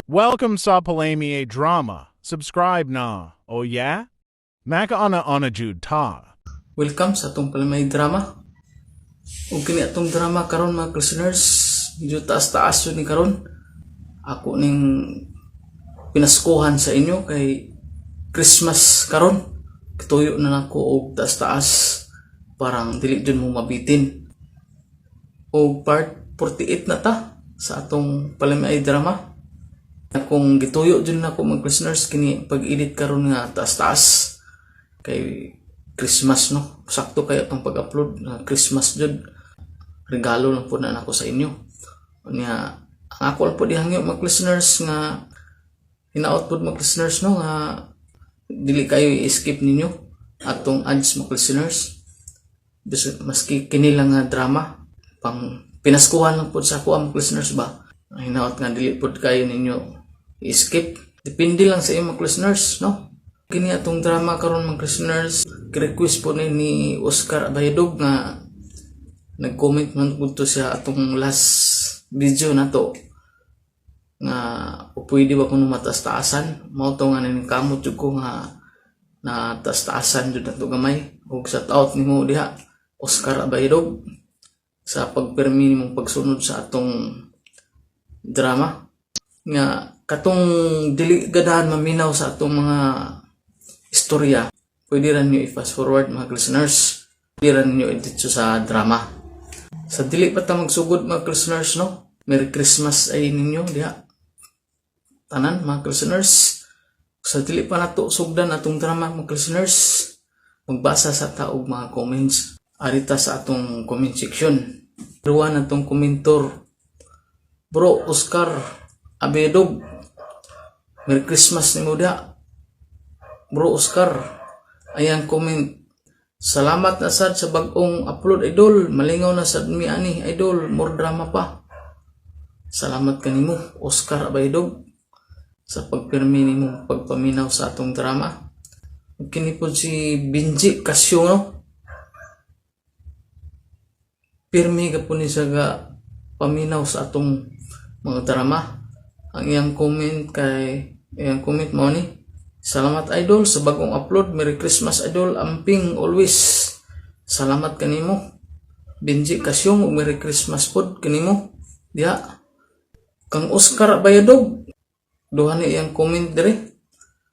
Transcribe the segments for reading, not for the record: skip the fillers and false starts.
Welcome sa Palami Drama. Subscribe na. Oh yeah? Makaana ana jud ta. Welcome sa atong Palamay Drama. Ug kini atong drama karon, mga listeners, medyo taas-taas jud ni karon. Ako ning pinaskuhan sa inyo kay Christmas karon. Katuyo na nako og taas-taas parang dili jud mo mabitin. Og part 48 na ta sa atong Palamay Drama. Akong gituyo jud nako, mga listeners, kini pag-edit karon nga taas-taas kay Christmas, no. Sakto kay atong pag-upload na Christmas jud. Regalo lang po na nako sa inyo. Unya, ang ako lang po dihangyo, mga listeners, nga hinaot pod, mga listeners, no, nga dili kayo i-skip ninyo atong ads, mga listeners. Maski kini lang nga drama, pang pinaskuhan lang pod sa ako ang mga listeners ba. Ang hinaot nga dili pod kayo ninyo i-skip. Depende lang sa inyo, mga listeners, no. Kini atong drama karon, mga listeners, request po ni Oscar Abayadog nga nag-comment man pud to siya atong last video na to nga o pwede ba kuno mataas-taasan. Mao to nga kamot jud ko nga na taas-taasan jud nato gamay. Ug shout out nimo diha, Oscar Abayadog, sa pagpermi nimong pagsunod sa atong drama nga katong dili ganahan maminaw sa atong mga istorya, pwede ra ninyo i-fast forward, mga listeners, pwede ra ninyo i sa drama. Sa dili pa ta magsugod, mga listeners, no, Merry Christmas ay ninyo diha tanan, mga listeners. Sa dili pa nato sugdan atong drama, mga listeners, magbasa sa ta og mga comments arita sa atong comment section. Ruwan atong komentor, Bro Oscar Abedog. Merry Christmas nimo diha, Bro Oscar. Ayan comment: "Salamat na sad sa bag-ong upload, idol. Malingaw na sad mi ani, idol. More drama pa." Salamat kanimo, Oscar Abaydog, sa pagpirmi nimo pagpaminaw sa atong drama. Ug kini pod si Benji Casio, no. Pirmi ka po ni siya ga paminaw sa atong mga drama. Ang iyang comment kay iyang comment mo ni: "Salamat, idol, sa bagong upload. Merry Christmas, idol. Amping always." Salamat kanimo, Benji Kasyong, ug Merry Christmas pod kanimo. Diha. Kang Oscar Abayadog. Duha ni iyang comment dire.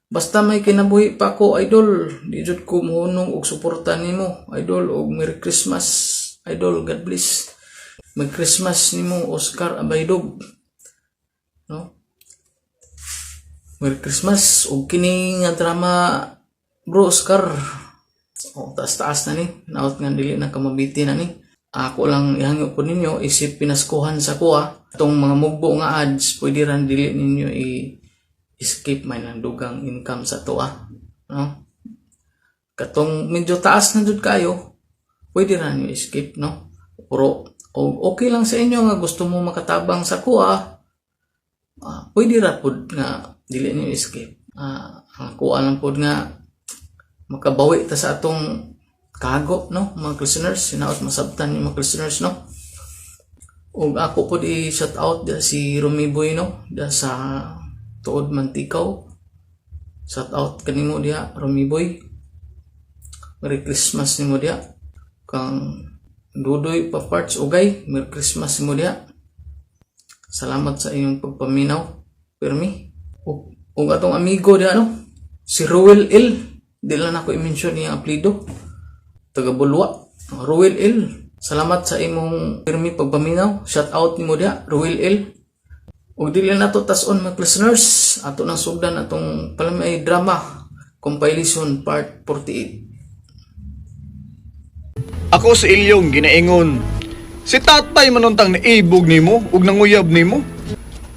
"Basta may kinabuhi pa ko, idol, di jud ko mohunong og suporta nimo, idol, og Merry Christmas, idol. God bless." Merry Christmas nimo, Oscar Abaydog. No? Merry Christmas ug kini nga drama, Bro Oscar. Oh, taas-taas na ni. Naot nga dili na kamabiti na ni. Ako lang ihangyo po ninyo isip pinaskuhan sa kuha. Itong mga mugbo nga ads, pwede ran dili ninyo i-skip, may lang dugang income sa tuwa. No? Katong medyo taas na jud kayo, pwede ra ninyo i-skip, no? Pero o okay lang sa inyo nga gusto mo makatabang sa kuha, pwede ra pud nga dili niyo i-skip. Ang kuha lang pud nga makabawi ta sa atong kago, no, mga listeners. Hinaot masabtan yung mga listeners, no. Ug ako pud i shout out da si Rumi Boy, no, da sa Tuod Mantikaw. Shout out kanimo diha, Rumi Boy. Merry Christmas nimo diha. Kang Dudoy pa parts ugay, Merry Christmas nimo diha. Salamat sa inyong pagpaminaw. Pirmi. Ug atong amigo diha, no, si Ruel L. Di lang ako i-mention iyang apelyido. Taga Bulwa. Ruel L. Salamat sa imong pirmi pagpaminaw. Shout out nimo diha, Ruel L. Ug dili na to tas-on, mga listeners. Ato nang sugdan atong Palamay Drama Compilation Part 48. Ako si Ilyong ginaingon. Si tatay manuntang naibog nimo ug nanguyab nimo.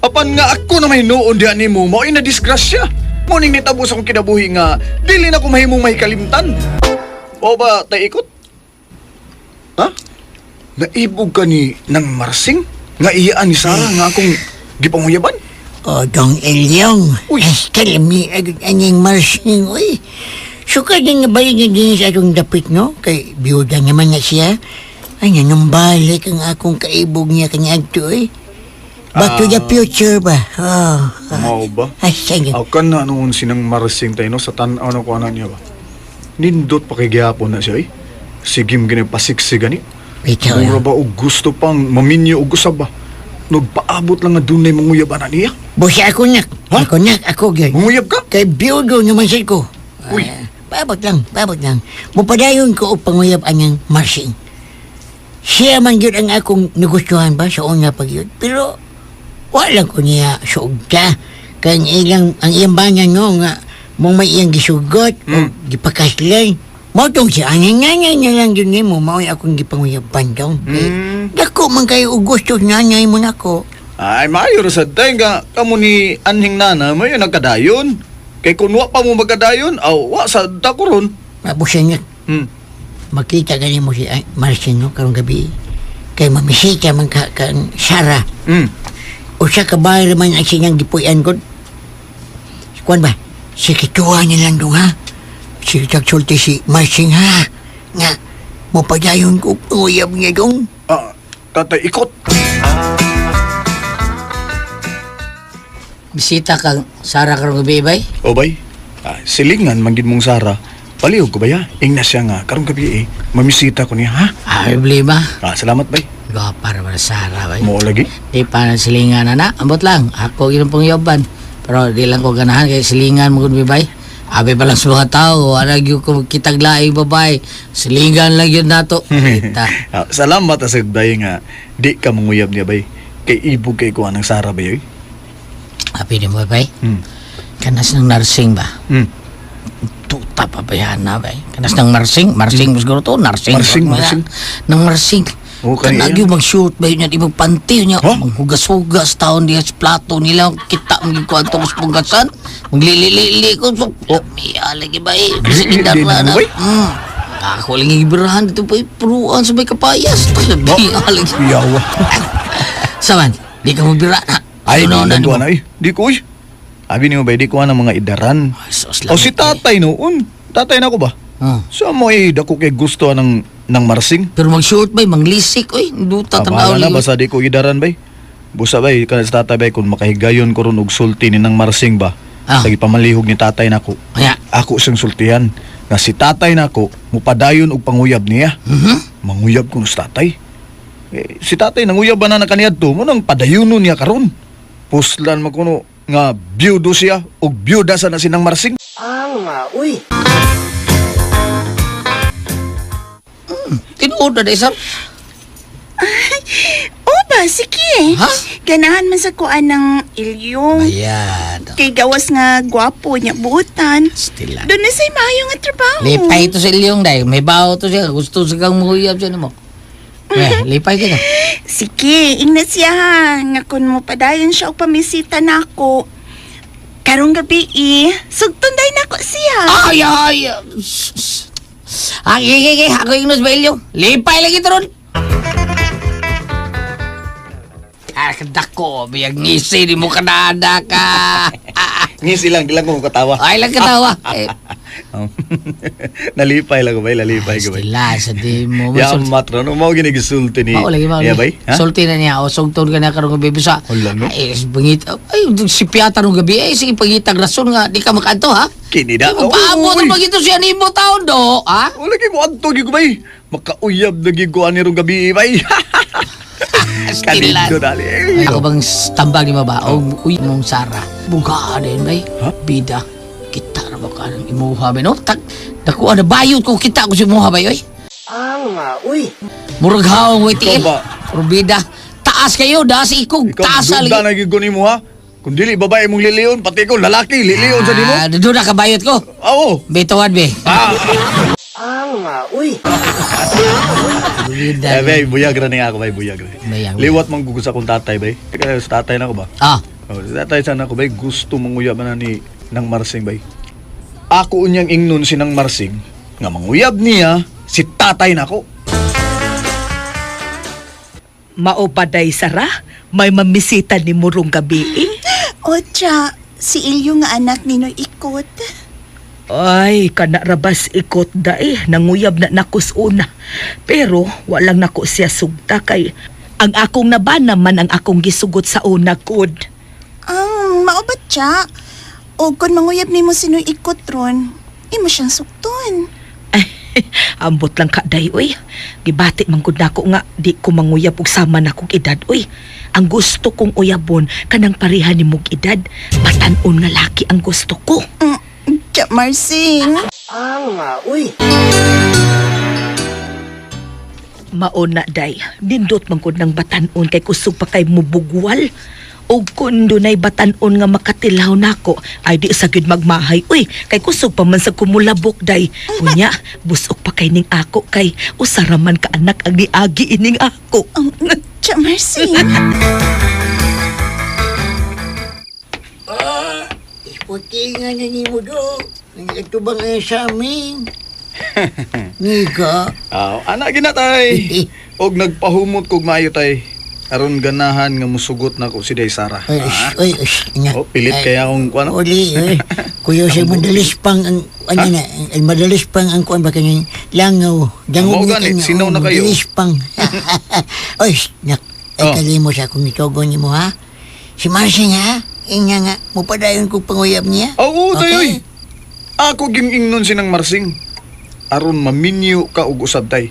Apan nga ako na mahinuon diha nimo, mao na disgrasya. Mo ning nitabo sa akong kinabuhi nga dili na ko mahimong mahikalimtan. O ba tay ikot? Ha? Naibog ka ni nang Marsing? Nga iyaan ni Sarah nga akong gipanguyaban? O, Dong Ilyong. Uy. Ay, kalami agad anyang Marsing, uy. Suka din nga balik na din sa atong dapit, no? Kay biyuda naman na siya. Ay, nanumbalik ang akong kaibog niya kanya adto, eh. Back to the future ba? Oh. Mao ba? Ay, sige. Aw kan na noon sinang Marsing tayo no sa tan-aw na ko ana niya ba. Nindot pa kay gihapon na siya eh. Sige mo ginapasiksig gani. Bitaw. Mura ba og gusto pang maminyo og usab ba? Nagpaabot lang nga dunay manguyab ana niya. Busa ako nak. Ha? Ako nak, ako gyud. Manguyab ka? Kay biyudo naman sad ko. Uy. Ah, paabot lang, paabot lang. Mupadayon ko og panguyab anyang Marsing. Siya man gyud ang akong nagustuhan ba sa una pag yun. Pero wala ko niya suugta. Kay ang ilang ang iyang bana no nga mong may iyang gisugot o gipakaslan. Mao tong si anay nanay na lang yun nimo mao akong gipanguyaban dong. Mm. Dako man kayo og gusto nanay mo nako. Ay, maayo ra sad tay nga kamo ni anhing nana mayo nagkadayon. Kay kun wa pa mo magkadayon, aw wa sad ta ko ron. Mabusan niya makita gani mo si Marcin no karong gabi. Kay mamisita man ka kan Sara. Usa ka bahay man ang siyang gipuy-an ko. Kuan ba? Si kituwa niya lang dong ha. Si tagsulti si Marcin ha. Nga, mapadayon ko uyab niya dong. Ah, tatay ikot. Bisita kang Sara karong gabi bay. O bay, ah, silingan man gid mong Sara. Palihog ko ba ya? Ingna siya nga karong gabi eh. Mamisita ko niya ha. Ay, problema. Ah, salamat bay. Gwapa ra ba Sara bay. Mo lagi. Di pa na silingan na na. Ambot lang. Ako ginong pong yoban. Pero di lang ko ganahan kay silingan mo gud bay. Abi pa lang sa mga tao, wala gyud ko kitag laing babae. Silingan lang yun nato. Kita. Ah, salamat asag bay nga di ka manguyab niya bay. Kay ibog kay kuha ng Sara bay oy. Abi ni mo bay. Kanas ng nursing ba? Tuta pa ba yan na bay? Kanas ng nursing? Marsing siguro to? Nursing. Marsing, Mga- marsing. Ng nursing. Oo, kaya Kanag yan. yung mag-shoot ba yun yan? Ibang panty niya. Huh? Manghugas-hugas taon niya sa plato nila. Kita mo yung kwanto mas punggasan. Maglilili ko. So, oh. Lagi ba eh. Kasi Lili- indarla lili na. mo, bay? Ako lang yung ibirahan dito pa eh. Puruan sa may kapayas. Lagi. Yawa. Saman, di ka mabira na. Ay, Ano di na lang ko nimo? na eh. Di ko oy. Abi niyo bay di ko na mga idaran. Ay, sus, O si langit, eh. tatay noon. Tatay na ko ba? Sa mo eh, dako kay gusto ng marsing. Pero mag-shoot ba, manglisik, oy. Duta, Ah, tanaw bahala na, ligo. basta di ko idaran bay. Busa bay, kana sa tatay bay, kung makahigayon ko ron og sulti ni ng marsing ba, Ah. sa gipamalihog ni tatay nako. Kaya, Ako siyang sultihan nga si tatay nako mupadayon og panguyab niya. Manguyab ko sa tatay. Eh, si tatay nanguyab ba na na kaniadto mo nang padayonon niya karon. Puslan man kuno nga biyudo siya og biyuda sa na sinang marsing. Tinuod na sir. O ba, sige. Ha? Ganahan man sa kuan ng ilyong. Ayan. Kay gawas nga gwapo niya buotan. Stila. Doon na sa'y maayo nga trabaho. Lipay to sa ilyong dahil. May baho to siya. Gusto sa kang muhuyab siya nimo. Eh, lipay kita. Sige, ingna siya ha. Nga kun mo padayon siya og pamisita nako. Karong gabi eh, sugton day nako siya. Ay, ay! Ay, ay, ay, ay, ako yung ba ilyong? Lipay lagi to ron. Ah, kadako, biyag ngisi, di mo kanada ka. Ngisi lang, di lang ko katawa. Ay lang katawa. Eh, Nalipay lang ko bay, nalipay ko bay. Stila, sa di mo. Ya matra no mao gini gisulti ni. Mao lagi, mao Ya lagi. bay, ha? Sulti na niya. O, sugton ka na karong gabi. Bisa, Hala, no? ay, bangit. Ay, si Piata nung gabi. Ay, sige, pangitag rason nga. Di ka makaanto, ha? Kini da. Di mo paabot Uy! ang pagito siya ni mo taon, do. Ha? O lagi mo adto gyud ko bay. Makauyab na gyud ko ani rong gabi bay. Stila. Kanindo dali. Ako bang tambag ni baba? O, uy, mong Sara. Buga din, bay. Ha? Bida. Kita na ba ka ng imuha, bay, no? Tak, nakuha na bayot ko kita ko si imuha, bay, oy. Uy. Murag haong, way, tiil. Ikaw ba? Pero bida. Taas kayo, das ikog. Ikaw Taas dugda na gyud ko nimo ha. Kung dili babae mong liliyon, pati ikaw lalaki liliyon sa nimo. Ah, doon na kabayot ko. Oo. Bituan, be. Ah. Bida. Eh, bay, buyag ra ni ako, bay, buyag ra. Bayag. Liwat man gugod sa akong tatay, bay. Kaya sa tatay na ko ba? Ah, Oh, sa tatay sana ko, bay, gusto manguyab na ni ng Marsing, bay. Ako unyang ingnon si nang Marsing, nga manguyab niya si tatay nako. Mao pa day Sara, may mamisita ni Murong gabi eh. Ocha, si Ilyo nga anak ni Noy Ikot. Ay, kana rabas ikot da eh, nanguyab na nakos una. Pero walang nako siya sugta kay Ang akong nabana man ang akong gisugot sa una kud. Ang mao ba siya? O kung manguyab nimo sino'y ikot ron, imo siyang sukton. Ambot lang ka day oy. Gibati man gud nako nga di ko manguyab og sama na kong edad oy. Ang gusto kong uyabon kanang pareha ni mong edad, batan-on nga laki ang gusto ko. Tya, Marsing. Mauna day, nindot man gud ng batan-on kay kusog pa kay mubugwal. Og kun dunay batan-on nga makatilaw nako, ay di sa gyud magmahay uy, kay kusog pa man sa kumulabok day. Unya, busok pa kay ning ako kay usa ra man ka anak ang niagi ining ako. Tya, Marsing. Isputi nga na ni mo do. Nagkatubang ay sa amin. Nika. Ah, ana gina tay. Og nagpahumot kog maayo tay. Aron ganahan nga musugot na ko si Day Sara. Ay, Ah. ay, ay, nga. Oh, pilit Ay, kaya akong kuan. Uli, eh. Kuya sa madalis pang ang ano na, ang madalis pang ang kuan ba kanyang langaw. Dangog Mao na gani, kanya, sinaw oh, na kayo. Madalis pang. Oy, nak, ay Oh. kalimo sa akong itogon ni mo ha. Si Marsing ha, inga nga, mupadayon ko panguyab niya. Oo, tay Okay. oy. Ako gingingnon sinang Marsing. Aron maminyo ka og usab tay.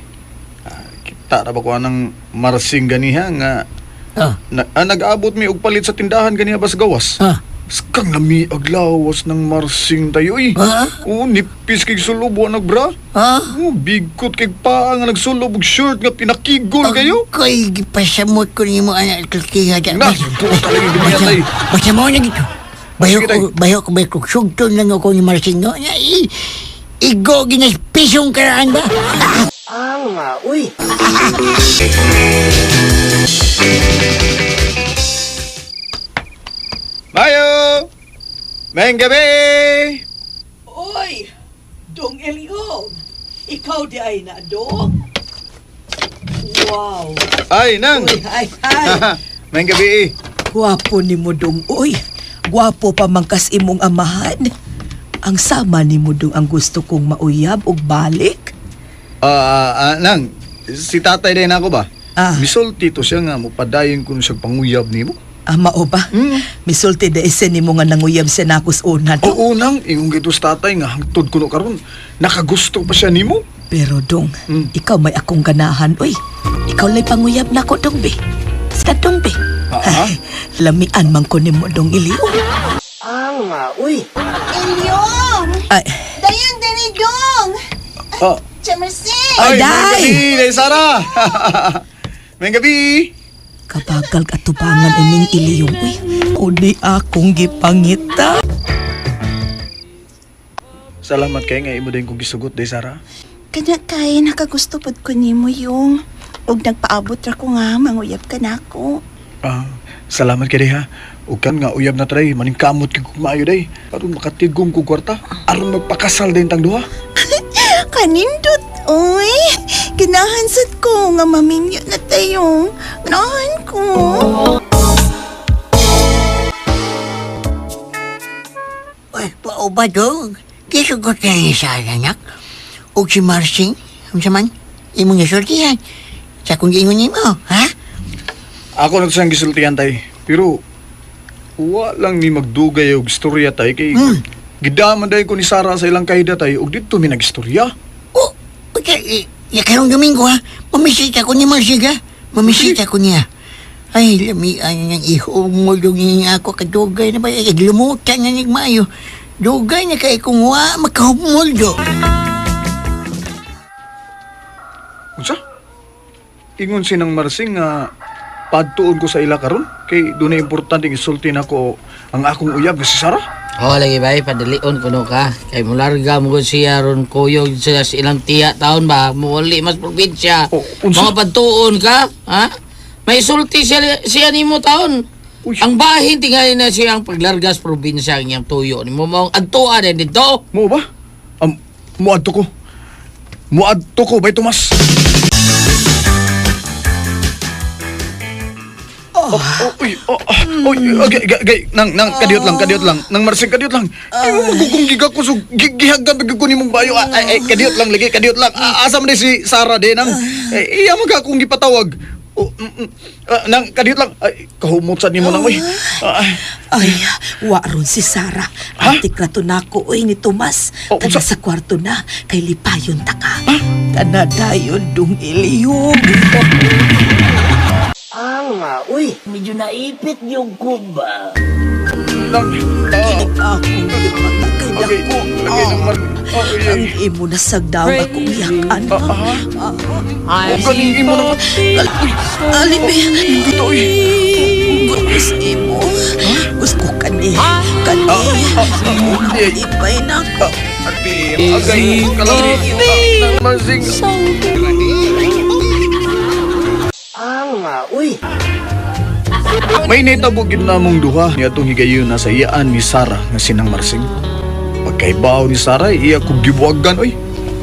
Ah, kita ra ba ko anang Marsing ganiha nga Oh, na, nag-abot mi og palit sa tindahan ganiha ba sa gawas. oh, Skang lami aglawas ng Marsing tayo eh. Ah? Oo, nipis kay sulob wa nagbra. oh. Oo, bigkot kay paa nga nagsulob og shirt nga pinakigol kayo. Koy, gipasamot ko nimo anak kalkiha dyan. Na, puta lagi ganyan, tay. Basta mo na gito. Bayo Sige, tay. ko, bayo ko, bayo ko. Sugton lang ako ni Marcin, no? Na, igo, ginas pisong karaan ba? Mayo! Maayong gabi! Oy, Dong Eliong, ikaw di ay na, Dong. Wow. Ay, nang! Uy, ay, ay. Maayong gabi eh. Gwapo ni mo, Dong. Uy, gwapo pa man kas imong amahan. Ang sama ni mo, Dong, ang gusto kong mauyab og balik. Nang, si tatay din ako ba? Ah. Misulti to siya nga, mupadayon ko siya panguyab nimo. Ah, mao ba? Misulti da isen nimo nga nanguyab siya nakos una, Dong. Oo, nang, ingong gito sa tatay nga, hangtod ko no karon nakagusto pa siya nimo. Pero, Dong, ikaw may akong ganahan, uy. Ikaw lay panguyab nako, Dong, be. Sa Dong, be. Ah, ah. Lamian man ko nimo, Dong Iliong. Ilyong! Ay, Dayon, dali, dong! Ah. Tya, Marsing! Ay, Day! maayong gabi, Day Sara! Maayong gabi! kabagal katubangan ining Iliyong, uy. Uli akong gipangita. Salamat kay nga imo din kong gisugot, Day Sara. Kana kay nakagusto pod ko nimo yung og nagpaabot ra ko nga manguyab ka nako. Ah, salamat kay day ha. Ug kan nga uyab na tray, maningkamot kay kung maayo day. Aron makatigom kog kwarta, aron magpakasal din tang duha. Kanindot oy. Ganahan sad ko nga maminyo na tayo. Ganahan ko. Uy, pao ba do? Gisugot na ni sa anak. O si Marsing, ang saman, imong nasultihan. Sa kung giingon nimo, ha? Ako na to siyang gisultihan tay. Pero wa lang ni magdugay og istorya tay kay gidaman day ko ni Sara sa ilang kahida tay ug didto mi nagistorya. Oh, okay, ya karong Domingo ha, mamisita ko ni Marsing ha. Mamisita ko niya. Ay, lamian niyang ihong mo yung ako kadugay na ba? Ay, lumutan na nigmayo. Dugay na kay kung wa makahumuldo. Unsa? Ingon sinang Marsing nga padtuon ko sa ila karon kay dunay importante isulti nako ang akong uyab nga si Sara. Oo, lagi bay, padalion kuno ka. Kay mularga mo ko siya ron kuyog sila sa ilang tiya taon ba, muuli mas probinsya. Oh, unsa? Mga pagtuon ka, ha? May sulti siya, siya nimo taon. Uy. Ang bahin tingali na siya ang paglarga sa probinsya ang iyang tuyo. Nimo mo ang adtuan din dito. Mo ba? Muadto ko. Muadto ko bay Tomas. Oh, oh, uy, oh, oh, uy, okay, gay, gay, nang, nang, kadiyot lang, kadiyot lang, nang Marsing, kadiyot lang. Ay, mo magugong giga ko, so, gihaggan pa ko nimong bayo. Ay, ay, ay, kadiyot lang, lagi, kadiyot lang. Asa man di si Sara di, nang, eh, iya man ka akong gipatawag. Oh, Ah, nang kadiyot lang. Ay, kahumot sa nimo nang oy. Ah, Ay, wa ron si Sarah. Ha? Antik na to nako, oy, ni Tomas. Oh, Tana unsa? sa kwarto na, kay lipayon ta ka. Tana dayon dung iliyog. Ah, uy, medyo naipit yung kuba. Nang Akong gimata kay okay, dako. okay, nang mar. Oh, Ang imo na sagdaw akong yakan. Ah, ah. Oh, ganing imo nang. Alibi, Ito oy. gusto imo. Gusto ko kani. Kani. Ay, Ipay na ako. Ate, agay, kalami. Nang marsing. Ah, uy. May nitabo gid namong duha ni atong higayon na sa iyaan ni Sara nga sinang Marsing. Pagkaibaw ni Sara, iya kog gibuwagan oy.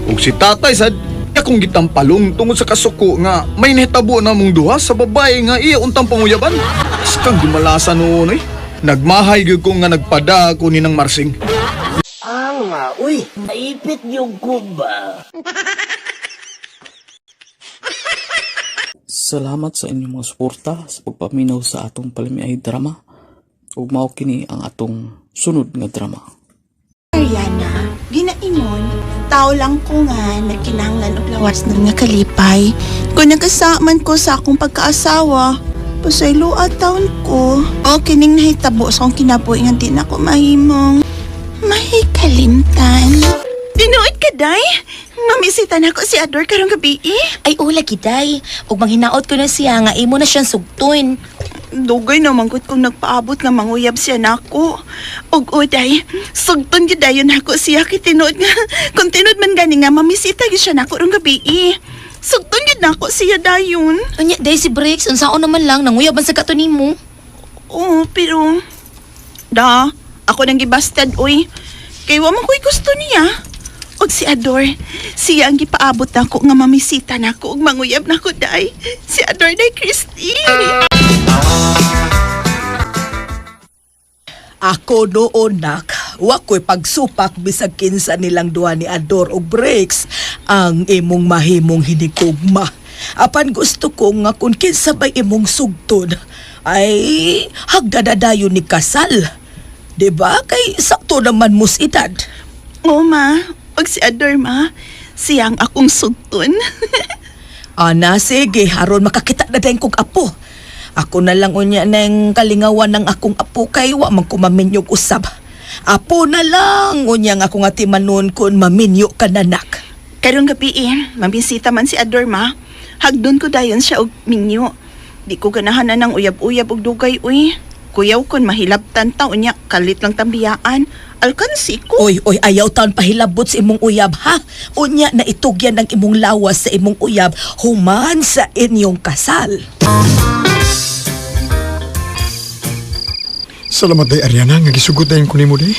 Ug si tatay sad, iya kong gitampalong tungod sa kasuko nga may nitabo namong duha sa babae nga iya untang panguyaban. Askang gimalasan noon oy. Nagmahay gyud ko nga nagpada ako ni nang Marsing. Ah, uy, naipit yung kuba. Salamat sa inyong mga suporta sa pagpaminaw sa atong palamiay drama. Ug mao kini ang atong sunod nga drama. Ariana, ginaingon, tao lang ko nga nagkinahanglan og lawas ng nga kalipay. Kung nagasaman ko sa akong pagkaasawa, pasaylo at taon ko. O kining nahitabo sa akong kinabuhi nga di na ko mahimong mahikalimtan. Tinuod ka, day? Mamisita na ko si Ador karong gabi eh. Ay, ula giday. Ug manghinaot ko na siya nga imo na siyang sugton. Dugay na manggut kong nagpaabot nga manguyab siya nako. Og uday, sugton gyud dayon nako siya kay tinuod nga kung tinuod man gani nga mamisita gyud siya nako rong gabi. Sugton gyud nako siya dayon. Unya, day si Briggs, unsaon naman lang nanguyab man sa kato nimo. Oo, pero da, ako nang gibastad oy. Kay wa man ko'y gusto niya. Og si Ador, siya ang gipaabot nako nga mamisita nako ug manguyab nako day. Si Ador day Christine. Ako noon nak, wa ko'y pagsupak bisag kinsa nilang duha ni Ador og Briggs ang imong mahimong hinikugma. Apan gusto ko nga kung kinsa bay imong sugton ay hagdadadayon ni kasal. 'Di ba? Kay sakto naman mus edad. Oo ma, og si Ador ma, siya ang akong sugton. Ana, sige, haron makakita na din kog apo. Ako na lang unya nang kalingawan ng akong apo kay wa man ko maminyog usab. Apo na lang unya nga akong atimanon kun maminyo ka na nak. Karong gabi eh, mabisita man si Ador ma. Hagdon ko dayon siya og minyo. Di ko ganahan na ng uyab-uyab og dugay uy. Kuyaw kon mahilabtan ta unya kalit lang tambiyaan. Alkansi ko. Oy, oy, ayaw taon pahilabot sa imong uyab ha. Unya na itugyan ang imong lawas sa imong uyab human sa inyong kasal. Salamat day Ariana nga gisugot dayon ko nimo day.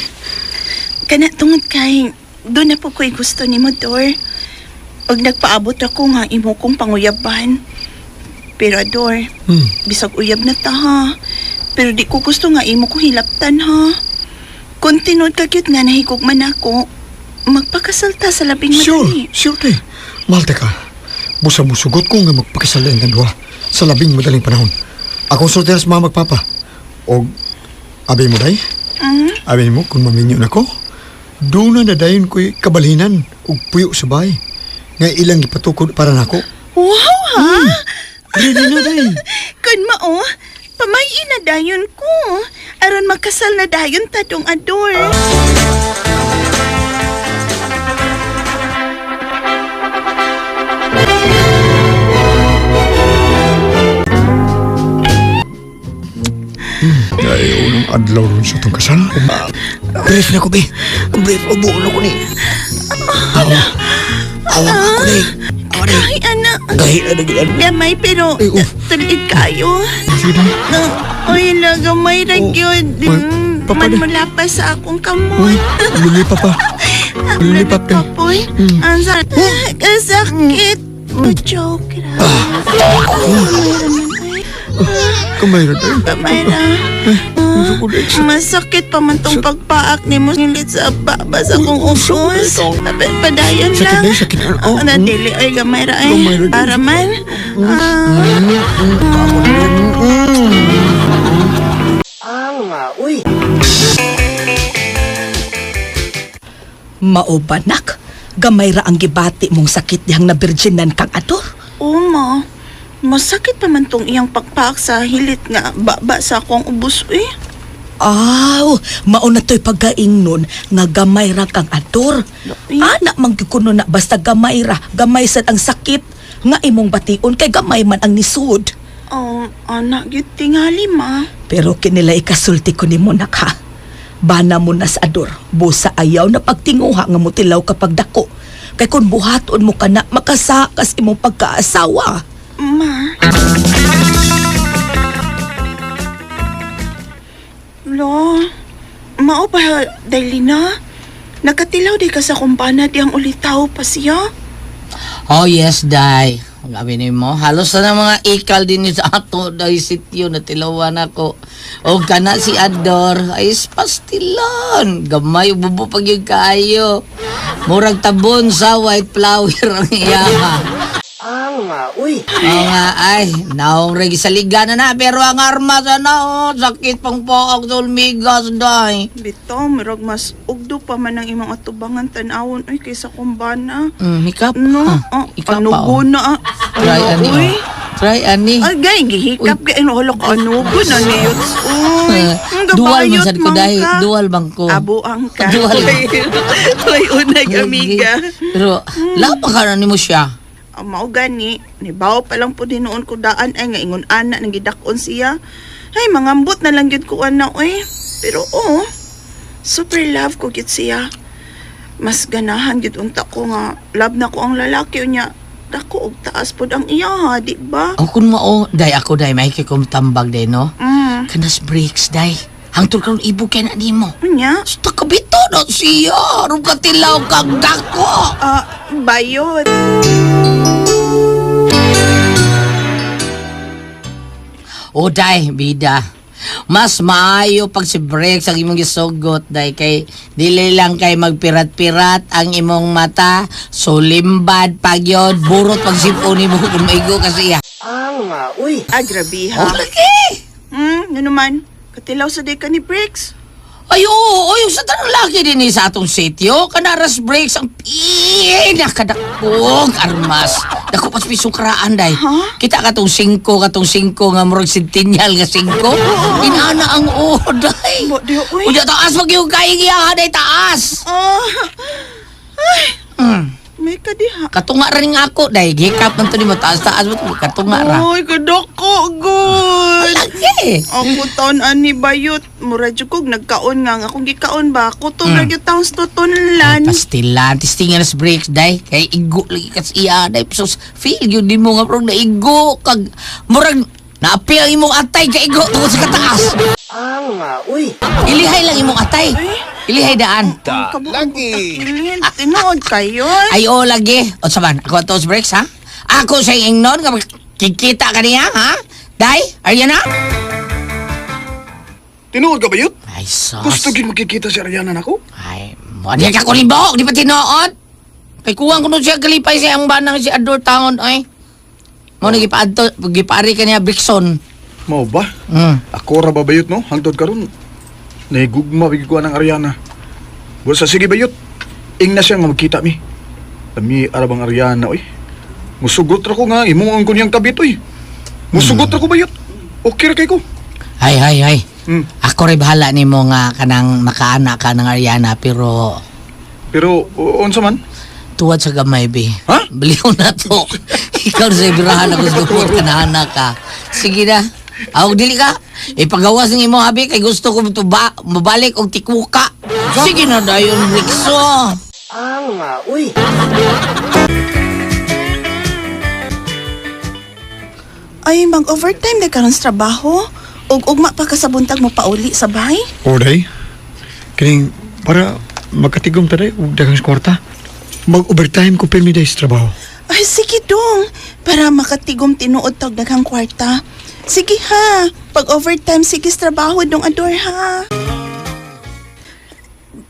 Kana tungod kay doon na po ko'y gusto ni mo Dor. Og nagpaabot ako nga imo kong panguyaban. Pero Ador, bisag uyab na ta ha. Pero di ko gusto nga imo kong hilaptan ha. Kung tinuod ka cute nga nahigugman ako, magpakasal ta sa labing Sure, madali. sure day. Mahal ta ka. Busa musugot ko nga magpakasal ang duha sa labing madaling panahon. Akong sultihan sa mama magpapa. Og abi mo day? Abi mo kung maminyo na ko? Doon na nadayon ko'y kabalhinan ug puyo sa bahay. Nga ilang gipatukod para nako. Wow ha! Ready na day. Kun mao, pamayi na dayon ko. Aron magkasal na dayon ta dong Ador. Ay, unang adlaw ron sa itong kasal. Brief na ko, be. Brief, ubo na ko ni. Awa. Awa ako ni. Awa ni. Ay, anak. Gahi na nagyan. Gamay pero Ay, oh. tulit kayo. Sige day. Oy, la, gamay ra Oh, gyud. oy, papa Man di. mula pa sa akong kamot. Uy, lulipap pa. Lulipap day. Papoy, ang sakit. Kasakit. Joke ra. Kamay ra day. Gamay ra. Masakit pa man tong pagpaak ni mo ngilit sa baba sa akong ubos. Padayon Sakit lang. day, sakit. Oh, Na dili ay gamay ra ay. Gamay ra, day. Para man. Maubanak, gamay ra ang gibati mong sakit dihang nabirginan kang Ador. Uma, masakit pa man tong iyang pagpaak sa hilit nga baba sa akong ubos eh. Aw, mauna to'y pagkaingnon nga gamay ra kang Ador. Ana man gyud kuno na basta gamay ra, gamay sad ang sakit nga imong bation kay gamay man ang nisud. Oh, anak gyud tingali ma. Pero kinila ikasulti ko nimo nak ha. Bana mo na sa Ador, busa ayaw na pagtinguha nga motilaw kapag dako. Kay kung buhaton mo kana makasakas imong pagkaasawa. Ma. Lo, mao ba, Dailina? Nakatilaw di ka sa kumpana diyang ulitaw pa siya? Oh yes, day. Gabi ni mo. Halos na ng mga ikal din sa ato day sityo na tilawan ako. O kana si Ador ay pastilan. Gamay bubo pag yung kaayo. Murag tabon sa white flower ang iya. Oo nga ay, naong regi sa liga na na, pero ang arma sa nao, sakit pang pook sa ulmigas, day. Bitaw, murag mas ugdo pa man ang imong atubangan tan-awon oy kaysa kumbana. Hikap. No, Ah, oh, ikaw ano pa, oh. na ah. Try Ano, ani, uy? oh. Try ani. Ay, gay, gihikap gay, ano, hala ka, ano ko na niyot. Uy, ang Dual man gabayot sad ko man dahil ka. dual bang ko. Abuang ka. Dual. Uy, unag, amiga. Pero lapa ka na nimo siya. Ang mao gani, nibaw pa lang po din noon ko daan ay nga ingon ana nang gidakon siya. Ay, mangambot na lang gyud ko ana oy. Pero oh, super love ko gyud siya. Mas ganahan gyud unta ko nga love na ko ang lalaki unya. Dako og taas pod ang iya ha, di ba? O kun mao, day ako day may kay tambag day no. Mm. Kanas breaks day. Hangtod karon ibog kay na nimo. Unya? Sta kabito na siya. Aron ka tilaw kag dako. Ah, bayot. O day, bida. Mas maayo pag si breaks ang imong gisugot day kay dili lang kay magpirat-pirat ang imong mata, sulimbad pagyod, burot pag sipon nimo kung maigo kasi iya. Ah, grabe ha. Oh, lagi. Ano man? Katilaw sa day ka ni Briggs. Ay, oo, oy, sa tanang laki din eh sa atong sityo. Kanaras breaks ang pinakadakog armas. Dako pas pisong karaan, day. Huh? Kita katong singko, katong singko nga murag centennial nga singko. Inana ang oo, day. Bo, di, uy. Unya, taas pag yung kaigyahan, day, taas. Ah. Ay. May kadiha. Katunga ra ning ako, day. Gikap man to ni mo, taas, taas mo to. Katunga ra. Uy, kadako, good. Lagi. Ako taon ani bayot. Mura jud kog nagkaon nga nga akong gikaon ba. Kutob ra gyud taon sa tutunlan. Pastilan, tistingan sa breaks, day. Kay igo lagi kas iya, day. So, feel yun di mo nga, pero naigo. Kag, murag, naapi ang imong atay kay igo tungkol sa kataas. Ilihay lang imong atay. Ilihay daan. Lagi. Tinuod kayo. Ay, oo, lagi. O, saman, ako ato sa breaks, ha? Ako sa ingnon, nga kikita ka niya, ha? Day, Ariana? Tinuod ka ba yun? Ay, sos. Gusto gid makikita si Ariana nako? Ay, mo di ka kunin buhok, di pa tinuod. Kay kuwang kuno siya kalipay siya ang banang si Ador Taon ay. Mo ni gipaadto, gipaari ka niya Brixon. Mao ba? Ako ra ba bayot no? Hangtod karon nahigugma bigid ko ang Ariana. Busa sige bayot. Ing na siya nga magkita mi. Lami ara bang Ariana oy. Musugot ra ko nga imo ang kunyang kabit oy. Musugot ra ko bayot. Okay ra kay ko. Ay ay ay. Ako rin bahala nimo nga kanang makaana ka ng Ariana pero Pero unsa man? Tuwad sa gamay be. Ha? Baliw na to. Ikaw sa ibirahan ako sa gumot ka na ka. Sige na. Aw, dili ka. Ipagawas ng imo abi kay gusto ko tuba, mabalik og tikuka. Sige na dayon Rixo. Ay, mag-overtime na karon sa trabaho. Ug ugma pa ka sa buntag mo pauli sa bahay. O day, kining para magkatigom ta day og daghang kwarta. Mag-overtime ko pirmi day sa trabaho. Ay, sige dong. Para makatigom tinuod tag daghang kwarta. Sige ha, pag overtime sige sa trabaho dong ador ha.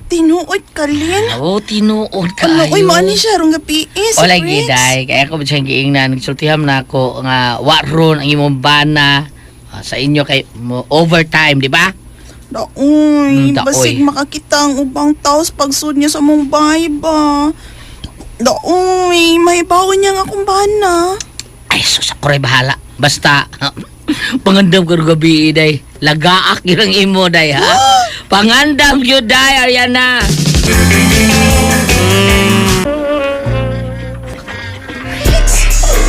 Tinuod ka, Lin. Oh, tinuod ka. Ano, uy, mo ani siya rong gabi eh, si Wala Briggs. giday, kaya ako siyang giingnan, nagsultiham na ako nga wa ron ang imong bana sa inyo kay mo overtime, di ba? Daoy, Daoy. basig makakita ang ubang tao sa pagsud niya sa mong bahay ba. Daoy, may bawon niya nga akong bana. Ay, sus, ako rin bahala. Basta, pangandam ko gabi, day. Lagaak yun ang imo, day, ha? Pangandam yun, day, Ariana. Briggs!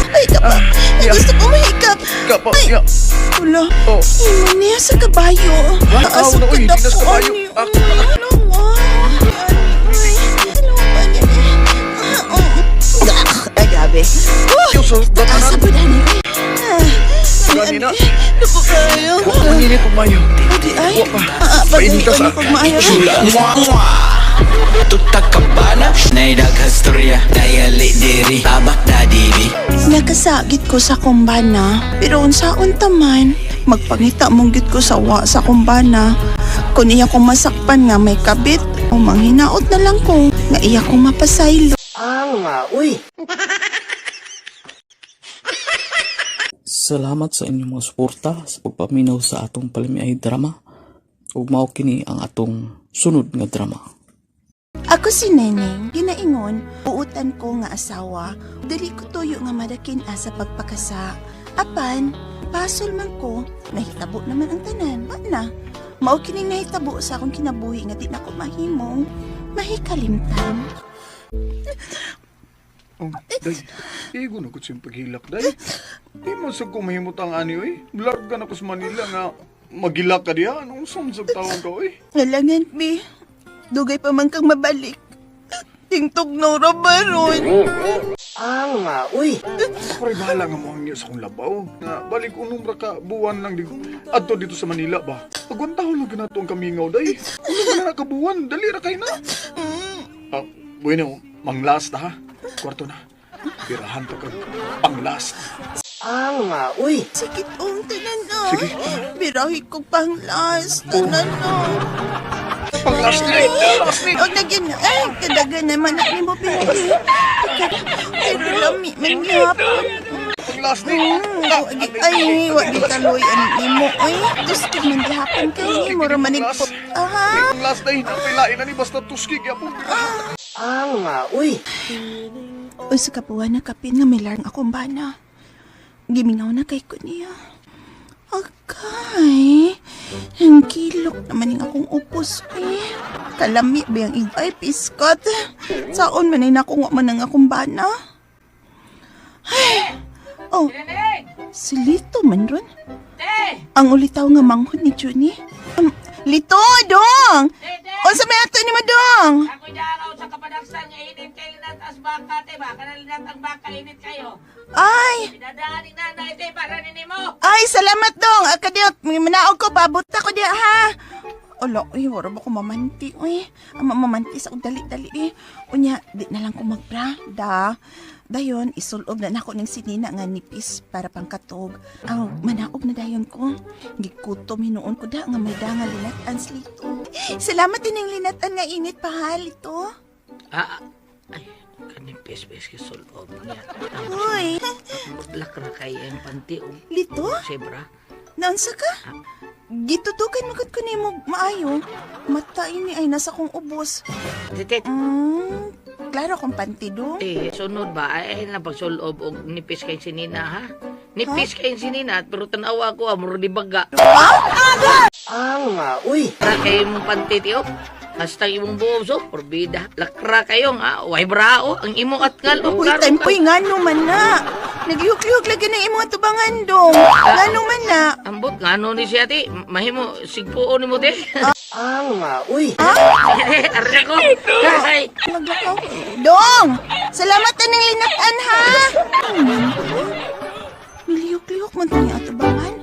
Ay, kapa. Ay, gusto ko mahikap. Kapa, Ay, ya. wala. Oh. Imo niya sa kabayo. Ha? Taas Ah, wala, ang uy, hindi na sa kadakuan kabayo. niyo. Ah. Ano, wow. Ay, ano ba niya? Ah, oh. Ay, grabe. Oh, Yo, so, asa datanan. ba dani? Ah, Gani na. Naku kayo. Wa manginit og mayo. Adi ay. Wa pa. Ah, Painita pag sa- pag maayo. Tutakabana Naidaghastorya Dayali diri Tabak na diri Nakasagit ko sa kumbana, pero unsaon taman, magpangita mong gid ko sa wa sa kumbana. Kun iya kong masakpan nga may kabit, o manghinaot na lang ko nga iya kong mapasaylo. Salamat sa inyong mga suporta sa pagpaminaw sa atong palamiay drama. Ug mao kini ang atong sunod nga drama. Ako si Neneng, ginaingon, uutan ko nga asawa, dili ko tuyo nga madakin asa pagpakasa. Apan, pasol man ko, nahitabo naman ang tanan, wa na. Mao kining nahitabo sa akong kinabuhi nga di na ko mahimong mahikalimtan. Oh, day. Igo na ko siyang paghilak, day. Di mo sa kumahimot ang ani, oy. Blarg ka na ko sa Manila nga magilak ka diha. Anong sumsag tawag ka, oy? Ngalangan, bi. Dugay pa man kang mabalik. Tingtog na baron. Ako rin bahala nga mo ang sa akong labaw. Nga, balik unong ra ka, buwan lang di adto dito sa Manila ba? Pagwantaw lang ganato ang kamingaw, day. Unom na ka buwan, dali ra kay na. Ah, bueno, mang last ha. Kwarto na. Pirahan ta kag pang last. Sakit ong tanan na. Sige. Birahi ko pang last. Tanan na. Pang last ni. Last ni. Og nagyan ay kadagan naman na nimo birahi. Pero lami man gihapon. Pang last ni. Ay, wa di kaloy ang nimo ay. Tuskig man gihapon kay nimo ra manig po. Aha. Pang last day, napilain na ni basta tuskig yapon. Usa ka buwan na kapin nga milarng akong bana. Gimingaw na kay ko niya. Agay, ang kilok naman yung akong upos eh. Kalami ba yung igay, piskot. Saon man ay nakuha man ang akong bana. Ay, oh, si Lito man ron. Ang ulitaw nga manghod ni Juni. Lito, dong! Unsa may ato ni Madong? Ako dyan, sa kapadaksan nga init kay linatas baka, te ba? Kana linatang baka, init kayo. Ay, Pinadaan ni nanay, te, para nini mo. Ay, salamat dong. Akadiyot, manaog ko, pabuta ko diya, ha? Ala, uy, wala ba ko mamanti, uy. Ang mamamanti sa kong dali-dali, eh. Unya, di na lang ko magbra, da. Dayon, isulob na nako ng sinina nga nipis para pangkatog. Ang manaog na dayon ko. Gikutom hinuon ko da nga may da nga linatan slito. Salamat din ang linatan nga init pahal ito. Ah, ay, kanipis, pis, kisulob niya. Uy, Mutlak ra kay ang panty, oh. Lito? Sibra. Naunsa ka? Gitutukan magud ko nimo maayo. Mata ini ay nasa kong ubos. Tete, Klaro kong panty do. Eh, sunod ba? Ay, napagsulob og nipis kay sinina, ha? Nipis kay sinina, pero tanawa ko, amro di baga. Ra kay imong panty, tiyo. Hasta imong buob, so, porbida. Lakra kayo nga, way brao, ang imong atngal. Oh, Uy, klaro tempoy ka. ngano man na. Naglihok-lihok lagi ng imong atubangan dong. Ngano man na. Ambot, ngano ni siya, ti. Mahimo, sigpuon ni mo, ti. Uy. Arre ko. Ay. Maglakaw. Dong! Salamat na ng linatan, ha? Nilihok-lihok man to ni atubangan.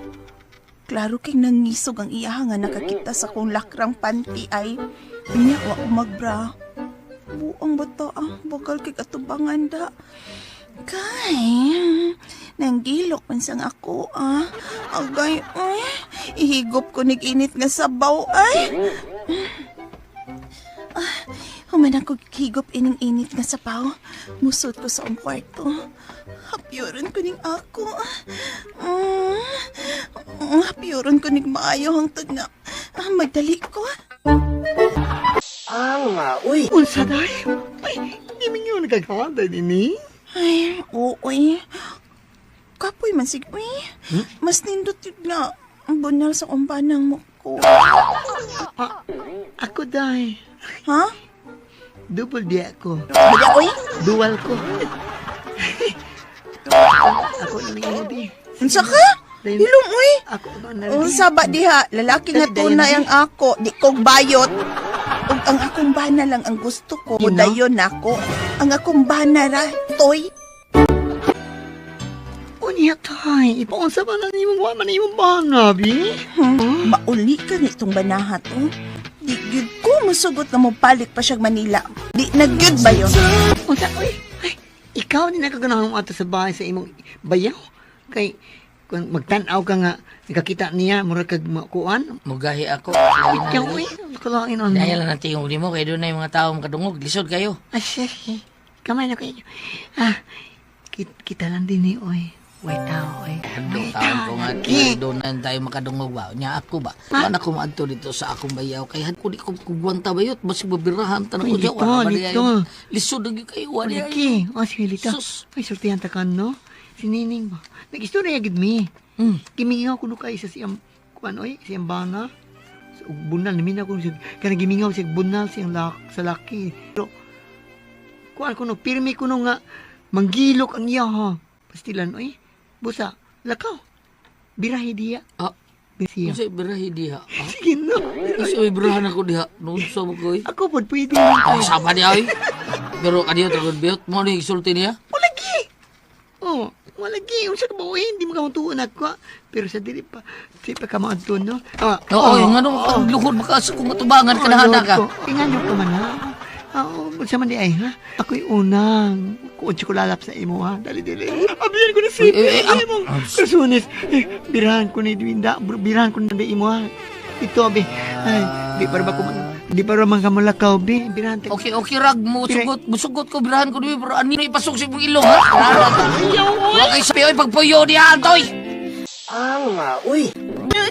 Klaro kay nangisog ang iya nga nakakita sa kong lakrang panty ay. Unya, wa ko magbra. Buang bata ah, bagal kay atubangan da. Kay, nanggilok man sang ako ah. Agay, ay, ihigop ko nig init nga sabaw ay. Ah, human ako higop ining init nga sabaw. Musod ko sa akong kwarto. Hapyoron ko ning ako. Mm, hapyoron ko ning maayo hangtod nga. Ah, magdali ko. Unsa day? Ay, di man yun nagkakaday nini. Ay, oo eh. Kapoy man sig uy. Mas nindot yun nga. Ang bunal sa kumpanang mo ko. Ako day. Ha? Double di ako. Baga, uy? Dual ko. Ako na nang di. Unsa ka? Hilom, uy. Ako na Unsa ba diha? Lalaki nga tunay ang ako. Di kog bayot. Ug ang akong bana lang ang gusto ko. Mudayon nako. Ang akong bana ra, toy. Unya tay, ipaunsa ba na nimo wa man imong bana bi? Mauli ka nitong banaha to. Di gyud ko musugot nga mobalik pa siyag Manila. Di na gyud ba yun? Unsa oy? Ay, ikaw ni nakaganahan mo ato sa bahay sa imong bayaw. Kay kung magtan-aw ka nga nakakita niya mura kag makuan. Mugahi ako. Ikaw oy, kalain ano. Dahil lang natin yung mo, kaya doon na yung mga tao makadungog. Lisod kayo. Ay, sige. Kamay na kayo. Ah, kita lang din ni oy. Way tao oy. Hadlok taon ko nga. Doon na tayo makadungog ba? Nya ako ba? Wala ko maadto dito sa akong bayaw. Kaya ko di ko kugwanta bayot. Basig babirahan. Tanang ko Uy, dyan. lito, Wala ba lito. Lisod na gyud kayo. Wala Liki, o sige lito. Sus. Ay, sortihan ta kan, no? Si Nining ba? Nag-istorya gid mi. Gimingaw kuno kay sa siyang kuan oy, siyang bana. Sa ug bunal namin ako siya. Kanang gimingaw siya bunal siyang lak, sa laki. Pero kuan kuno pirmi kuno nga manggilok ang iya ha. Pastilan oy. Busa, lakaw. Birahi diya. Ah, Bisiya. Unsay birahi diha? Ah? Sige no. Unsay birahan ako diha? Noon sa mo ko eh. Ako pod pwede. Ako sama niya oy. Pero kaniyo tagod biyot mo ni isulti niya. Walagi. Oh, walagi. Unsa ka ba oy? Hindi mo ka matuon ako. ah. Pero sa dili pa, di pa ka maadto no. Ah, Oo, yung ano, ang luhod maka sa kung matubangan ka na hana ka. Ingano ka man ha. Oo, unsa man di ay ha. Ako'y unang kuon lalap sa imo ha. Dali dali. Abiyan ko na si Eh, eh, ang- imong kasunis. Eh, birahan ko ni Dwinda, birahan ko na di imo ha. Ito abi. Ay, di para ba ko di para man ka mulakaw bi. Birahan ta. Okay, okay, rag, musugot, musugot ko, birahan ko niyo, pero ano ipasok sa imong ilong, ha? Wa kay sabi, oy, pagpuyo niya, antoy!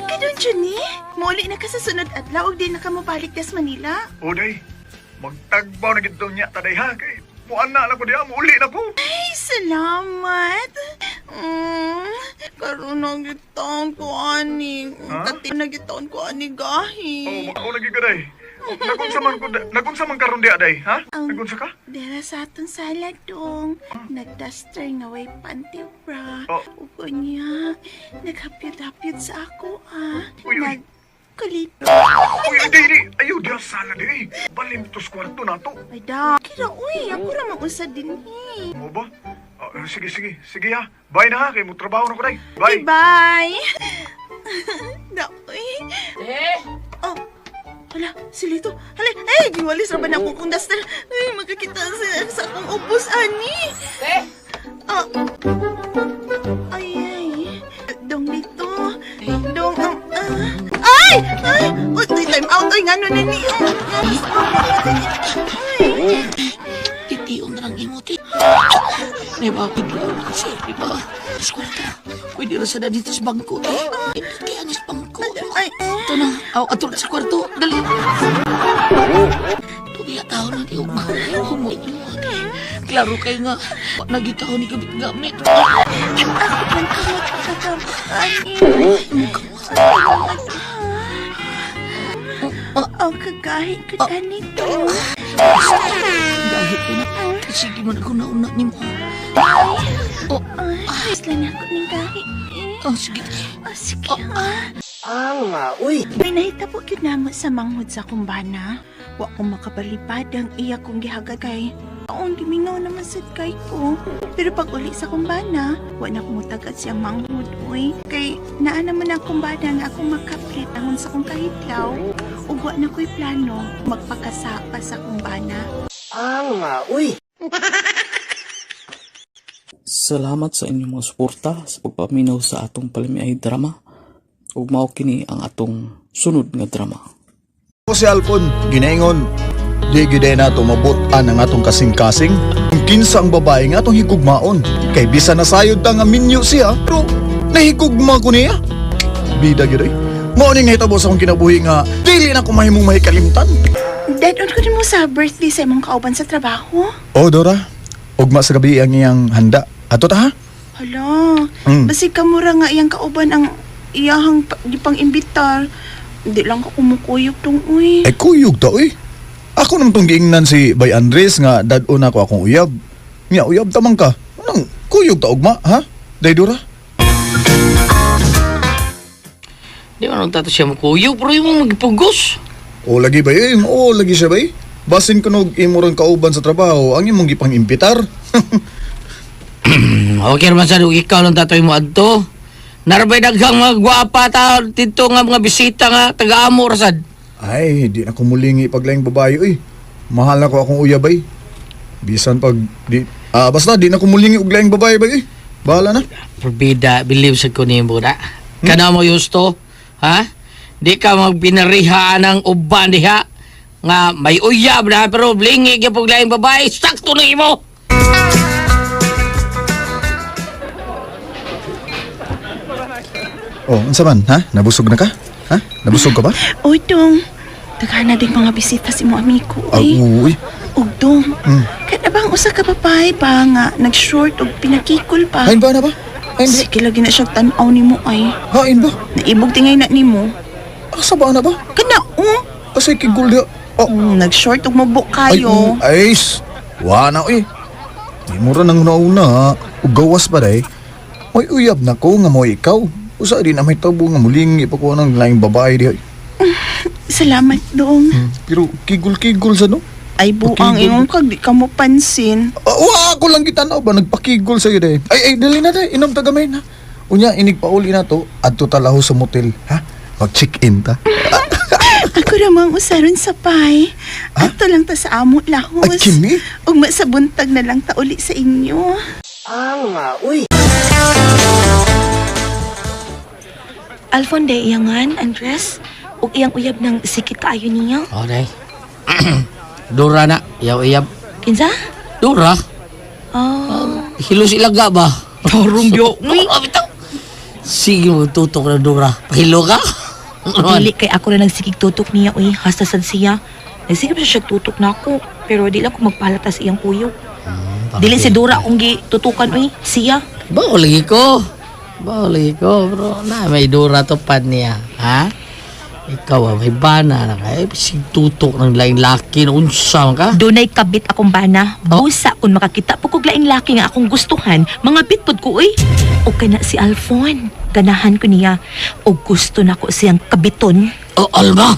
Kadon, Johnny. Muli na ka sa sunod adlaw ug di na ka mobalik des Manila. O day, magtagbaw na gid niya taday ha kay muan na lang ko diha, muuli na ko. Ay, salamat. Karon na gitaon ko ani. Ha? Kati na gitaon ko ani gahi. Oh, makaw lagi ka day. Nagunsa man ko nagunsa man karon diha day, ha? Nagunsa ka? Dera sa atong sala dong. Nagduster nga way panty bra. Oh. Ug niya, naghapyot-hapyot sa ako ah. Uy, uy. Nagkulit. Uy, ay, day, day. Ayaw diha sala day. Balim to sa kwarto nato. Ay da. Kira uy, ako ra mag-usa dinhi. Mo ba? Ah, sige, sige. Sige ha. Bye na ha. Kay mo trabaho na ko day. Bye. Bye. Da uy. Eh? Oh. Hala, si Lito. Hala, ay, giwalis ra ba na akong duster? Ay, magkakita sa akong ubos, ani. Eh? Oh. Ay, ay. Dong Lito. Dong, ah. Ay! Ay! Uy, uy, time out. Uy, ngano na ni. Ay. Titiyon na lang imo, ti. May mga pidlaw na kasi, di ba? Sa kwarto. Pwede ra sa na dito sa bangko, ti. Hindi kaya nga sa bangko. Ay, Ito na. Aw, ato na sa kwarto. Dali. Tumiya tao na di ugma. Humoy mo, ti. Klaro kayo nga. Nagitaw ni gabit gamit. Ako man kamot kakamot, ani. Ang kagahi ka ganito. Gahit ko na. Sige man ako nauna ni mo. Oh, Ay, isla na ako ning gahi. oh, sige. Oh, sige ah. May nahitabo gyud namo sa manghod sa kumbana. Wa ko makabalibad ang iya kong gihagad kay. Taon gimingaw naman sad kay ko. Pero pag uli sa kumbana, wa na ko mutagad siyang manghod uy. Kay naa naman ang kumbana nga akong makaplit angon sa akong kahidlaw. Ug wa na ko'y plano magpakasapa sa kumbana. Salamat sa inyong mga suporta sa pagpaminaw sa atong palamiay drama. Ug mao kini ang atong sunod nga drama. Ko si Alfon, ginaingon, di gyud na mabot-an ang atong kasing-kasing. Kung kinsa ang babae nga atong higugmaon. Kay bisan nasayod ta nga minyo siya, pero nahigugma ko niya. Bida gyud ay. Mao ni nahitabo sa akong kinabuhi nga dili na ko mahimong mahikalimtan. Dead on ko din mo sa birthday sa imong kauban sa trabaho. Oh, Dora. Ugma sa gabi ang iyang handa. Ato ta ha? Hala, basig kamura nga iyang kauban ang iyahang gipang imbitar. Di lang ka kumukuyog tong uy. Ay kuyog ta uy. Ako nang tong giingnan si Bay Andres nga dad-on ako akong uyab. Nya uyab ta man ka. Anong kuyog ta ugma ha? Day Dora. Di man tato siya makuyog, pero yung magpugos. O lagi ba eh? O lagi siya ba eh? Basin kunog imo ron kauban sa trabaho ang imong gipang imbitar. Okay naman sa ikaw lang tatoy mo adto. Narabay daghang mga gwapa ta dito nga mga bisita nga taga-amo rasad. Ay, di na ko mulingi paglaing babae uy. Mahal na ko akong uyab ay. Bisan pag di basta di na ko mulingi og laing babae bay. Bahala na. Probida, believe sa ko nimo na. Kana mo yusto, ha? Di ka magbinariha ng uban diha nga may uyab na pero blingi gyud laing babae, sakto na imo. Oh, unsa man, ha? Nabusog na ka? Ha? Nabusog ka ba? Uy, dong. Daghan na ding mga bisita si mo amigo, Ah, uy. uy. Ug dong. Kada bang usa ka babae ba nga nag-short ug pinakikul pa? Hain ba na ba? Hain ba? Sige lagi na siya tan-aw nimo ay. Hain ba? Naibog tingay na nimo. Asa ba na ba? Kana oh. Asay kigul diha. Oh. Nag-short ug mabuk kayo. Ay, ay, wa na uy. Di mo ra nang una-una, ug gawas pa day. May uyab na ko nga mo ikaw. Usa di na may tabo nga muling ipakuha ng laing babae diha. Salamat dong. Pero kigul-kigul sa no? Ay buang Pakigol. ingon kag di ka mo pansin. Wa ako lang gitanaw ba nagpakigol sa iyo day. Ay ay dali na day, inom ta gamay na. Unya inig pauli na to, adto ta laho sa motel, ha? Mag-check-in ta. Ako ramang usaron sa pay. Ato lang ta sa amo lahos. Ay, kini? Ug sa buntag na lang ta uli sa inyo. Alfon de iyangan, Andres. Ug iyang uyab ng sikit kaayo niya. Oh, day. Dura na, iyaw-iyab. Kinsa? Dura? Oh. Hilo sila ga ba? Tarong biyo. Sige mo tutok na Dura. Pahilo ka? Dili kay ako na nagsigig tutok niya uy, hasta sad siya. Nagsigig siya tutok na ako, pero di lang ko magpalata sa iyang kuyog. Dili si Dora akong gitutukan uy, siya. Bao lagi ko. Bao lagi ko, bro. Na, may Dura to pad niya. Ha? Ikaw ah, may bana na ka. Eh, sig tutok ng laing laki na unsa man ka. Dunay kabit akong bana. Busa kung makakita po kog laing laki nga akong gustuhan, mga bit pod ko uy. O kana si Alfon, ganahan ko niya. O gusto nako siyang kabiton. Oh, Alma!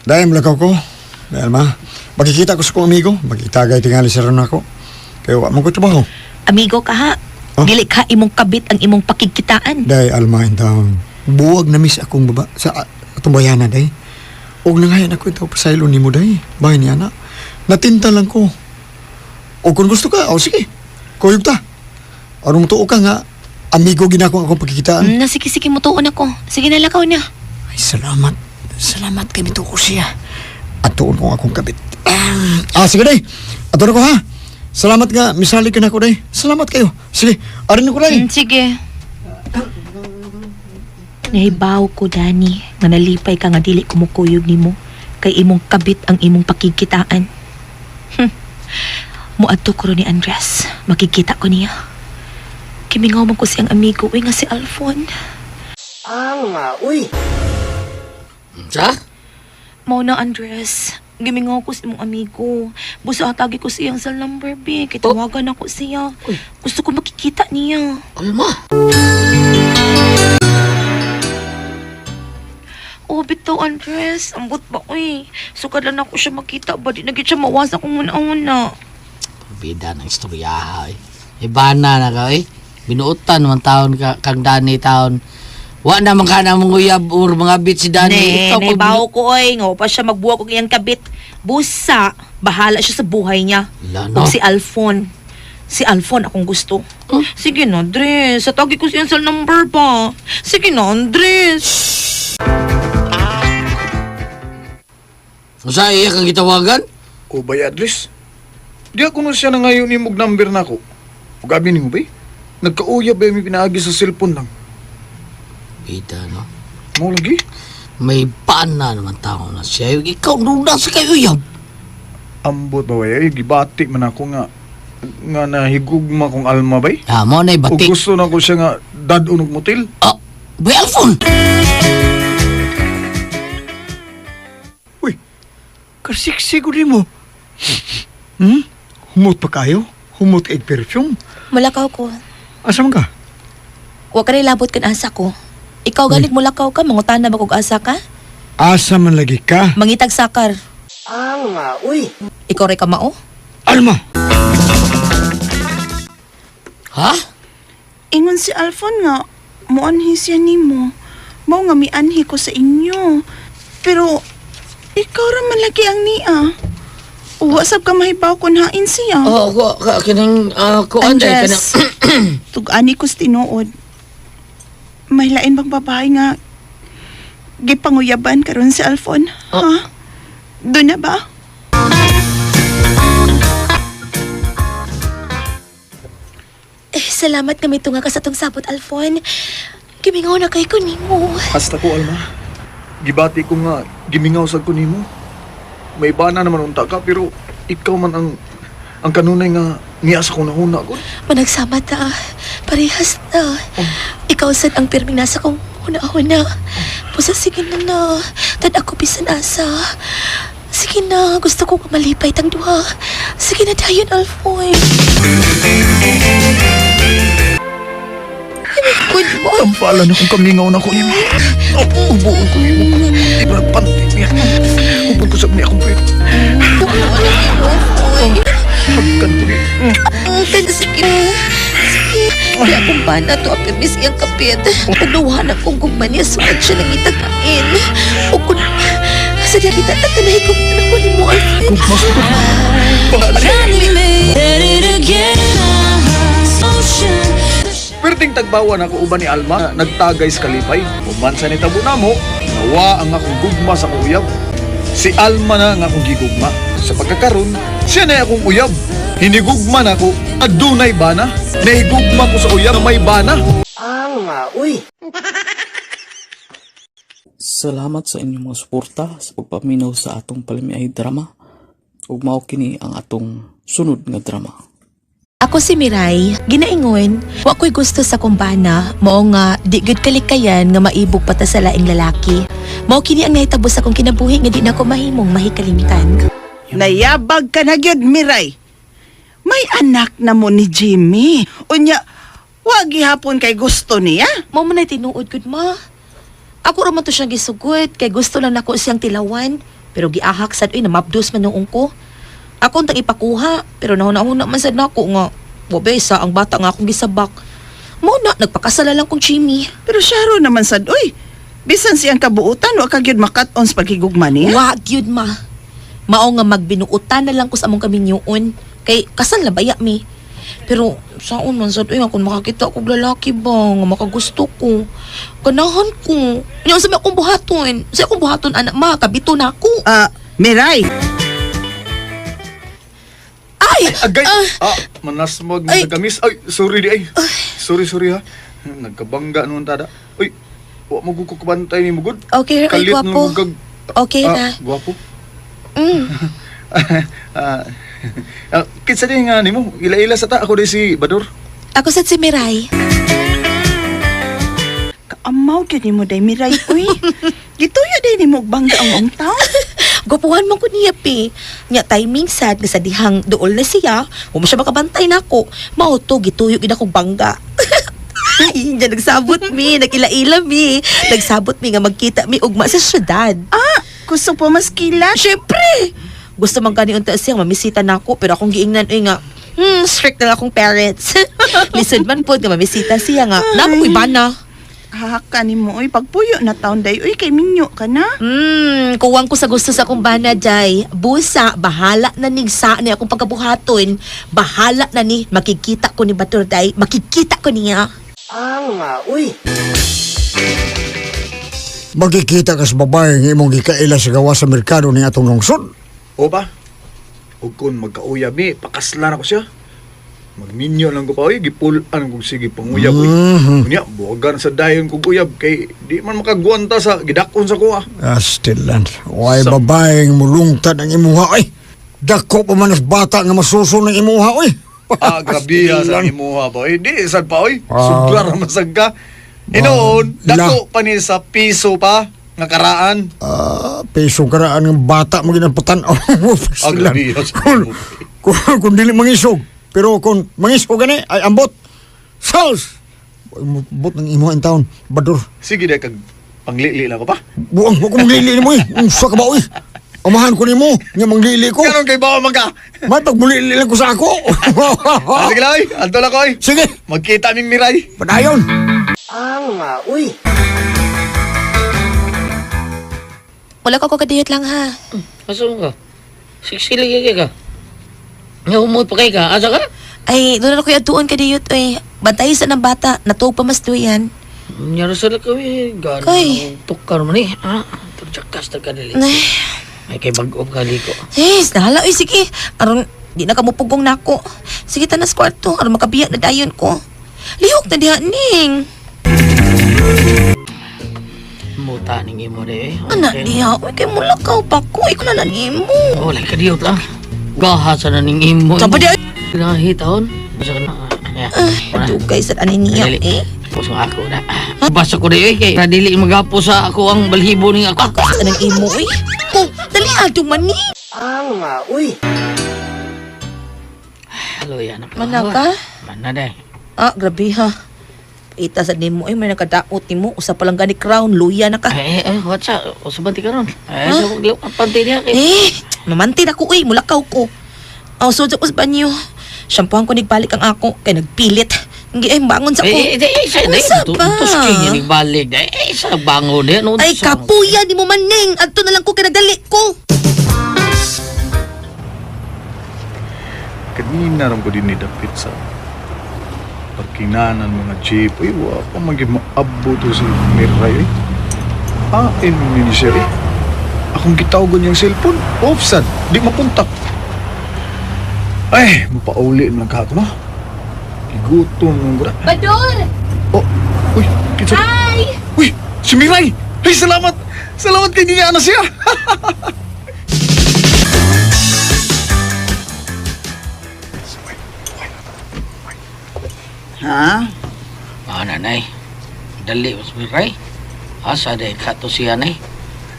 Dahil malakaw ko. Dahil ma, makikita ko sa kong amigo. Magitagay tingali sa ron ako. Kaya wa man ko trabaho. Amigo ka ha. Oh? Dili ka imong kabit ang imong pakigkitaan. Dahil Alma in town. Buwag na miss akong baba sa atong bayana day. Og nangayan ako itaw pasaylo nimo day. Bahay niya na. Natinta lang ko. O kung gusto ka, o sige. Kuyog ta. Anong tuo ka nga, amigo ginako akong pagkikitaan. Na sige sige mutuon ako. Sige na lakaw na. Ay, salamat. Salamat kay mituko siya. At tuon ko akong kabit. Sige day. Ato na ko ha. Salamat nga, misali ka na ko day. Salamat kayo. Sige, arin ko day. Sige. Nahibaw ko, Dani, nga nalipay ka nga dili kumukuyog nimo kay imong kabit ang imong pakigkitaan. Muadto ko ron ni Andres. Makikita ko niya. Kimingaw man ko siyang amigo, uy nga si Alfon. Sa? Mao na, Andres. Gimingaw ko sa imong amigo. Busa atagi ko siyang sa number, B. Kitawagan ako siya. Uy. Gusto ko makikita niya. Alma! Oh, bitaw, Andres. Ambot ba, uy. Sukad lang ako siya makita ba. Di na gid siya mawasa kung una-una. Bida ng istorya eh. Ibana na ka eh. Binuotan man taon ka, kang Dani taon. Wa na man ka na mong uyab or mga bit si Danny. Ne, Ikaw ne, pag- bawo ko oy, nga pa siya magbuwag og iyang kabit. Busa, bahala siya sa buhay niya. Wala na. Ug si Alfon. Si Alfon akong gusto. Sige na, Andres. Sa tagi ko siyang cell number pa. Sige na, Andres. Usa iya kang gitawagan? O bay Andres? Di ako nun siya na ngayon imog number na ako. Ug abi nimo bay? Nagkauyab bay mi pinaagi sa cellphone lang. Bida no. Mao lagi. May paan na naman tao na siya. Ikaw nuna sa kayo uyab. Ambot ba bay? Ay, gibati man ako nga nga nahigugma kong alma bay. Ah, mo na Ug batik. gusto na ko siya nga dad-on og motel. Ah, bay Alfon. Uy, kasiksik ko mo. Humot pa kayo? Humot kay perfume? Mulakaw ko. Asa man ka? Wa ka rin labot kan asa ko. Ikaw galit mulakaw ka, mangutana ba kog asa ka? Asa man lagi ka? Mangitag sakar. Alma, uy. Ikaw rin ka mao? Alma! Ha? Ingon si Alfon nga, muanhi siya nimo. Mao nga mianhi ko sa inyo. Pero, ikaw ra man lagi ang niya. Uwa sab ka mahibaw kun hain siya. Oh, ko ka kining kuan day kanang Andres, tug-ani ko sa tinuod. May lain bang babae nga gipanguyaban karon si Alfon? Oh. Ha? Doon na ba? Eh, salamat nga may tunga ka sa tong sabot, Alfon. Gimingaw na kay ko nimo. Hasta ko Alma. Gibati ko nga gimingaw sad ko nimo. May bana naman unta ka pero ikaw man ang kanunay nga niya sa kong nahuna ko. Managsama ta. Parehas na. Ikaw sad ang pirming nasa kong huna-huna. Pusa, sige na na. Tad ako bisan asa. Sige na, gusto ko malipay tang duha. Sige na dayon, Alfon. Good boy. Tampalan akong kamingaw na ko nimo. Oh, ubuon ko nimo. Ibra panty niya. Ubon ko sa niya akong pwede. Hagkan ko ni. Kan sige. Sige. Di akong bana to apirmis iyang kapit. Pagduhan akong gugma niya sukad siya nang itakain. O kun sa diya kita tatanay ko na ko ni mo, Alfred. Perting tagbawan ako uban ni Alma na nagtagay sa kalipay. Uman sa nitabo namo, nawa ang akong gugma sa akong uyab. Si Alma na ang akong gigugma. Sa pagkakaron, siya na akong uyab. Hinigugma na ako, adunay bana. Nahigugma ko sa uyab na may bana. Salamat sa inyong mga suporta sa pagpaminaw sa atong palamiay drama. Ug mao kini ang atong sunod nga drama. Ako si Miray, ginaingon, wa ko'y gusto sa kumbana, mao nga di gud kalikayan nga maibog pa ta sa laing lalaki. Mao kini ang nahitabo sa akong kinabuhi nga di nako mahimong mahikalimtan. Nayabag ka na gyud, Miray. May anak na mo ni Jimmy. Unya, wag gihapon kay gusto niya. Mao man ay tinuod gud ma. Ako ra man to siyang gisugot kay gusto lang nako siyang tilawan, pero giahak sad uy namabdos man noong ko. Ako untang ipakuha, pero nahuna-huna man sad nako nga wa ba sa ang bata nga akong gisabak. Mao na nagpakasala lang kong Jimmy. Pero siya ro naman sad, uy. Bisan siyang kabuutan, wa ka gyud makat-on sa paghigugma niya. Wa gyud ma. Mao nga magbinuotan na lang ko sa among kaminyoon kay kasal na baya mi. Pero saon man sad uy nga kung makakita kog lalaki ba nga makagusto ko. Ganahan ko. Nya unsa may akong buhaton? Sa akong buhaton anak ma, kabito na ako. Ah, Miray. Ay! Agay! Ah, manasmag Ay. na kamis. Ay, sorry di ay. Sorry, sorry ha. Nagkabangga noon tada. Uy, wa mo gud ko kabantay ni mo gud. Okay, ay Kalit gwapo. mo gag. Okay Ah, na. Gwapo. Mm. Ah, kinsa di nga nimo? Ila-ila sa ta ako di si Bador. Ako sad si Miray. Kaamaw gyud nimo day Miray, uy. Gituyo day nimo og bangga ang ong taon. Gwapuhan man ko niya, pi. Nya timing sad nga sa dihang duol na siya, wa mo siya makabantay nako. Mao to gituyo gid akong bangga. Ay, niya nagsabot mi, nagila-ila mi. Nagsabot mi nga magkita mi ugma sa syudad. Ah, gusto po mas kilat. Syempre. Gusto man gani unta siya mamisita nako pero akong giingnan uy nga strict na lang akong parents. Lisod man pod nga mamisita siya nga. Nako ko'y bana. Hahaka nimo oy, pagpuyo na taon day oy kay minyo ka na. Kuwang ko sa gusto sa akong bana, Jay. Busa, bahala na ning sa ni akong pagkabuhaton. Bahala na ni, makikita ko ni Batur, Day. Makikita ko niya. Magkikita ka sa babae nga imong gikaila sa gawa sa merkado ni atong lungsod. O ba? Ug kun magkauyab ni, pakaslan ako siya. Magminyo lang ko pa, oy, gipulan kog sige panguyab, oy. Unya, buwagan sa dayon kog uyab kay di man makagwanta sa gidakon sa kuha. Astilan. Way babae nga mulungtad ang imuha oy. Dako pa man as bata nga masuso ng imuha oy. Ah, grabe ha, sa imuha ba, oy. Di sad pa, oy. Ah. Sobra ra masag ka. Inoon, Ah, dako pa ni sa piso pa nga karaan. Ah, piso karaan ng bata mo ginapatan. Ah, grabe ha, sa Kung, imuha. kung dili mangisog. Pero kung mangisog gani ay ambot. Sals! Ambot ng imuha in taon. Badur. Sige dahil kag panglili lang ko pa. Buang, wag ko manglili nimo eh. Unsa ka ba oy? Amahan ko nimo nga manglili ko. Karon kay bawa man ka. May pagmulili lang ko sa ako. Ah, sige lang, oy. Adto lang ko, oy. Sige, Magkita ming Miray. padayon. Wala ko kadiyot lang ha. Asa mo ka? Siksili ka ka. Nga umot pa kay ka. Asa ka? Ay, doon na ko atuon kadiyot oy. Bantay sa ng bata, natuog pa mas duyan. Nyaro sa lakaw eh. Gano. Kay. Tukar man eh. Ah, turjakas ta ka dili. Ay, Ay kay bag-o ka liko. eh, nahala oy sige. Aron di na kamupugong nako. Sige tanas kwarto aron makabiyak na dayon ko. Lihok na diha ning. Muta ning imo de eh. Ana diha oy kay mulakaw pa ko. Ikaw na lang nimo. Oh, like kadiyot lang. Gaha sa na ning imo. Saba di ay. Nahitaon. Bisa ka na. Ya. Dugay sa ani niya Dali. eh. Puso ako na. Basta ko di eh. Kay dili magapo sa ako ang balhibo ning ako. Ako sa nang imo oy. Oh, dali adto man ni. Hello yan. Mana ka? Mana day. Ah, grabe ha. Ita sa nimo eh may nakadaot nimo usa pa lang gani crown luya na ka. Eh, eh, what's up? Usaban ti karon. Eh, sa kong liw, pantay niya. Kay. Eh, mamantin ako uy, mulakaw ko. Aw, sudyo ko sa banyo. Shampoohan ko nagbalik ang ako kay nagpilit. Hindi ay bangon sa ko. Eh, eh, eh, sa Unsa ba? Tuski niya nagbalik. Eh, eh, sa bangon niya. No, Ay, kapuya ni mo maning. Adto na lang ko kay nagdali ko. Kanina ram ko din ni dapit sa parkinanan mga jeep. Uy, wa pa maging maabot to si Miray. Eh. Ah, eh, ni siya eh. Akong gitawagon yung cellphone. Off sad. Di makontak. Ay, mapauli man lang ka ako, no? Gigutom ng gura. Bador! Oh, uy, kinsa? Hi! Uy, si Miray! Ay, salamat! Salamat kay niya na siya! Ha? Ah, nanay. Dali, mas miray. Asa day ka to siya, nay.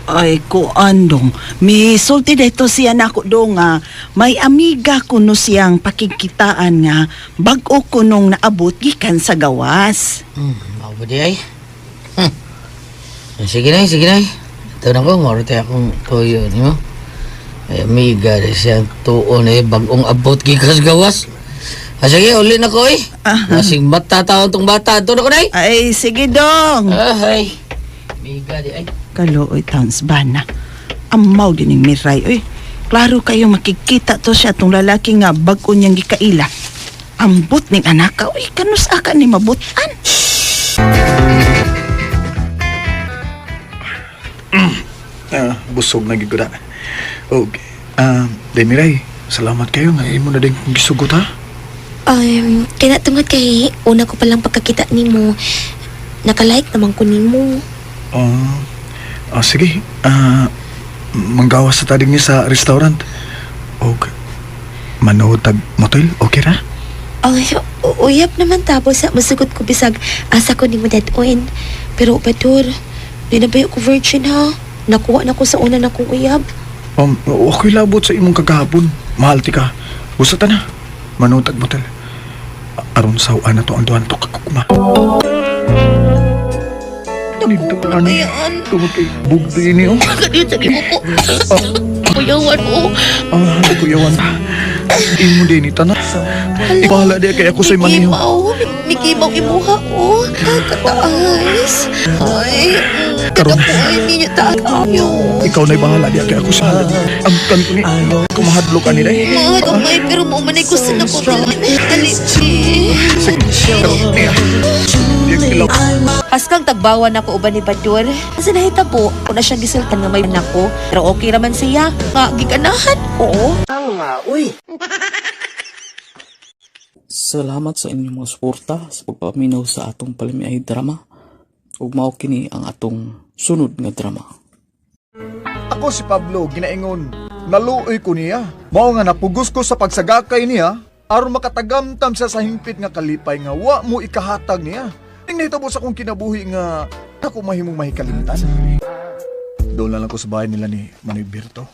Ay, kuan dong. Misulti dito siya nako dong nga may amiga kuno siyang pakigkitaan nga bag-o kunong naabot gikan sa gawas. Mao ba di ay? Sige nay, sige nay. Ito na ko, maro tayo akong tuyo ni mo. Ay, amiga, di siya tuon eh, bagong abot gikas gawas. Ah, sige, uli na ko eh. Masing bata taon tong bata. Ito na ko, nay. Ay, sige dong. Ah, ay. Amiga di ay. Kaluoy towns bana. Amaw din ning Miray oy. Klaro kayo makikita to siya tong lalaki nga bag-o niyang gikaila. Ambot ning anaka oy, kanus aka ni mabutan. Ah, busog na gid ko na. Okay. Day Miray, salamat kayo nga imo na din kong gisugot ha. Kaya tungod kay una ko palang pagkakita nimo, nakalike naman ko nimo. Ah, sige. Manggawas sa tadig ni sa restaurant. Okay. Manood tag motel, okay ra? Ay, uyab naman tapos sa masugot ko bisag asa ko nimo dad-oin. Pero Bador, di na ba ko virgin ha? Nakuha na ko sa una na kong uyab. Okay labot sa imong kagahapon. Mahal ti ka. Busa ta na. Manood tag motel. Aron sawa na to ang duhan to kakukuma. Nito ano? Tungod kay bugdi ni oh. Kadiyot sa imo ko. Kuyawan ko. Ah, kuyawan. Imo din ni tanan. Bahala di kay ako sa'y maniho. Mao. Mikimaw imuha, oh. Kataas. Ay, Karon. Ay, minyo tayo. Ikaw na'y bahala diya kay ako sa halad. Ang kanto ni kumahadlo ka nila eh. Mga gamay, pero mo man ay gusto na ko. Dali, Sige, karon niya. Diya kilaw. Haskang tagbawan ako uban ni Badur. Sa nahitabo, una siyang gisultan nga may nako. Pero okay raman siya. Nga, giganahan ko. Salamat sa inyong mga suporta sa pagpaminaw sa atong palamiay drama. Ug mao kini ang atong sunod nga drama. Ako si Pablo, ginaingon. Naluoy ko niya. Mao nga napugos ko sa pagsagakay niya, aron makatagamtam siya sa hingpit nga kalipay nga wa mo ikahatag niya. Ning nahitabo sa akong kinabuhi nga ako mahimong mahikalimtan. Doon na lang ko sa bahay nila ni Manoy Berto.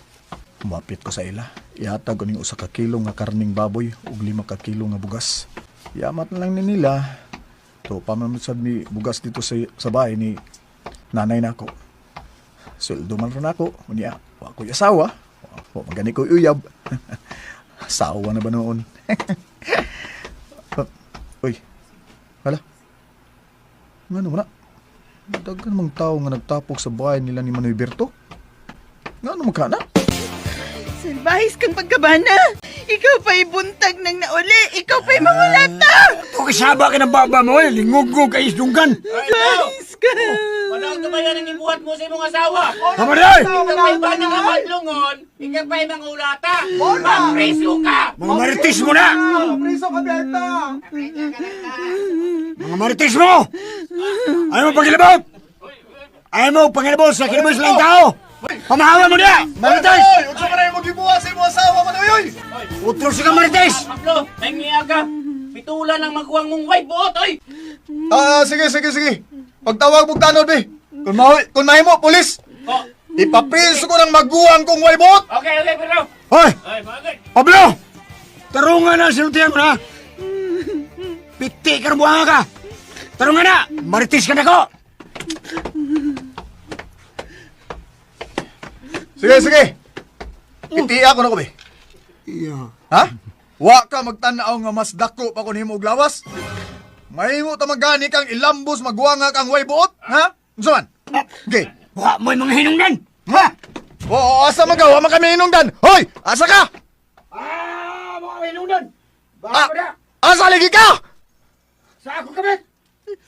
Kumapit ko sa ila. Ihatag ko ning usa ka kilo nga karning baboy ug 5 ka kilo nga bugas. Yamat na lang ni nila. To pa man sad mi bugas dito sa bahay ni nanay nako. Sweldo man ron ako. Unya, wa ko'y asawa. Wa magani ko'y uyab. Asawa na ba noon? Uy, hala. Ngano man na? Daghan mang tao nga nagtapok sa bahay nila ni Manoy Berto. Ngano man ka na? Salbahis kang pagkabana. Ikaw pa'y buntag ng nauli. Ikaw pa'y mangulata. Pakisaba ka ng baba mo, eh. Lingugog kay isdunggan. Salbahis ka. Manang tumayan ang ibuhat mo sa imong asawa. Tama na, eh. Ikaw pa'y banang amadlungon, ikaw pa'y mangulata. Mapreso ka! Mga marites mo na! Preso ka, Berta! Mga marites mo! Ayaw mo pagilabot! Ayaw mo pangilabot sa kinabuhi sa lang tao! Pamahawa mo niya! Marites! Oy, unsa man ay magibuhat sa imong asawa Manoy oy? Utros ka marites! Pablo, may ka. Pitulan ang maguwang mong wife buot, oy! Ah, sige sige sige. Pagtawag mo tanod be. Kung mahoy, kung mahimo pulis. Oh, Ipapriso ko ng maguwang kong waybot. okay, okay, pero. Hoy! Ay, bagay. Pablo! Tarungan na sinuntihan mo na! Piti ka ng buhanga ka! Tarungan na! Marites ka na ko! Sige, sige. Itiya ko na ko be. Iya. Ha? Wa ka magtan-aw nga mas dako pa kun himo og lawas. Mahimo ta magani kang ilambos maguwanga kang way buot, ha? Unsa man? Okay. Wa mo'y mga hinungdan! Ha? Oo, asa magawa man kami hinungdan. Hoy, asa ka? Ah! Mga hinungdan! Ah, Baka na! asa lagi ka? Sa ako kabit!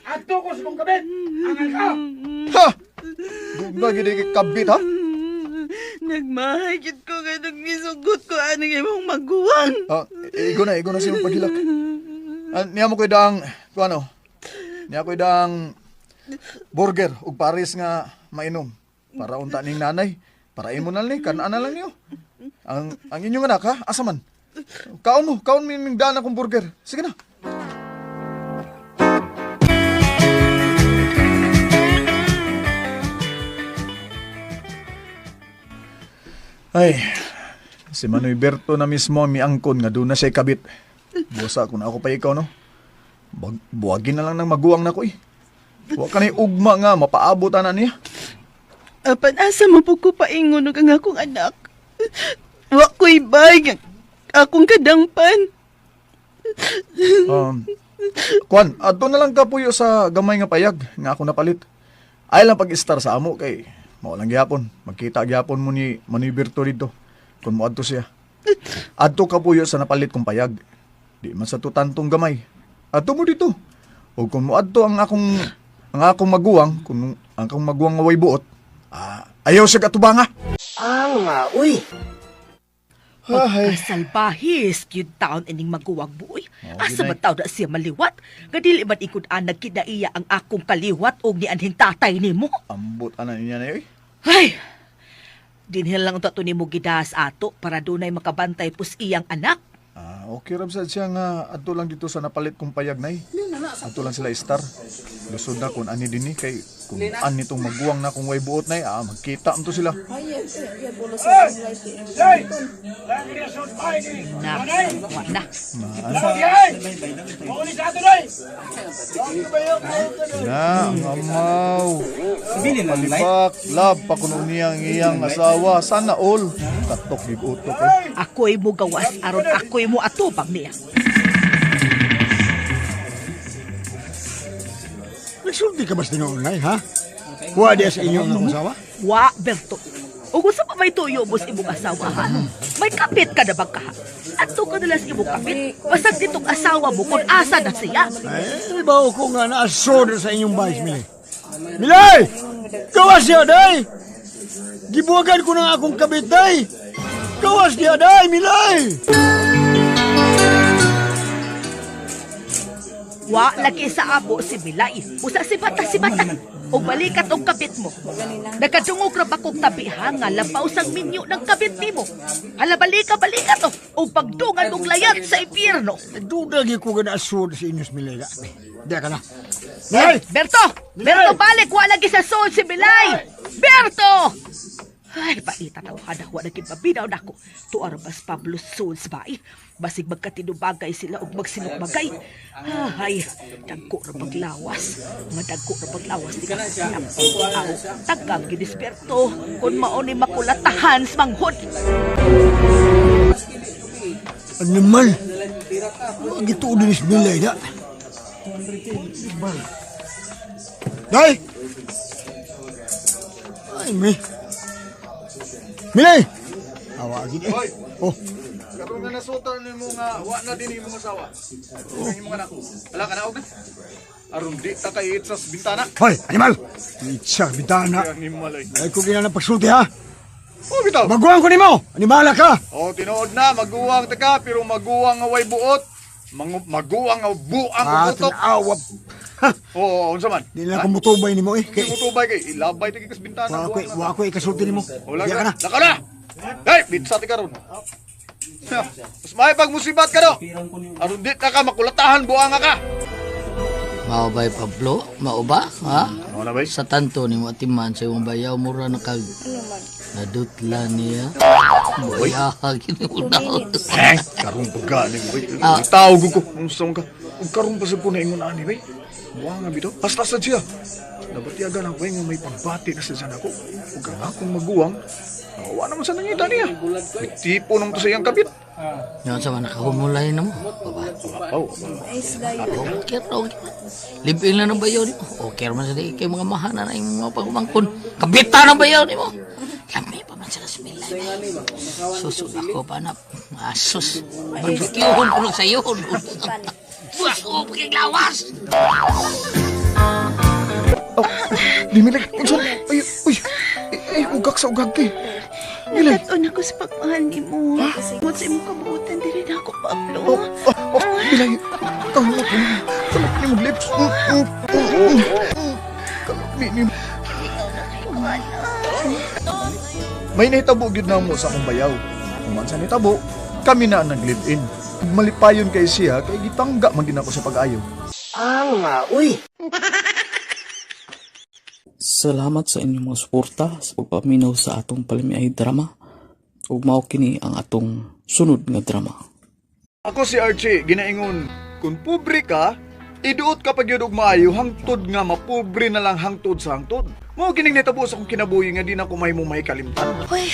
Adto ko sa kong kabit! Angal ka! Ha? Dugna gid kay kabit ha? Nagmahagit ko kay nagmisugot ko anong imong maguwang. Ah, igo na siyang paghilak. Ah, niya mo ko'y daang, kung ano, niya ko'y daang burger ug pares nga mainom. Para unta ning nanay. Para imo na ni, kanaan na lang niyo. Ang inyong anak ha, asa man? Kaon mo, kaon mo yung daan akong burger. Sige na. Ay, si Manoy Berto na mismo ang miangkon nga doon na siya kabit. Busa kung ako pa ikaw, no? Buwagin na lang ng maguwang na ko, eh. Wa ka na'y ugma nga, mapaabot na niya. Apan asa mo po ko paingon og ang akong anak. Wa ko'y bay akong kadangpan. Kwan, adto na lang kapuyo sa gamay nga payag nga ako napalit. Ay lang pag-istar sa amo kay mao lang gihapon. Magkita gihapon mo ni Manoy Berto dito kung moadto siya. Adto kapuyo sa napalit kong payag. Di man sa tutantong gamay. Adto mo dito. O kung moadto ang akong maguwang, kung ang akong maguwang nga way buot, ayaw siya katubanga. Pagkasalbahis, cute taon ining maguwag buoy. Oh, Asa ginay. man taon na siya maliwat? Nga dili man ikod anag kinaiya ang akong kaliwat og ni anhing tatay nimo. Ambot ana niya na oy. Ay! Dinhil lang unta to nimo gidas ato para dunay makabantay pus iyang anak. Ah, okay ra sad siya nga adto lang dito sa napalit kong payag nay. Adto lang sila istar. Lusod na kung ani dinhi kay kung ani tong maguwang na kung way buot nay, magkita man to sila. Na, wa na. Na, ang amaw. Palibak, lab, pakuno niya ang iyang asawa. Sana all. Katok, gig-utok eh. Ako'y mo gawas aron ako'y mo atubang niya. Nagsulti ka ba sa tinuod, Nay, ha? Wa diya sa inyo ang akong asawa? Wa, Berto. Ug unsa pa may tuyo mo sa imong asawa ha? May kapit ka na ba ka? Adto ka nila sa imong kapit. Basag ditong asawa mo kung asa na siya. Ay, bawo ko nga naasod sa inyong bayis, Milay. Milay! Gawas siya, day! Gibuwagan ko ng akong kabit, day! Gawas niya, day, Milay! Wa lagi sa abo si Milay. Usa si bata si bata. O balikat og kabit mo. Nakadungog ra ba kog tabi ha nga labaw sang minyo ng kabit nimo. Hala balika balika to. O pagdungan mong layat sa impyerno. Duda gyud ko nga naasod sa inyong Milay. Diya ka na. Milay! Berto! Berto balik wa lagi sa soul si Milay. Berto! Ay, paita tawhana wa naging mabinaw nako. Tuar bas Pablo Souls ba? Basig magkatinubagay sila og magsinukbagay. Ay, dagko ra paglawas. Nga dagko ra paglawas ni kasiyang. Aw, tagam ginisperto kun mao ni makulatahan sa manghod. Animal! Wag ito din is Milay na. Day! Ay, may. Milay! Awa, gid eh. Oh, Karon nga nasutan nimo nga wa na din imong asawa. Oh. Imong anak. Ala ka na og. Aron di ta kay itsas bintana. Hoy, animal! Itsa, bintana. Animal ay. Ay, ko ginana pagsulti ha. Oh, bitaw. Maguwang ko nimo! Animala ka! Oh, tinuod na maguwang ta ka pero maguwang nga way buot. Maguwang nga buang Ah, utok. tanawa. Oo, unsa man? Di na ko mutubay nimo eh. Di Kay, mo tubay kay ilabay ta kay bintana. wa ko, wa ko ikasulti nimo. Wala Diya ka ka na. na. Lakaw na. Hey, bitsa ti karon. Mas may pagmusibat ka do. Aron di ta ka makulatahan buanga ka. Mao ba Pablo? Mao ba? Ha? Ano na bay? Sa tanto ni mo atiman sa imong bayaw mura na kag nadutla niya. Boya gini una. Eh, karon pa gani mo bay. Tawag ko unsa man ka. Ug karon pa sad ko naingon ani bay. Buanga bitaw. Basta sad siya. Nabatiagan ako nga may pagbati na sa nako. Ug ang akong maguwang, wa naman sa nangita niya. May tipo nung to sa iyang kabit. Nga sa man nakahumulay na mo. Baba. Oh, Okay ra okay. Live-in lang ng bayaw nimo. Okay ra man sa di kay mga mahana na imong mga pagumangkon. Kabita ng bayaw nimo. Lami pa man sila sa Milay. Susod ako pa na. Asus. Barbecuehon ko sa iyo. Sus, oh, lawas. Di Milay, unsa? Ay, uy. Ay, ugak sa ugag kay. Milay. Nagkat-on ako sa pagmahal nimo. Tungod sa imong kabuotan diri na ako, Pablo. Oh, oh, Milay. Kamot mo. Kamot ni mo lips. Kamot ni ni. May nahitabo gyud namo sa akong bayaw. Human sa nitabo, kami na ang nag-live-in. Malipayon kay siya kay gipangga man din ako sa pag-ayo. Salamat sa inyong mga suporta sa pagpaminaw sa atong palamiay drama. Ug mao kini ang atong sunod nga drama. Ako si Archie, ginaingon, kung pobre ka, iduot ka pag yun og maayo, hangtod nga mapobre na lang hangtod sa hangtod. Mao kining nitabo sa akong kinabuhi nga di na ko mahimo mahikalimtan. Uy,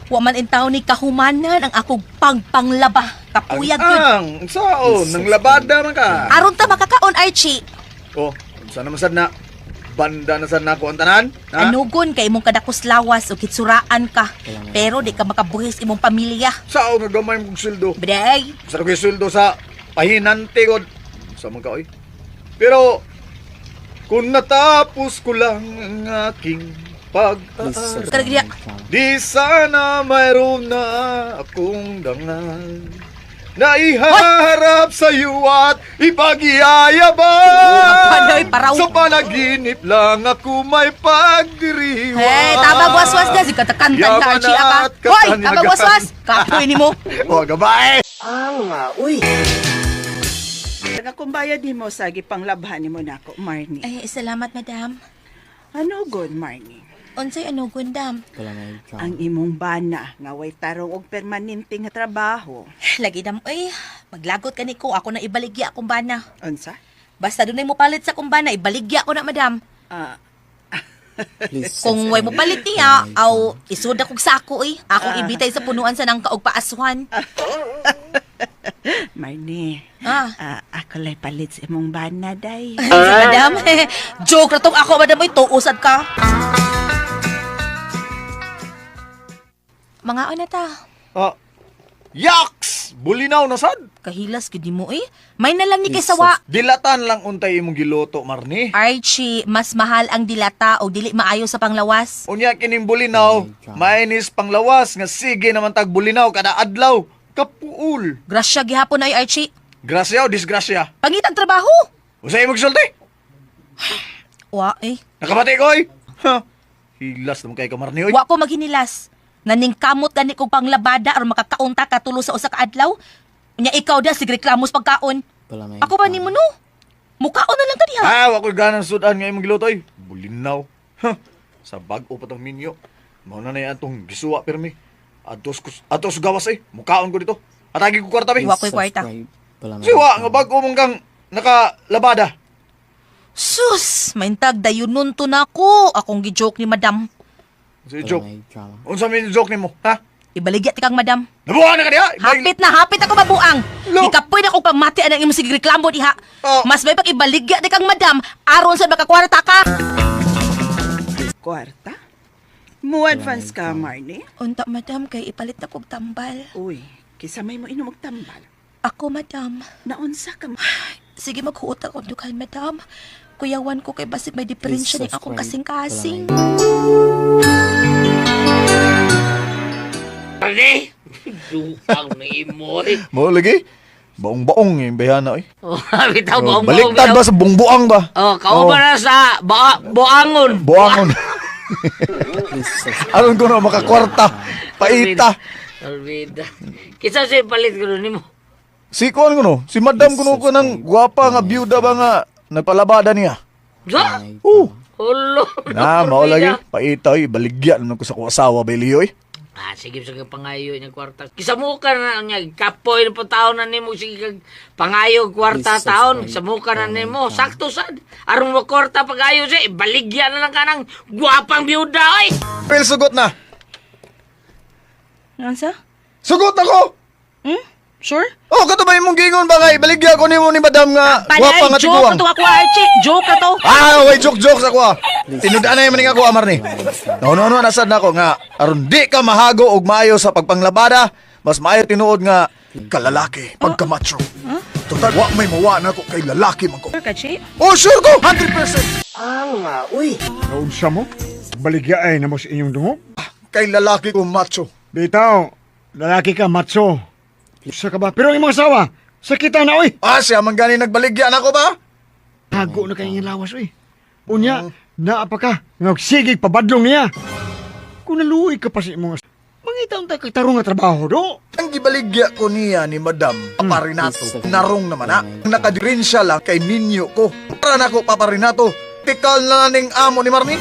wa man intaw ni kahumanan ang akong pangpanglaba. Kapuyag yun. Ang, saon, nang labada man ka. Aron ta makakaon, Archie. Oh, unsa naman sad na? Banda na sad na ako ang tanan? Ha? Anugon kay imong kadakos lawas o kitsuraan ka. Pero di ka makabuhis imong pamilya. Saon nga gamay mong sweldo? Bday, Sa ko'y sweldo sa pahinante ko. Sa mga kaoy. Pero, kung natapos ko lang ang aking pag-aaral, Karagya. di sana mayroon na akong dangal na ihaharap sa iyo at ipagyayabang. Panoy, paraw. Sa panaginip lang ako may pagdiriwang. Hey, tabag waswas na. Sige, kanta Yaman ka, Archie, aka. at Hoy, katanyagan. tabag waswas. Kapoy ni mo. O, gabay! Ang akong bayad nimo sa gipanglabhan nimo nako, Marnie. Ay, salamat, madam. Ano god, Marnie? Unsay ano, gundam? Ang imong bana nga way tarong og permanente nga trabaho. Lagi dam, oy, maglagot ka ni ko. Ako na ibaligya akong bana. Unsa? Basta dunay mo palit sa akong bana, ibaligya ko na, madam. Ah, Kung way mo palit niya, aw isuda kog sako, oy. Akong ibitay sa punuan sa nangka og paaswan. Marnie. Ah. Ah, ako lay palit sa imong bana, day. Madam, joke na tong ako, madam, oy, tuusad ka. Mga na ta. Ah, yaks! Bulinaw na sad. Kahilas gid mo eh. May na lang ni kay sawa. Dilatan lang untay imong giluto, Marnie. Archie, mas mahal ang dilata o dili maayo sa panglawas. Unya kining bulinaw, mainis panglawas nga sige naman tag bulinaw kada adlaw. Kapuul. Grasya gihapon ay Archie. Grasya o disgrasya? Pangitag trabaho. Usay imong gisulti? Wa eh. Nakabati ko oy. Ha. Hilas naman kay ka Marnie oy. Wa ko maghinilas. Naningkamot gani kog panglabada aron makakaunta ka tulo sa usa ka adlaw. Nya ikaw da sige reklamo sa pagkaon. Ako ba nimo no? Mukaon na lang ka diha. Ah, wa ko'y ganang sudan nga imong giluto oy. Bulinaw. Ha. Sa bag-o pa tong minyo. Mao na na atong gisuwa pirmi. Atos kus atos gawas eh. Mukaon ko dito. Atagi ko kwarta be. Wa ko'y kwarta. Siwa nga bag-o mong kang nakalabada. Sus, maintag dayunon to nako. Akong gi-joke ni madam. Si joke. Unsa may joke nimo, ha? Ibaligya ti kang madam. Nabuha na ka diha. Hapit na, hapit ako mabuang. Lo. Ikapoy na kong pamati anang imong sige reklamo diha. Oh. Mas may pag ibaligya ti kang madam aron sa makakwarta ka. Kwarta? Mo advance ka, Marnie? Unta madam kay ipalit na kog tambal. Uy, kisa may mo inom og tambal. Ako madam. Naunsa ka Sige maghuot ako dughan madam. Kuyawan ko kay basig may diferensya ning akong kasing-kasing. Marnie! Duang na imo eh. Mao lagi. Baong-baong yung bayana oy. Oh, bitaw Oh, baong baliktad ba sa bungbuang ba? Oh, kao ba na sa buangon? Buangon. Aron ko na makakwarta. Paita. Olvida. Kinsa siya palit ko nimo? Si kuan ko no, si madam kuno ko ng gwapa nga byuda ba nga nagpalabada niya. Sa? Oh. Hulo. Na, mao lagi. Paita oy, baligya naman ko sa kuha asawa ba oy. Ah, sige sige pangayo ng kwarta. Kisa mo ka na niya kapoy na po taon na nimo sige kag pangayo kwarta taon sa muka na nimo sakto sad. Aron mo kwarta pagayo siya baligya na lang ka ng gwapang byuda oy. Pel sugot na. Unsa? Sugot ako. Hmm? Sure? Oh, kato ba imong gingon ba nga ibaligya ko nimo ni madam nga gwapa nga Panay, joke tiguang. na to ako, Archie. Joke na to. Ah, way joke joke sa kuha. Tinud-anay man nga ako amar ni. No no no nasad na ako nga aron di ka mahago og maayo sa pagpanglabada, mas maayo tinuod nga kalalaki pagka macho. Total wa may mawa na ako kay lalaki man ko. Sure ka, Chi? Oh, sure ko 100%. Naunsa mo? Baligya ay na mo sa inyong dungog. Kay lalaki ko macho. Bitaw, lalaki ka, macho. Usa ka ba? Pero ang imong asawa, sakita na, oy. Ah, siya man gani nagbaligya na ako ba? Hago na kayong lawas, oy. Unya, naa pa ka. Nga sige, pabadlong niya. Kung naluoy ka pa sa imong asawa, mangita unta kay tarong nga trabaho, do. Ang gibaligya ko niya ni Madam Paparinato, narong naman na. Nakadirin siya lang kay ninyo ko. Para nako Paparinato, tikal na ning amo ni Marnie.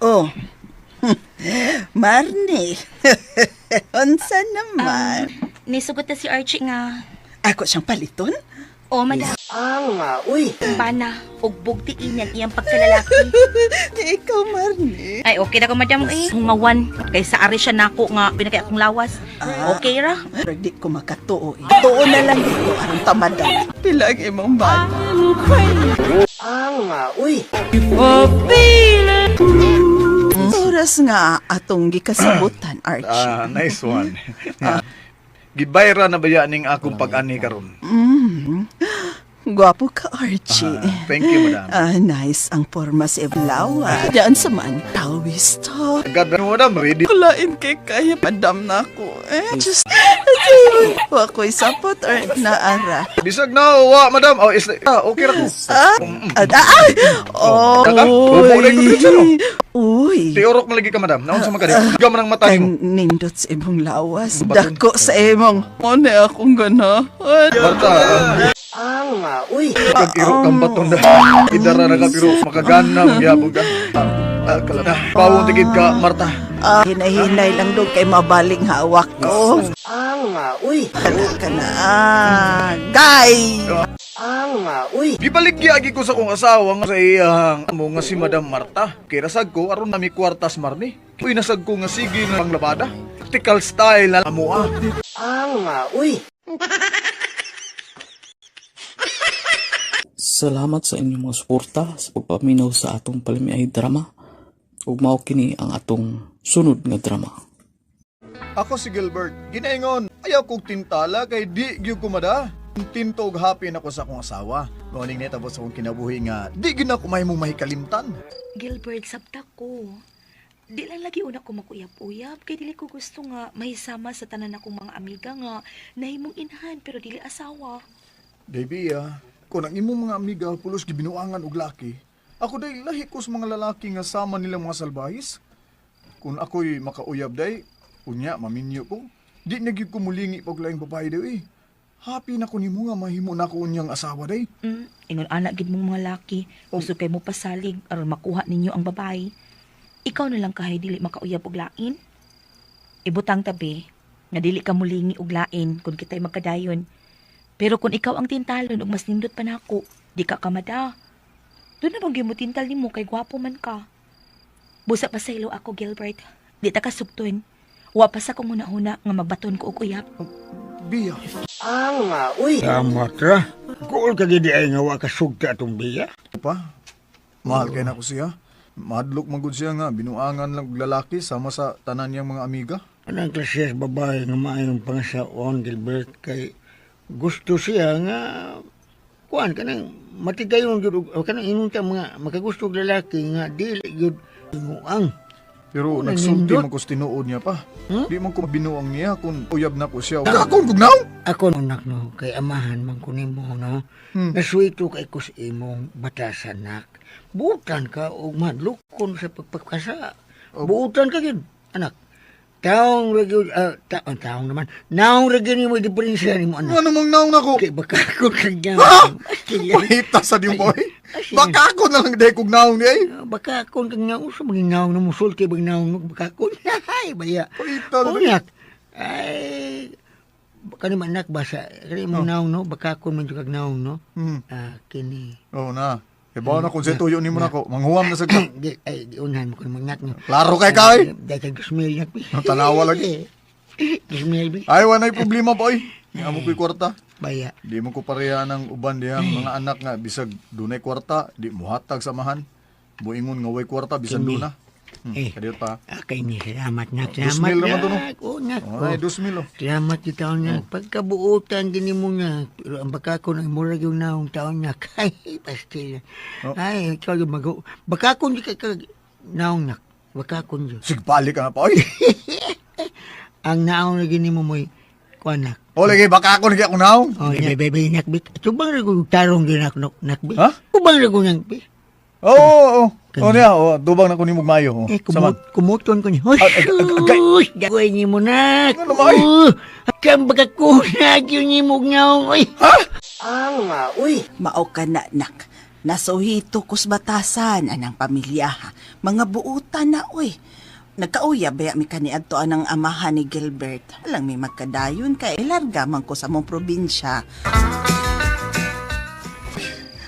Oh. Marnie. Unsa naman? Nisugot na si Archie nga. Ako siyang paliton? O, madam. Uy. Bana, ug bugtiin ang iyang pagkalalaki. Ikaw, Marnie. Ay, okay na ko, madam. Eh, hungawan. Kay sa ari siya nako nga pinakay akong lawas. Okay ra? Pero di ko makatuo eh. Tuo na lang dito aron tamadan. Pila ang imong bana. Oras nga atong gikasabutan, Archie. Ah, nice one. Gibayra na ba yan ning akong pag-ani karon? Gwapo ka, Archie. Thank you, madam. Ah, nice ang forma sa Eblawa. Diyan sa man, tawis to. God, madam, ready. Kulain kay kaya, madam na ako. Eh, just, wa ko'y sapot or naara. Bisag na, wa, madam. Oh, is, okay ra ko. Ah, ah, ah, oh, Kaka, ubo na yung diretso, no? Uy. Tiurok man lagi ka, madam. Naon sa magkadi. Gaman ang mata nimo. Ang nindot sa imong lawas. Dako sa imong. Muna akong ganahan. Marta. Uy. Kag iro kang baton na. Idara na ka pero makaganam gyapon ka. Kala. Pawong tigid ka, Marta. Ah, hinay-hinay lang doon kay mabaling hawak ko. Uy. Kana ka na. Ah, gay. Uy. Gibaligya ko sa akong asawa nga sa iyang amo nga si Madam Marta. Kay rasag ko aron nami kwartas marni. Uy nasag ko nga sige nga panglabada. Practical style na amo ah. Uy. Salamat sa inyong mga suporta sa pagpaminaw sa atong palamiay drama. Ug mao kini ang atong sunod nga drama. Ako si Gilbert. Ginaingon, ayaw kog tintala kay di gyud ko mada. Tinto og happy na ko sa akong asawa. Morning na tapos akong kinabuhi nga di gyud na ko mahimong mahikalimtan. Gilbert, sabta ko. Di lang lagi una ko makuyap-uyap kay dili ko gusto nga mahisama sa tanan akong mga amiga nga nahimong inahan pero dili asawa. Baby, kung ang imong mga amiga pulos gibinuangan og laki, ako day lahi ko sa mga lalaki nga sama nilang mga salbahis. Kung ako'y makauyab day, unya maminyo ko. Di na gyud ko mulingi pag laing babae day. Eh. Happy na ko nimo nga mahimo na ko unyang asawa day. Ingon anak gid mong mga laki, gusto kay mo pasalig aron makuha ninyo ang babae. Ikaw na lang kahay dili makauyab og lain. Ibutang tabi nga dili ka mulingi og lain kung kita'y magkadayon. Pero kung ikaw ang tintalon ug mas nindot pa nako, di ka kamada. Doon na bang mo tintal nimo kay gwapo man ka. Busa pa sa ilo ako, Gilbert. Di ta kasugton. Wa pa sa kong huna-huna nga magbaton ko og uyab. Bia. Uy. Tama tra. Kuol ka gidi ay nga wa ka sugta atong biya. Pa, mahal kay nako siya. Mahadlok man gud siya nga binuangan lang og lalaki sama sa tanan niyang mga amiga. Anang klase sa babae nga maayong pangasaon, Gilbert, kay gusto siya nga kuan kanang matigayon gyud og kanang ingon ta mga makagusto og lalaki nga dili gyud inguang. Pero Una, nagsulti nindot. man ko sa tinuod niya pa. Hmm? Di man ko binuang niya kung uyab na ko siya. Akong gugnaw. Ako anak no kay amahan man ko nimo no. Nasuito kay ko sa imong batasan nak. Buutan ka og madlukon sa pagpagkasa. Buutan ka gyud anak. Taong ra gyud taong naman. Naong ra gyud nimo diferensya nimo anak. Ano mang naong nako? Kay baka ko kag Ha? Pahita sa di mo eh. Baka ako na lang dahil kog naong niya eh. Baka akon kag naong sa mga naong na musulti bang naong no baka akon. Ay baya. Pahita na. Unak. Ay kani man anak basa kani mong naong no baka akon man jud kag naong no. Kini. Oo na. Ibaw na kung sa tuyo ni mo nako. Manghuwam na sa ka. Di, ay giunhan mo ko mga no. Klaro kay ka eh. Dahil kag 2,000 nak. Ang tanawa lagi. 2,000 bi. Ay, wala problema boy. Nga mo ko'y kwarta. Baya. Di mo ko pareha ng uban dihang mga anak nga bisag dunay kwarta, di muhatag sa amahan. Buingon nga way kwarta bisan Kini. duna. Eh. Kadiyot pa. Okay ni salamat nak. Dos Salamat mil naman to, no? nak. Oh, nak. Oh, ay, 2,000 oh. Salamat yung taon nak. Pagkabuotan gini mo nak. Pero ang baka ko nang murag yung naong taon nak. Ay, pastil. Oh. Ay, ikaw yung mag... Baka ko di ka naong nak. Baka ko di. Sigbalik ka na pa oy. Ang naong na gini mo mo'y kuan nak. O lagi baka ako lagi ako naong. Oh, nya bebe nak bi. Tubang ra ko tarong di nak nak bi. Ha? Tubang ra ko nang bi. Oo, oo, oo. Oh, niya, oh, dubang na ko ni Mugmayo. Oh. Eh, Saman. kumuton ko niya. Hush! Ay, ay, ay, Gagawin niyo mo nak. Ano ba, ay? Kang baka ko na yun niyo mo ngaong. Uy! Mao ka na, nak. Nasuhito kus batasan anang pamilya. ha. Mga buutan na, uy. Nagkauya ba mi kaniadto anang amahan ni Gilbert. Alang may magkadayon kay larga man ko sa mong probinsya.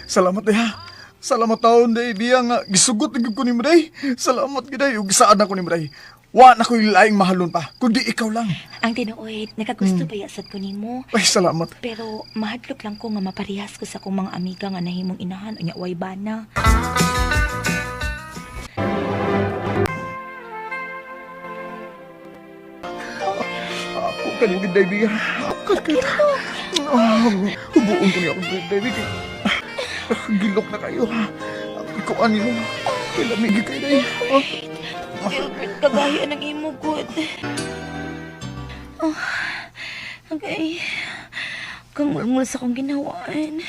Salamat eh ha. Salamat taon day biya nga gisugot na gyud ko ni Day. Salamat gyud day ug saan ako ni Day. Wa na ko'y laing mahalon pa, kundi ikaw lang. Ang tinuod, nakagusto ba sad ko nimo? Ay, salamat. Pero mahadlok lang ko nga maparehas ko sa akong mga amiga nga nahimong inahan unya way bana. Ako kayo gid day biya. Ako kayo. Hubuon ko niya akong day biya. Gilok na kayo. Ikaw ani mo. Kailamig kayo day. Ah. Gilbert, kagaya ng imo gud. Oh, okay. Kangulmul sa akong ginawaan.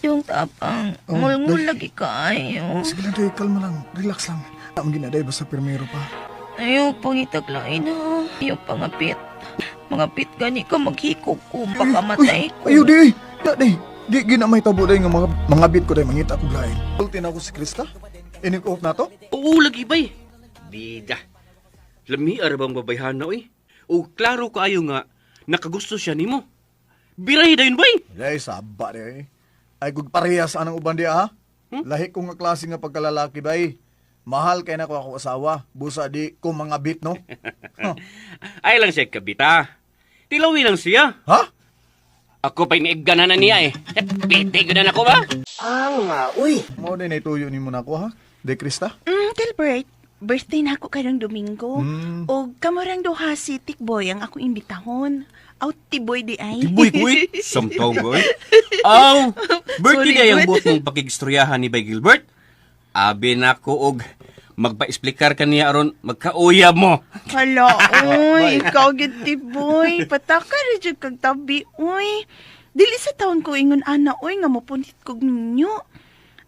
Yung tapang, Oh, ngulngul day. lagi kaayo. Sige lang day, kalma lang. Relax lang. Ang ginaday basta pirmero pa. Ayaw pangitaglain ha. Ayaw pangapit. Mangapit gani ka maghikog ko. Baka matay ko. Ayaw di. Da di. Di gina may tabo day nga mga bit ko day mangita ko lain. Ulti na ako si Krista. Inig off na to? Oo, lagi bay. Bida. Lami ara bang babayhana oy. O klaro kaayo nga nakagusto siya nimo. Birahi dayon bay. Ay, saba di ay. Ay, kung parehas anang uban di ha? Lahi ko nga klase nga pagkalalaki bay. Mahal kay nako ako asawa. Busa di ko mga bit, no? Ay lang siya kabita. Tilawi lang siya. Ha? Ako pa'y niigganan na niya eh. Piti ko na nako ba? Mao din ituyo nimo nako ha? De Krista? Gilbert, birthday na ako karong Domingo. O kamurang duha si Tikboy ang akong imbitahon. Aw, Tiboy di ay. Tiboy ko eh. Samtong ko eh. Aw, birthday Sorry, day ang good. buot mong pakigstoryahan ni Bay Gilbert. Abi na ko og magpa-explicar ka niya aron magkauyab mo. Hala, uy, ikaw gid Tiboy. Pataka ra jud kag tabi, uy. Dili sa taon ko ingon ana, uy, nga mopunit kog ninyo.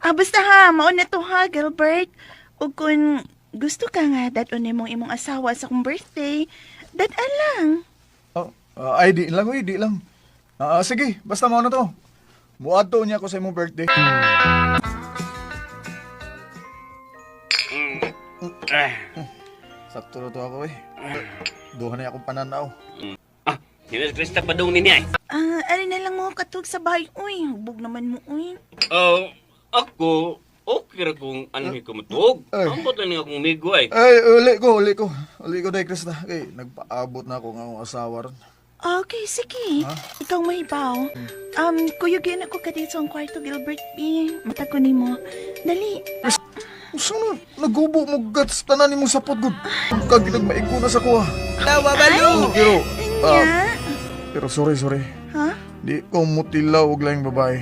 Ah, basta ha, mao na to ha, Gilbert. O kung gusto ka nga dad-on nimong imong asawa sa akong birthday, dad-an lang. Oh, ay, di lang, uy, di lang. Sige, basta mao na to. Muadto niya ako sa imong birthday. Sakto na to ako eh. Duha na akong pananaw. Ah, Hinas Krista padung ni niya eh. Ah, ari na lang mo katug sa bahay, uy. Hubog naman mo, uy. Oh, ako, okay ra kung ano ko matuog. Ay. Ambot lang niya akong migo ay. Ay, uli ko, uli ko. Uli ko, Day Krista. Kay, nagpaabot na ako nga akong asawa ron. Okay, sige. Ikaw may baw. Kuyugin ako ka dito ang kwarto, Gilbert B. Mata ko nimo. Dali. Usa na, nagubo mo guts tanan nimo sapot gud. Kag nagmaigo na sa kuha. Ay, Pero, nya. pero sorry, sorry. Ha? Di ko mutilaw og laing babae.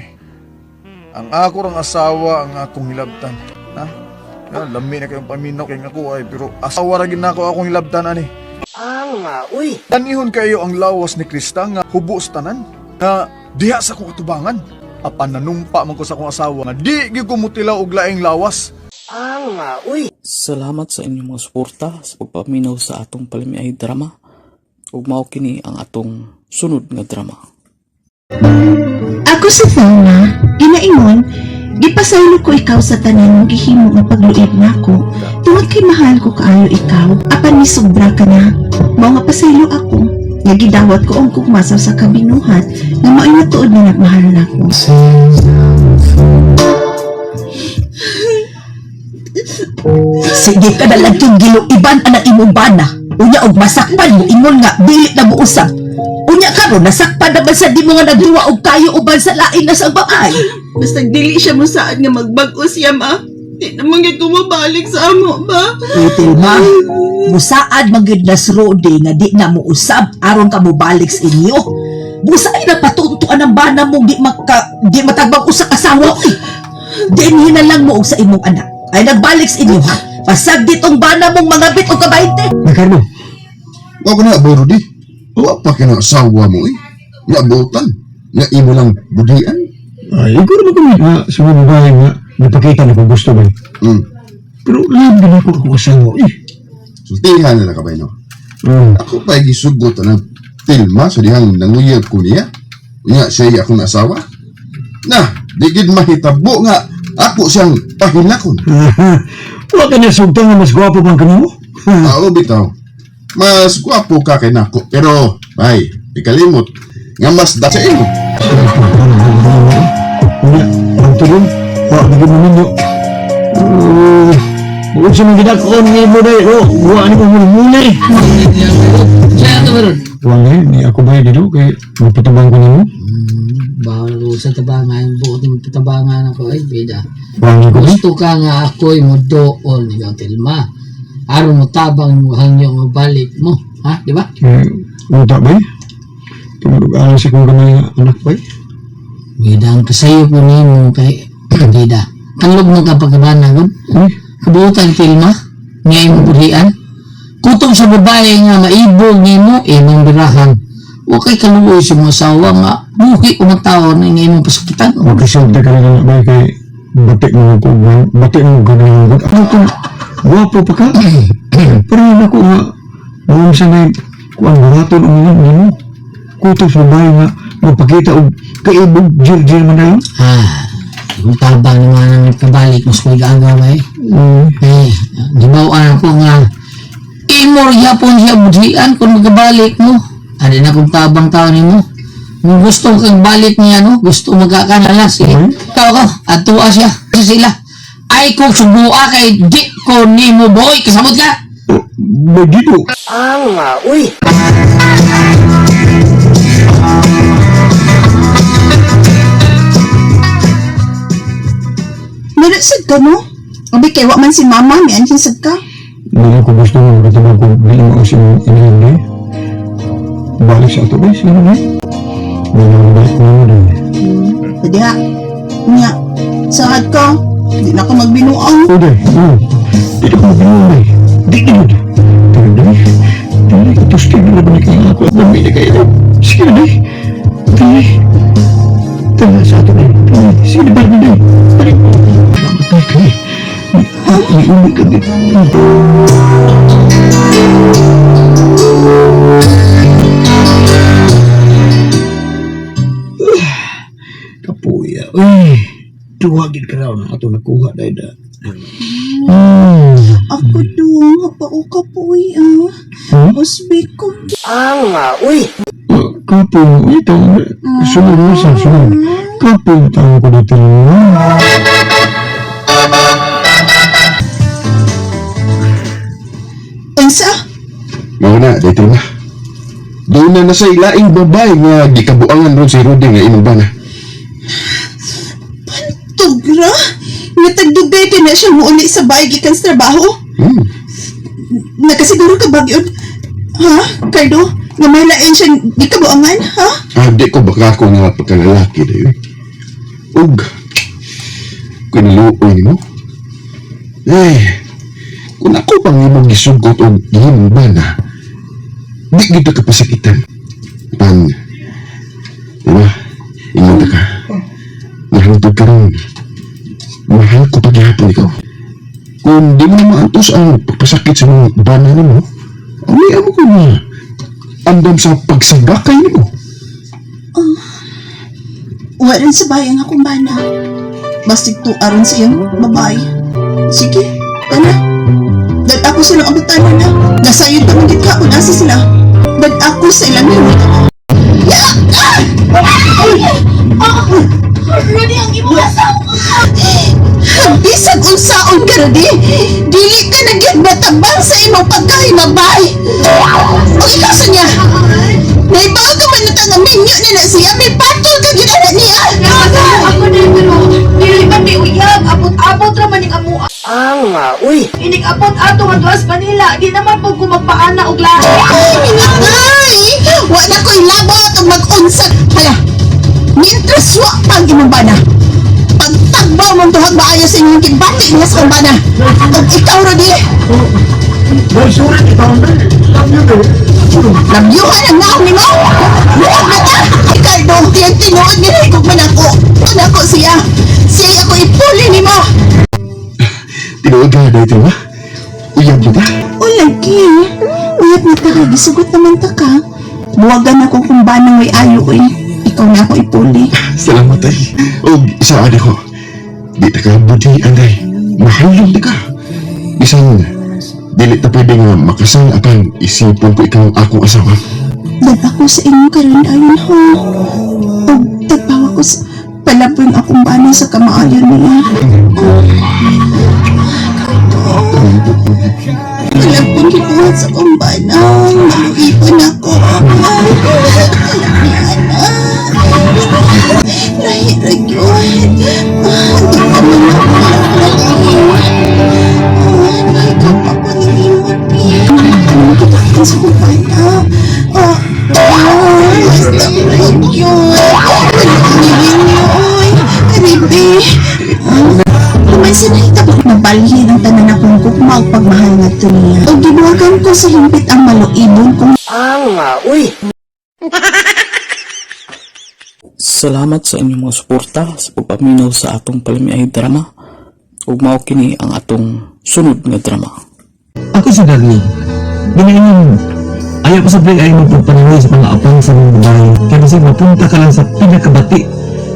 Ang ako rang asawa ang akong hilabtan. Ha? Ya, lami na kayong paminaw kay nga ko ay pero asawa ra gid nako akong hilabtan ani. Uy! Tanihon kayo ang lawas ni Krista nga hubo sa tanan nga diha sa akong katubangan. Apan nanumpa man ko sa akong asawa nga di gyud ko mutilaw og laing lawas. Salamat sa inyong mga suporta sa pagpaminaw sa atong palamiay drama. Ug mao kini ang atong sunod nga drama. Ako si Thelma, ginaingon, gipasaylo ko ikaw sa tanan mong gihimo nga pagluib nako. Tungod kay mahal ko kaayo ikaw, apan misobra ka na. Mao nga pasaylo ako, nga gidawat ko ang kugmasaw sa kabinuhat, nga mao'y matuod na nagmahal nako. Sige ka na lang kong giluiban anang imong bana. Unya og masakpan mo ingon nga dili na mo usab. Unya karon nasakpan na man sa di mo nga nagduwa og kayo uban sa lain na sa babae. Basta dili siya musaad nga magbag-o siya ma. Di naman gyud ko mabalik sa amo ba. Uy, Tilma, musaad man gyud na si Rody nga di na mo usab aron ka mobalik sa inyo. Busa ay napatuntuan ang bana mo di maka di matagbang usa ka asawa. Uy. Dinhi na lang mo og sa imong anak. Ay nagbalik sa inyo ha. Pasag ditong bana mong mga bit o kabaite. Ricardo, Wa ko na, boy Rudy. Wa pa ka na asawa mo eh. Nga butan. Nga imo lang budian. Ay, ikaw naman kami nga sa mga babae nga napakita na kung gusto ba. Pero love din ako akong asawa eh. Sultihan na lang ka ba, no? Ako pa gisugot na tilma sa dihang nanguyab ko niya. Unya siya akong asawa. Na, di gid mahitabo nga ako siyang pahilakon. Wa ka na sugtang nga mas gwapo man kanimo. Oo, bitaw. Mas gwapo ka kay nako, pero bay, ikalimot nga mas da sa imo. Unya, ang tulong, wa na gid mo ninyo. Bukod sa mga gidakon ni mo dahil, oh, wa ni mo muna. Wang eh, ni ako ba dito kay magpatabang ko nimo. Bawal ko sa tabangan, buot ng patabangan ako ay bida. Wang ko Gusto ka nga ako'y mudool ni Kang Tilma. Aron mo tabang mo hangyo mo balik mo. Ha? Di ba? Eh, unta ba? Tungod alang sa kong gamay nga anak ba? Bida, ang kasayo ko nimo kay bida. Kanlog mo ka pagkabana gud. Kabutan Tilma, nga imong budhian. Kutog sa babae nga maibog nimo imong birahan. Wa kay kaluoy sa mga asawa nga buhi o tao na nga imong pasakitan. Magkasulta ka lang anak ba kay batik mo ko, batik mo ganyan ko. Ano kung gwapo pa ka? Pero yun ako nga, buong sanay, kung ang buhaton ang iyong nimo. Kutob sa babae nga magpakita og kaibog jir-jir man na yun. Ah, yung tabang naman ang kabalik mas may gaagaw eh. Eh, gibawaan ko nga imor yapon siya budhian kung magkabalik mo. Ano na kung tabang tao nimo. Kung gusto kang balik niya, no? Gusto magkakanala. Sige. Ikaw ka, atua siya. Sila. Ay, kung subua kay di ko ni mo boy. Kasabot ka? Begitu. Meron sad ka no? Abi kay wa man si mama, may anhin sad ka. Dili ko gusto nga makatubag ko dili mo ang siyang inihan day. Balik sa ato bay, sino day? Dili mo balik mo day. Pwede ha. Nya, sahad ka. Di na ka magbinuang. O day, o. Dili ko magbinuang day. Di yun. Pero day, dili ko tusti na ba ni kayo ako at nami na kayo. Sige na day. Day. Tara sa ato day. Day. Sige na balik na day. Balik. Salamat day kay. Iuwi ka din. Kapuya. Uy, duha gid ka raw na ato nakuha dahil da. Ako dong, hapao ka po ah. Usbi ko. Kapong, ito, sunod mo sa sunod. Kapong tao ko dito. Unsa? Mao na, dito na. Doon na nasa ilaing babae nga gikabuangan ron si Rudy nga imong bana. Tugra? Nga tagdugay kay na siya muuli sa bahay gikan sa trabaho? Nakasiguro ka ba yun? Ha, Cardo? Nga may lain siya gikabuangan, ha? Ah, di ko baka ako nga pagkalalaki dayon. Ug, kuniluoy nimo. Eh, kung ako pang imong gisugot og gihimong bana, di gito ka pasakitan. Pan, di ba? Ingon ta ka. Nahantog ka ron. Mahal ko paghihapon ikaw. Kung di mo na maantos ang pagpasakit sa mga bana nimo, ami amo ko na andam sa pagsagakay nimo. Wa rin sa bahay ang akong bana. Basig to aron sa iyang babae. Sige, tana. Dad ako silang abutan na. Nasayod pa man ka kung asa sila. Dad ako sa ilang hirit. Ya! Ah! Rudy, ang imong asawa! Bisag unsaon ka, Rudy! Dili ka na gyud matabang sa imong pagkahimabay! O ikaw sa niya! Naibaw ka man na nga minyo na na siya, may patol ka gyud ana niya! Ako na pero dili man may uyab, abot-abot ra man ning amoa. Inig abot ato nga tuas Manila, di naman po ko magpaana og lahi. Ay! Wa na ko'y labot og mag-unsag! Hala! Mientras wa pang imong bana! Pagtagbaw mong duhag maayo sa inyong kibati niya sa akong bana! Ug ikaw, Rudy! Boy, sorry, kita Love you, babe. Labyuhan ang naong nimo! Luwag na ta! Ricardo, tiyang tinuod nga higog man ako! Nako siya! Siya ako ipuli nimo! Tinuod ka na dito, ha? Uyab mo ba? O lagi, uyab na ta kay gisugot naman ta ka. Buwagan ako kung banang may ayo oy. Ikaw na ako ipuli. Salamat ay. Og isa ada ko. Di ta ka budi anday. Mahalong ta ka. Isang dili ta pwede nga makasal apan isipon ko ikaw ang akong asawa. Dad ako sa inyo karon ayon ho. Og tagpawa ko sa palaboy ang akong bana sa kamaayo niya. Palapon gibuhat sa akong bana. Maluipon ako. Lahira gyud. Di pa man ako lahi. Ikaw pa ko nilimot, Pi. Anong kitakan sa akong bana? Ah, basta yun. Oy, Karibe. Kumaysa na hitabo nabalhin ang tanan akong gugma ug pagmahal ngadto niya. Ug gibuhagan ko sa himpit ang maluibon kong Salamat sa inyong mga suporta sa pagpaminaw sa atong palamiay drama ug mao kini ang atong sunod nga drama. Ako si Darlene. Ginayon, ayaw ko sa break ay magpagpanawi sa mga apang sa mga babae. Kaya kasi mapunta ka lang sa pinakabati.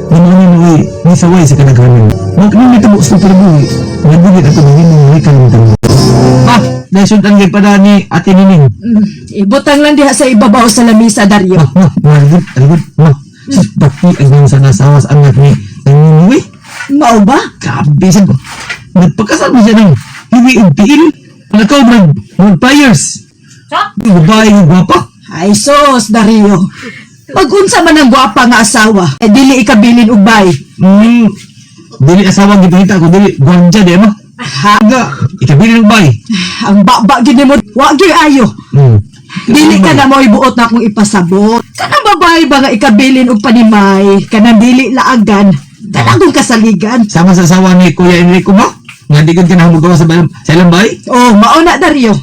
Ginayon mo ay nisaway sa kadaghanan. Magkaroon ito sa kinabuhi. Nagulit ako ng imong may kalimtan. Ma, naisod ang gagpada ni Ate Nining. Ibutang lang diha sa ibabaw sa lamisa, Dario. Ma, ma, alagod, alagod, ma. Sus, baki ang sa nasawa sa anak ni Nangyuy. Mao ba? Grabe siya. Nagpakasal mo siya ng hiwi og tiil. Nakaw brag, mga pliers. Babae nga gwapa. Ay sos, Dario. Pag-unsa man ang gwapa nga asawa, eh dili ikabilin og bay. Dili asawa gipangita ko dili gwanja di ma. Ha? Nga ikabilin og bay. Ang baba gid nimo, wa gyud ayo. Dili ka na mo'y buot na akong ipasabot. Kanang babae ba nga ikabilin og panimay, kanang dili laagan, kanang kong kasaligan. Sama sa asawa ni Kuya Enrico ba? Nga di ka na sa balam, sa ilang bay? Oh, mao na Dario.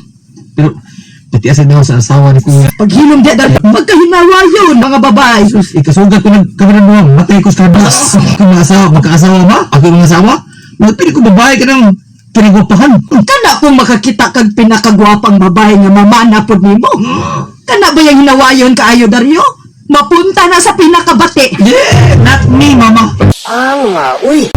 Pero pati asa daw sa asawa ni Kuya. Paghilom di Dario, magkahinawa yun mga babae. Sus, ikasugat ko ng kabilang buwang, matay ko sa kabas. Kung mga asawa, magkaasawa ba? Ako yung mga asawa? Magpili ko babae ka ng pinagwapahan. Kana kung makakita kag pinakagwapang babae nga mamana pod nimo. Kana ba yung hinawayon kaayo Dario? Mapunta na sa pinakabati. Yeah, not me, mama. Ang uy.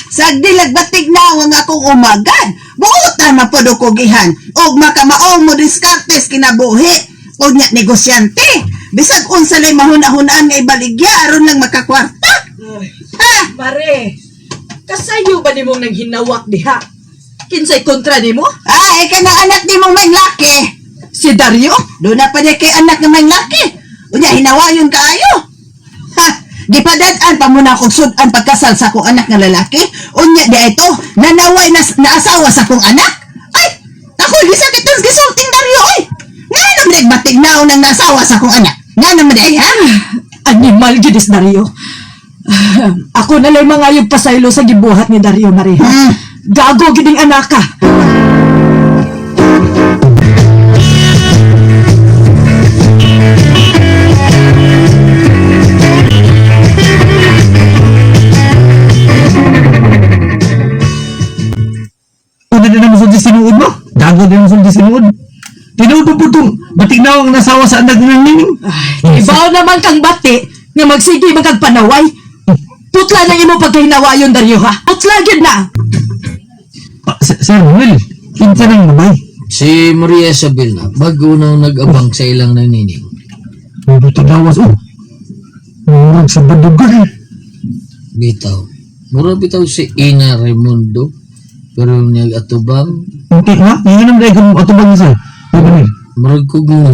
Sagdi lagbatig na ang akong umagan. Buotan man pod og kugihan. Og makamaong mo diskartes kinabuhi. Og nya negosyante. Bisag unsa lay mahuna-hunaan nga ibaligya aron lang makakwarta. Ha? Mare, kasayo ba nimong nanghinawak diha? Kinsay kontra nimo? Ah, eh kana anak nimong may laki. Si Dario? Doon na pa niya kay anak nga may laki. Unya hinawayon kaayo. Ha, gipadad-an pa muna akong sud-an pagkasal sa akong anak nga lalaki. Unya di ito, nanaway na, naasawa sa akong anak. Ay, ako gisakit ang gisulting Dario oy. Nga naman ay batig na nang nasawa sa akong anak. Nga naman ay ha? Animal gyud is Dario. Ako na lang mga yung pasaylo sa gibuhat ni Dario Mare. Gago gid ang anaka. Una na naman sulti sinuod mo. Dago din naman sulti sinuod. Tinuod pa po itong batig na ang nasawa sa anak ng nining. Ibaw naman kang bati nga magsige man kag panaway. Putla na imo pagkahinawayon Dario ha. Putla gyud na. Sir Will, kinsa nang babay? Si Maria Isabel na, bago nang nag-abang sa ilang nanining. Hindi tagawas, oh. Murag sa badugan. Bitaw. Mura bitaw si Ina Raimundo, pero nag-atubang. Hindi ha? Hindi naman dahil kung atubang niya, sir. Murag kog mo.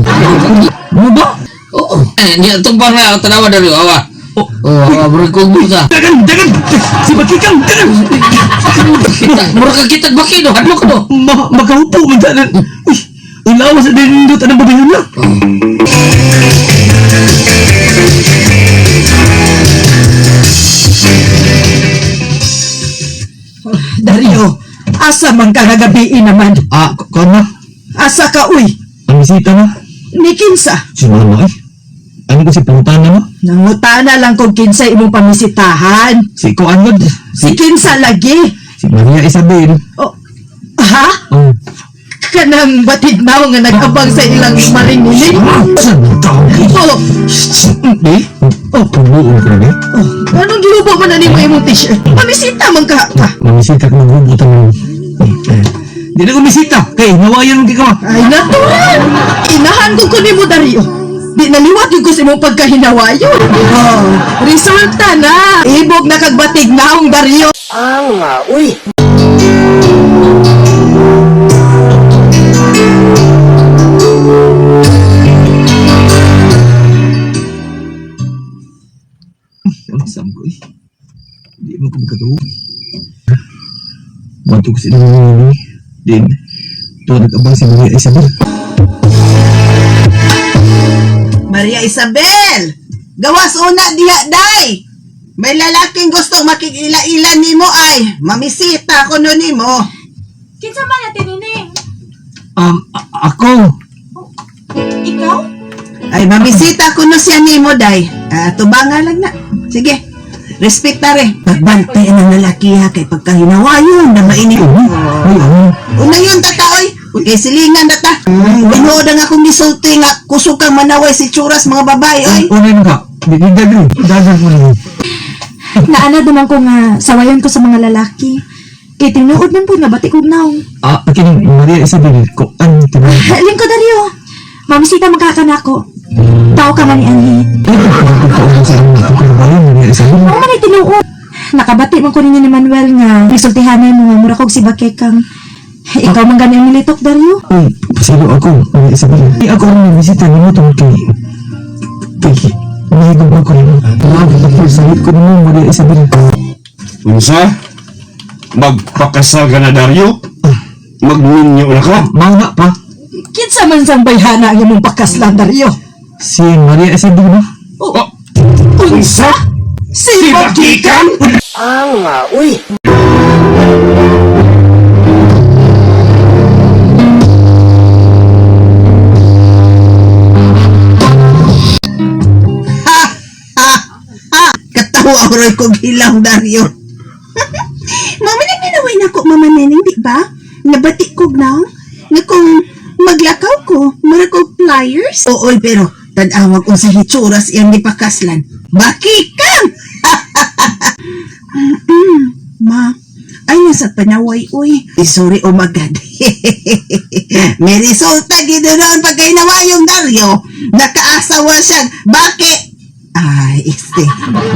Mo ba? Oo. Eh, niya atubang na, tanawa dari awa. Oh, awa, murag kog mo sa. Dagan, dagan! Si Bakikang, dagan! Murag ka kitag bakino, hadlok ko. Ma makahupo man sa Uy, ang lawas na dinindot anong babae na. Dario, asa man ka kagabi naman? Ah, kuan na. Asa ka uy? Ang bisita na. Ni kinsa? Si mama eh. Ano ko si Pangutana mo? Nangutana lang kung kinsa imong pamisitahan. Si Kuan God. Si kinsa lagi. Si Maria Isabel. Oh, ha? Oh. Kanang batid na nga nag-abang sa ilang maringiling. Oh, Eh? Oh, pubuon ko na eh. anong gihubo man na nimo imong t-shirt? Pamisita man ka ka. Mamisita ka maghubutan mo. Di na kumisita. Kay, nawayan mo kikawa. Ay, natural! Inahan ko ko nimo Dario. Di naliwat yung ko sa imong pagkahinawayon. Oh, resulta na. Ibog na kagbatig naong Dario. Ang uy. Ang sam ko eh. Di mo ko magkatuo. Bato ko sila ng Din, tuwa nag-abang si Maria Isabel. Maria Isabel, gawas una diha day. May lalaking gustong makikila-ila nimo ay mamisita ko no nimo. Kinsa man na tinining? Ako. Ikaw? Ay mamisita ko no siya nimo day. Ah, tubangan lang na. Sige. Respect ta re. Pagbantay ng lalaki ha kay pagkahinawayon na mainit. Una yun tataoy. Kay silingan na ta. Tinuod ang akong gisulti nga kusog kang manaway si Churas mga babae oy. Una yun ka. Dagan, dagan mo na. Naana duman ko nga sawayon ko sa mga lalaki. Kay tinuod man po nga bati kog naong. Ah, kining Maria Isabel, kuan tinuod. Lingko Dario. Mamisita magkakanako. Tao ka man ni Anhi. Ay, pagkakaroon sa imong pagkabayan Maria Isabel. Mao man ay tinuod. Nakabati man ko ninyo ni Manuel nga gisultihanay mo nga mura kog si Bakekang. Ikaw man gani ang nilitok, Dario. Uy, pasilo ako, Maria Isabel. Ay, ako ang nabisita nimo tungod kay nahigog ako nimo. Love at first sight ko nimo, Maria Isabel. Unsa? Magpakasal ka na, Dario? Magminyo na ka? Mga pa. Kinsa man sang bayhana ang imong pakaslan, Dario? Si Maria Isabel ba? Oh. Unsa? Si Bakikan? Anga, uy. Katawa ko rin kong hilaw, Dario. Mama na ginaway na ko, Mama Neneng, di ba? Nabati ko na. Nga kung maglakaw ko, mura ko pliers. Oo, pero tanawag kong sa hitsuras iyang gipakaslan. Bakikan! Ma, ay nasa panaway, uy. Eh, sorry, oh my God. May resulta gino noon pagkainawayong Dario. Nakaasawa siya. Bakit? Ay, este,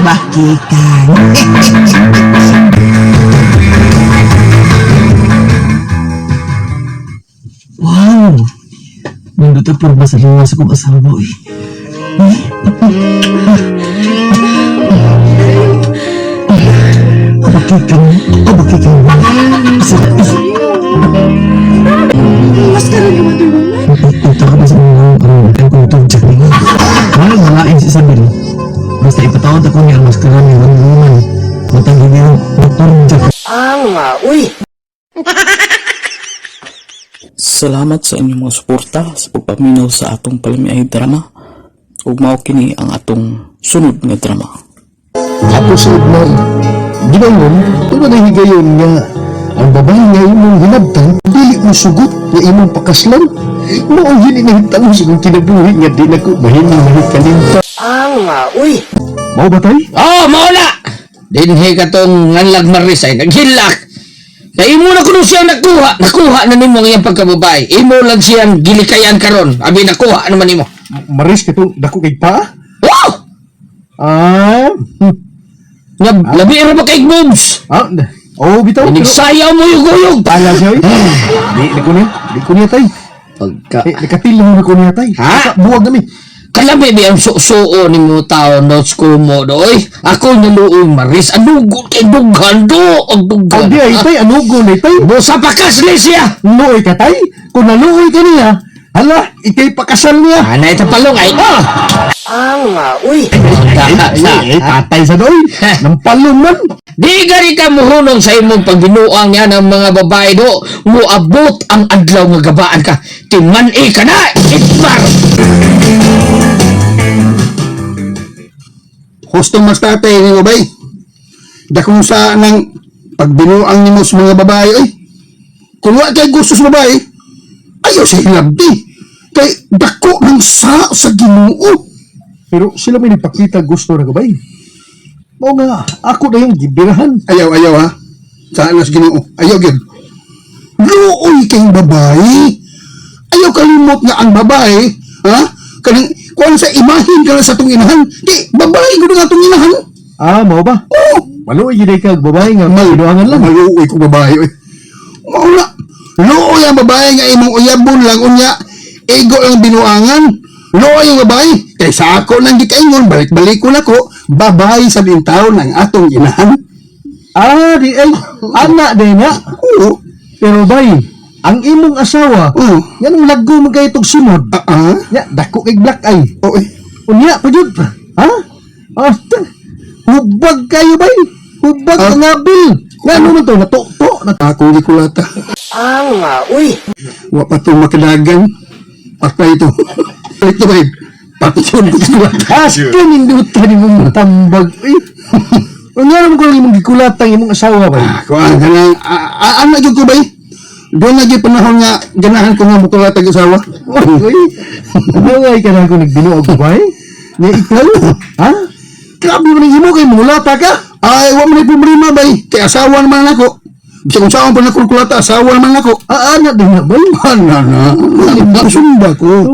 bakikan. Wow! Nindot ang porma sa luwas akong asawa, uy. Abakikan, abakikan. Mas karon ka Wonder Woman. Ito ka ba sa mga karoon? Ang kung Jack ninyo. Wala malain si Isabel. Basta ipatawad ako niya ang maskara ni Wonder Woman. Matang hindi yung Dr. Jack. Anga, uy. Salamat sa inyong mga suporta sa pagpaminaw sa atong palamiay drama. Ug mao kini ang atong sunod nga drama. Ako sa Edmar, ginayon, pero nahigayon nga, ang babae nga imong hinabtan, dili mo sugot nga imong pakaslan. Mao yun inahitabo sa kong kinabuhi nga di na ko mahimong mahikalimta. Anga, uy. Mao ba tay? Oh, mao na! Dinhi ka tong nganlag Maris ay naghilak. Na imo na kuno siyang nakuha. Nakuha na nimo ang iyang pagkababae. Imo lang siyang gilikayan karon. Abi nakuha naman nimo. Maris katong dako kay pa? Oh! Ah, Nga labi ra ba kay boobs? ah, oh bitaw. Inigsayaw mo yuguyog. Tala siya oy. Di di ko niya, di ko niya tay. Pagka Eh, nakatil lang ko niya tay. Ha? Buwag nami. Kalami di ang susuo ni mo tao notes ko mo doy. Ako naluong Maris. Anugo kay dughan do. Ang dughan. Di ay tay, anugo ni tay. Busa pakasli siya. Luoy ka tay. Kung naluoy ka niya, hala, ikay pakasal niya. Anay ta palong ay. Ah! Anga, uy. Ay, ay, tatay sa doy. Nampalong man. Di gani ka muhunong sa imong pagbinuang niya ng mga babae do. Muabot ang adlaw nga gabaan ka. Timan-i ka na, itmar! Hustong mas tatay ni bay. Dakong sa nang pagbinuang nimo sa mga babae oy. Kung wa kay gusto sa babae, ayaw sa hilabdi. Kay dako ng sa Ginoo. Pero sila may nagpakita gusto na gabay. Mao nga, ako na yung gibirahan. Ayaw, ayaw ha. Sa anas Ginoo. Ayaw gyud. Luoy kay babae. Ayaw kalimot nga ang babae, ha? Kaning kuan sa imahin ka lang sa tong inahan. Di babae gud nga tong inahan. Ah, mao ba? Oo. Maluoy gyud kag babae nga maluangan lang. Maluoy ko babae oy. Mao na. Luoy ang babae nga imong uyabon lang unya. Ego lang binuangan. Luoy ang babae kay sa ako nang gikaingon balik-balik ko nako babae sa taon ang atong inahan. Ah, di ay ana din na. Oo. Pero bay, ang imong asawa, oo. Yan ang laggo mo kay itong sunod. Ya, dako kay black eye. Oo. Unya pa jud. Ha? Ah, hubag kayo bay. Hubag ang abil. Ngano man to natukto na ako gikulata. Anga, uy. Wa pa to makadagan. Patay ito. Ito bay. Patay ko gikulata. Aska ninduta ni mong tambag. Eh. Unya naman ko lang imong gikulata ang imong asawa bay. Ah, kuan kanang ana gyud ko bay. Doon na gyud panahon nga ganahan ko nga mukulata og asawa. Uy. Ano ay ka na ko nagbinuog bay? Nga ikaw? Ha? Grabe man ang imo kay mulata ka. Ay, wa man problema bay. Kay asawa naman ako. Bisag kung saan pa na kulata, asawa naman ako. Ah, ana din na bay. Ana na. Sumba ko.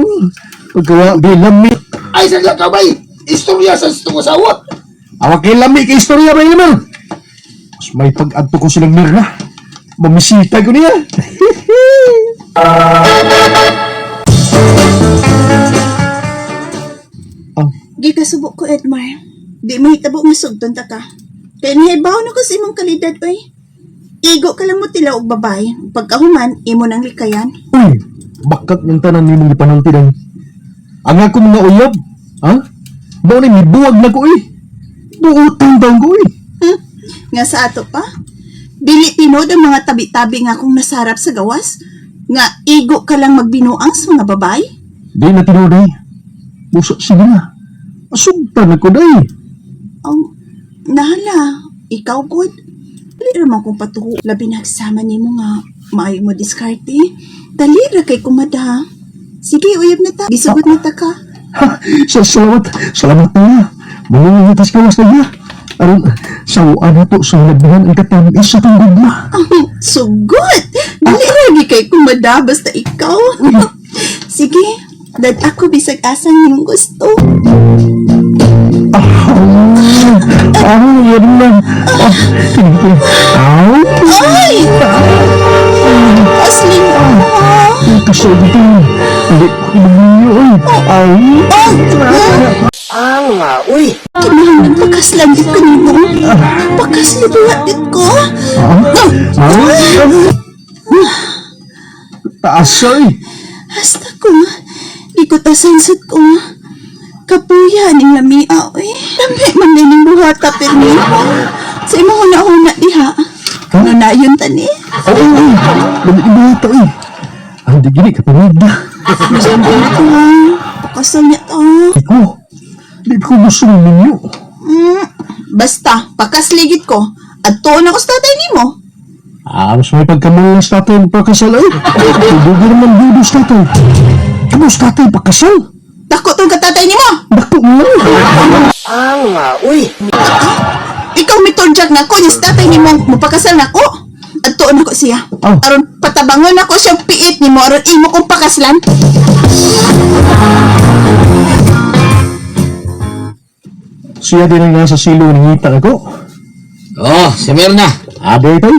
Pagkawa, bilami. Patay sa ka bay. Istorya sa itong asawa. Awa kay lami kay istorya ba naman. Mas may pag-adto ko silang Mirna. Mamisita ko niya. Gikasubo ko, Edmar. Di mahitabo nga sugton ta ka. Kay nihibaw na ko sa imong kalidad, oy. Igo ka lang mo tila og babay. Pagkahuman, imo nang likayan. Uy, bakat ng tanan nimong gipanulti dang. Ang ako mga uyab, ha? Mao ni mibuwag na ko eh. Buutan taon ko eh. Nga sa ato pa. Dili tinod ang mga tabi-tabi nga akong nasarap sa gawas. Nga igo ka lang magbinuang sa mga babay. Di na tinuod eh. Busa sige na. Asugtan ako day. Ang nahala, ikaw good. Dili ra man kong patuo. Labi nagsama nimo nga maayo mo diskarte. Dali ra kay kumada. Sige, uyab na ta. Gisugot na ta ka. Sa salamat, salamat na. Mangungutas ka was na niya. Aron, sawaan na to sa labihan ang katamis sa itong gugma. Sugot! Dali ra gi kay kumada basta ikaw. Sige, dad ako bisag asa nimong gusto. Ah, yan lang. Ah, tingin. Aw! Ay! Asli mo. Kasod ito. Hindi ko maminyo, ay. Ay! Anga, uy! Kinahanglan pakaslan gid ko nimo. Pakasli ba gid ko? Taas, ay! Hasta ko, di ko tasansad ko. Kapuya ning lamia, uy. Lami man ning buhata pirmi. Sa imong huna-huna diha. Ano na yun tani? Oo, ay! Lami ibuhata, ay! Ang di gini, kapamid na. Ko, pakasal niya to. Ikaw, di ko gusto ninyo. Basta, pakasligit ko. At tuon ako sa tatay nimo. Ah, mas may pagkamalas natin pakasal ay. Tubugan naman budos natin. Kamus tatay pakasal? Dako tong katatay nimo. Dako mo. Anga, uy. Ikaw miturjak na ko, yung tatay nimo mapakasal na ko. At tuon ako siya. Aron patabangon ako siyang piit nimo aron imo kong pakaslan. Siya din ang nasa silo ng ngita ako. Oh, si Mirna. Abe tay.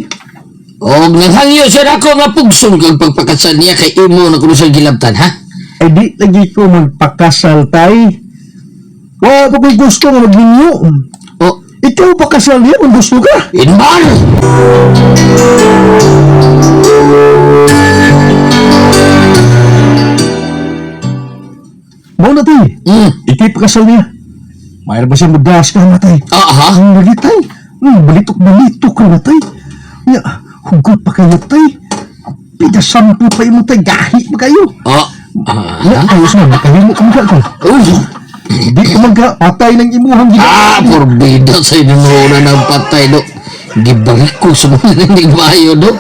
Og naghangyo siya nako nga pugson kag pagpakasal niya kay imo na kuno siya gilabtan, ha? Ay di lagi ko magpakasal tay. Wala pa ko'y gusto nga magninyo. Oh. Ikaw pakasal niya kung gusto ka. Inbar! Mao na tay. Ikay pakasal niya. Mayroon ba siya magdas ka matay? Aha. Ang lagi tay. Balitok-balitok ka na tay. Ya, hugot pa kayo tay. Pinasampo pa imo tay. Gahi pa kayo. Oh. Ya, ayos na. Makahimo ka magka ko. Di ka magka patay ng imuhang Ah, porbida sa inyo na ng patay, do. Gibalik ko sa mga nanigmayo, do.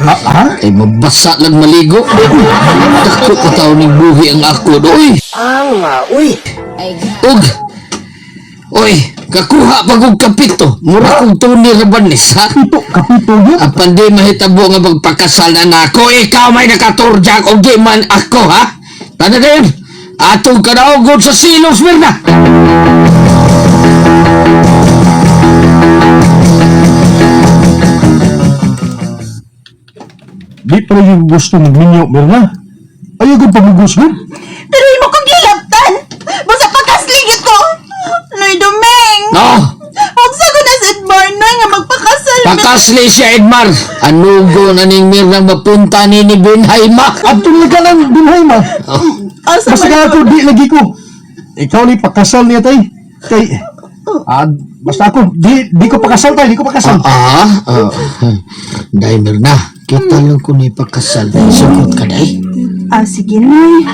Ay, mabasa lang maligo. Dako pa tao ning buhi ang ako, do. Uy! Anga, uy. Ug! Uy, kakuha pa kong kapito. Mura kong Tony Rabanis, ha? Kapito, kapito yun. Apan di mahitabo nga magpakasal na nako. Ikaw may nakaturjak o di man ako, ha? Tanda na yun. Atong kanaugod sa silos, Mirna. Di pa rin yung gusto magminyo, Mirna. Ayaw kong pamugos mo. Pero imo kong gilabtan. Basta pakasligit ko. Noy Dumeng. No! Unsa ko na si Edmar Noy nga magpakasal. Pakasli siya, Edmar. Anugo na ning Mirna mapunta ni Binhayma. Adto na ka lang, Binhayma. Asa Basta man ka ako, di lagi ko. Ikaw ni pakasal niya tay. Kay, basta ako, di ko pakasal tay, di ko pakasal. Day, Mirna. Kita lang ko na ipakasal. Sugot ka, day. Ah, sige, Noy.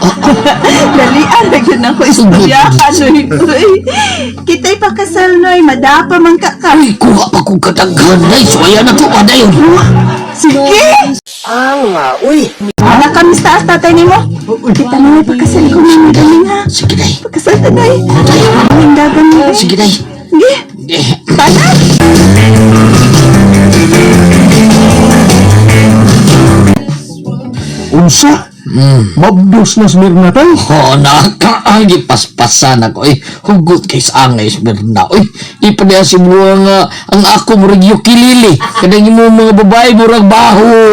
Dalian na yun ako istoryahan, Noy. Uy. Kita'y pakasal, Noy. Madapa man ka ka. Uy, kuha pa kong kadaghan, day. Suwaya na to, pa, day. Sige! Anga, uy. Nakamis taas tatay nimo. Kita na may pakasal ko Noy. Galing ha. Sige, day. Pakasal ta, Noy. Ang dagan mo. Sige, day. Sige. Tana. Unsa? Mabdos na si Mirna tay. Oh, naka, gipaspasan ako eh. Hugot kay sa angay si Mirna. Uy, ipaniya si mga nga, ang ako murag yukilili. Kanang imo mga babae murag baho.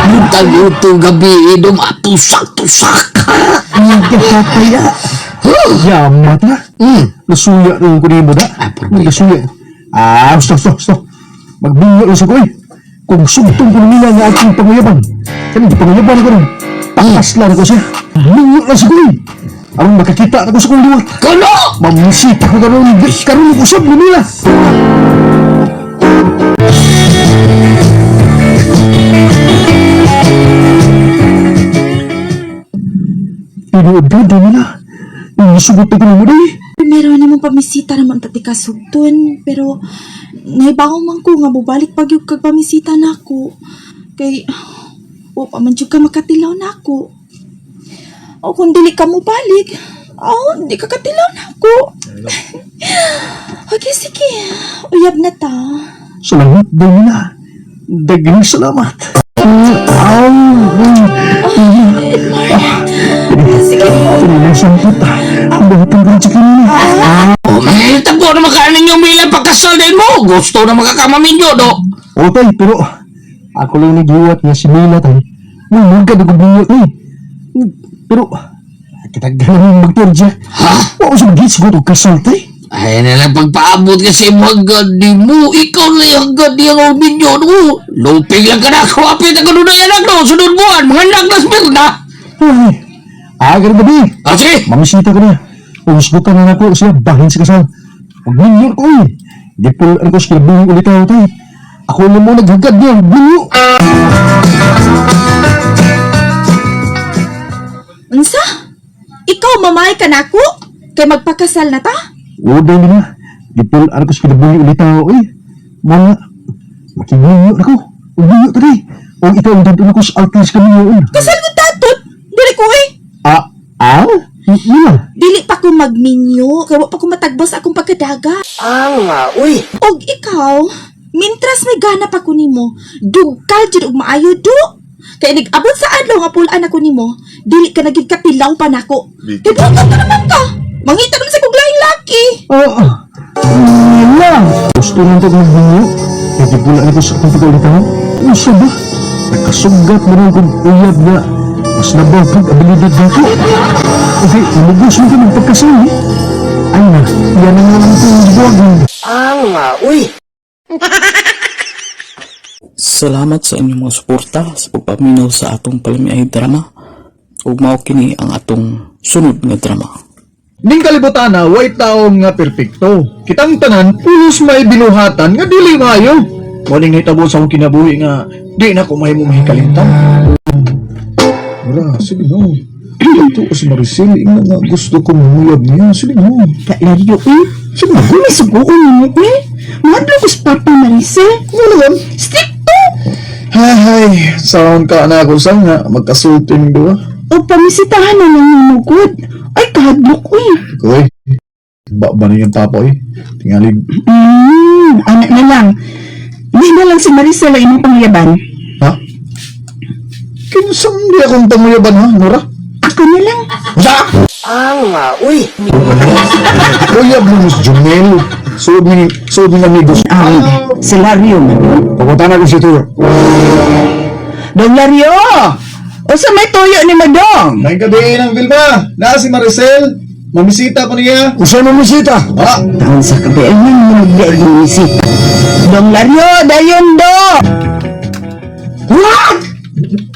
Buntag uto gabi, idom, tusak-tusak. Kaya, yamat na. Nasuya rin ko nimo da. Nasuya. Ah, stop, stop, stop. Magbunga lang sa ko eh. Kung sugtong ko nila nga akong panguyaban. Kani panguyaban ko rin. Pakaslan ko siya. Bunga lang sa ko eh. Aron makakita na ko sa kong liwat. Kuno! Mamisita ko karon. Karon ko usab nila. Tinuod ka, nila. Isugot ko nimo day. Meron namang pamisita naman tati kasugton, pero naibaw man ko nga bubalik pag yung kag pamisita nako. Kay wa pa man jud ka makatilaw nako. O kung dili ka mo balik, oh, di ka katilaw nako. Okay, sige. Uyab na ta. Salamat, Domina. Daghang salamat. Aw! Sige. Pinasangkot. Ang buhatang ko sa kanina. Oh, may tagpo na makaano ninyo mila pagkasal din mo. Gusto na makakamaminyo, do. O tay, pero ako lang nagiwat nga si Mila tay. Nung ka nagbuhat tay. Pero, kitagdan naman magtorja. Ha? Wa sa gits ko kasal tay. Ay, na lang pagpaabot kasi hagad di mo. Ikaw na yung hagad di ang minyo, no. Lupig lang ka na. Kuwapit ang ganun na yan, no. Sunod buwan, mga anak na Mirna. Ay, agar gabi. Ah, sige. Mamisita ko na. Usgutan na nako siya bahin sa kasal. Pag minyo ko eh. Di po ko sa kinabuhi ulit ako tay. Ako na mo naghagad niya. Bunyo! Unsa? Ikaw mamay ka nako? Kay magpakasal na ta? Oo, dahil na. Di po ko sa kinabuhi ulit ako eh. Mga, makimunyo na ko. Umunyo ta day. O ikaw ang dadun ko sa altar sa kamiyoon. Kasal ko tatot. Dili ko eh. Ah, ah? Ila. Dili pa ko magminyo, kay wa pa ko matagbos akong pagkadaga. Ang uy. Og ikaw, mintras may gana pa ko nimo, dugkal jud og maayo do. Kay nag-abot sa adlaw nga pulaan ako nimo, dili ka na gyud katilaw pa nako. Kay buto ka naman ka. Mangita naman sa kong laing laki. Oo. Ila. Gusto lang ito magminyo. Kaya di pula ko sa akong pagkaulitahan. Usa ba? Nakasugat mo rin kong uyab na mas nabaw kag abilidad dako. Okay, lumugos mo ka magpagkasal eh. Ay na, yan ang naman itong buwag. Ang uy. Salamat sa inyong mga suporta sa pagpaminaw sa atong palamiay drama. Ug mao kini ang atong sunod nga drama. Ning kalibutan na way taong nga perpekto. Kitang tanan pulos may binuhatan nga dili maayo. Waling nahitabo sa akong kinabuhi nga di na ko mahimo mahikalimtan. Wala, sige no. Ito si Maricel, ingna nga gusto ko manguyab niya. Sige no. Laryo, eh. Sige no. Kung may suguon nimo, eh. Madlo ko sa Papa Maricel. Ano naman? Stricto! Hay, sound ka na ako sa nga magkasulti ning duha. O pamisitahan na lang nimo, good. Ay, kahadlok, eh. Koy. Ba ba ni yung papa eh. Tingali Anak na lang. Hindi na lang si Maricel ang imong pangyaban. Ha? Kinsang di akong panguyaban ha, Nora? Ako na lang. Usa! Ang uy. Uyab mo, Miss Jumel. Suod ni amigos. Ah, si Lario man yun. Pupunta na ko si Tuyo. Dong Lario! O sa may tuyo ni Madong? May gabi ng Vilma. Na si Maricel. Mamisita ko niya. Usa mamisita? Ah, Taon sa kabi, ay man mo misita. Dong Lario, dayon do! What?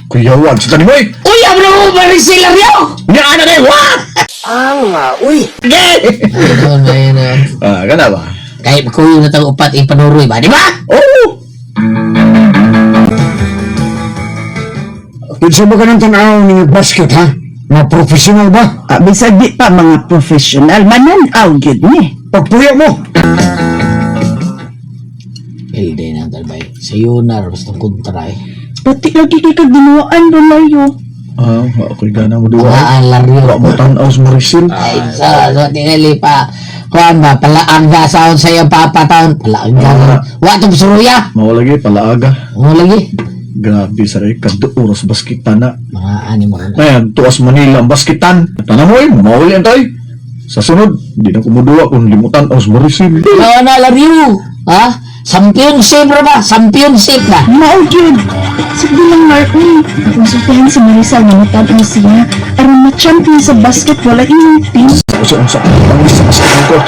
Kuya, wag sa tanim, oy! Uy, abro mo ba rin sila Rio? Nga na na, what? Ang uy. Ayun, ayun, ayun. Ah, kana ba? Kahit kuyo na tang upat ipanuroy ba, di ba? Oo! Kinsa ba ka ng tanaw ni basket ha? Mga professional ba? Ah, bisag di pa mga professional, mananaw gyud ni. Pagpuyo mo! Hindi na talbay. Sa yunar, basta kontra eh. Pati lagi kay kag ginuan Dong Lario. Ah, wa ako'y gana mo duwa. Ah, laryo. Wa mo tanaw sa Maricel. Ay, so tingali pa. Kuan ba, palaang ga saon sa iyang papa taon. Palaang ga. Wa tong suruya. Mao lagi, palaaga. Mo lagi. Grabe sa rin, kada oras baskitan na. Mga ani mo rin. Ayan, tuwas Manila ang baskitan. Tanam mo eh, mauli ang tayo. Sa sunod, di na kumuduwa kung limutan ang Maricel. No, na, Laryo. Ha? Championship ra ba? Championship na. Mao gyud. Sige lang Mark, uy. Kung sultihan si Marisol nga matan siya aron ma-champion sa basketball ang inyong team. Sa sa sa sa ko. 3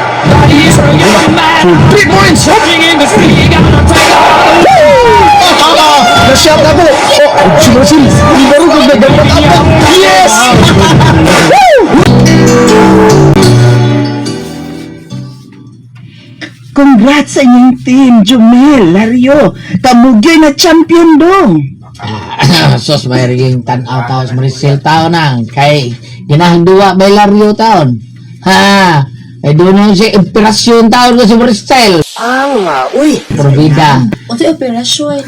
points! Nasyat ako! Oh, si Maricel! Libero ko na Yes! Congrats sa inyong team, Jumel, Lario. Kamugyoy na champion dong. Sos, may riging tanaw tao sa Maricel tao nang. Kay, ginahang duwa may Laryo taon. Ha? Ay doon na siya imperasyon taon ko si Maricel. Ang uy. Provida. Unsay operasyon?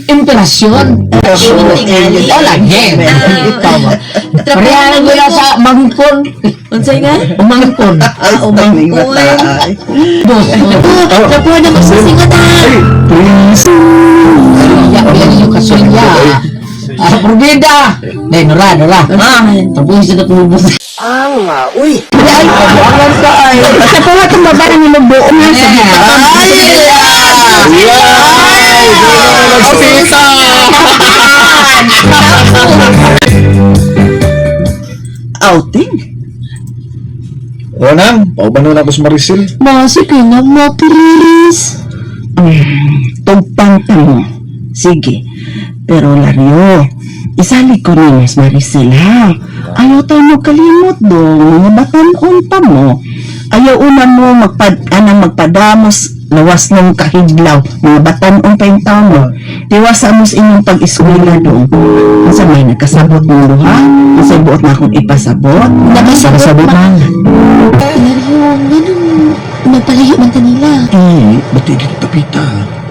Imperasyon? Oh, lagi. Ikaw ba? Pareha ko na sa mangkon. Unsay nga? Umangkon. Ah, umangkon. Dos. Trapuhan na magsisingot ha. Please. Ya, yan yung kasuya. Ah, Provida. Nay, Nora, Nora. Trapuhin sa natubos. Ang uy. Ay, basta po nga itong babae ni Magbuo nga sa Outing? O nang, pauban na ako sa Maricel. Basi kay na mo, Piriris. Tugpang ta mo. Sige. Pero Lario, isalig ko ni Mas Maricel ha. Ayaw tayo mo kalimot dong. Mga batanon pa mo. Ayaw una mo magpadamos lawas ng kahiglaw. Mga batanon pa yung tao mo. Tiwasa mo sa inyong pag-eskwela dong. Unsa may nakasabot mo ha? Unsa buot na akong ipasabot? Nakasabot man. Lario, nganong nagpalayo man ta nila? Eh, ba't di tapita?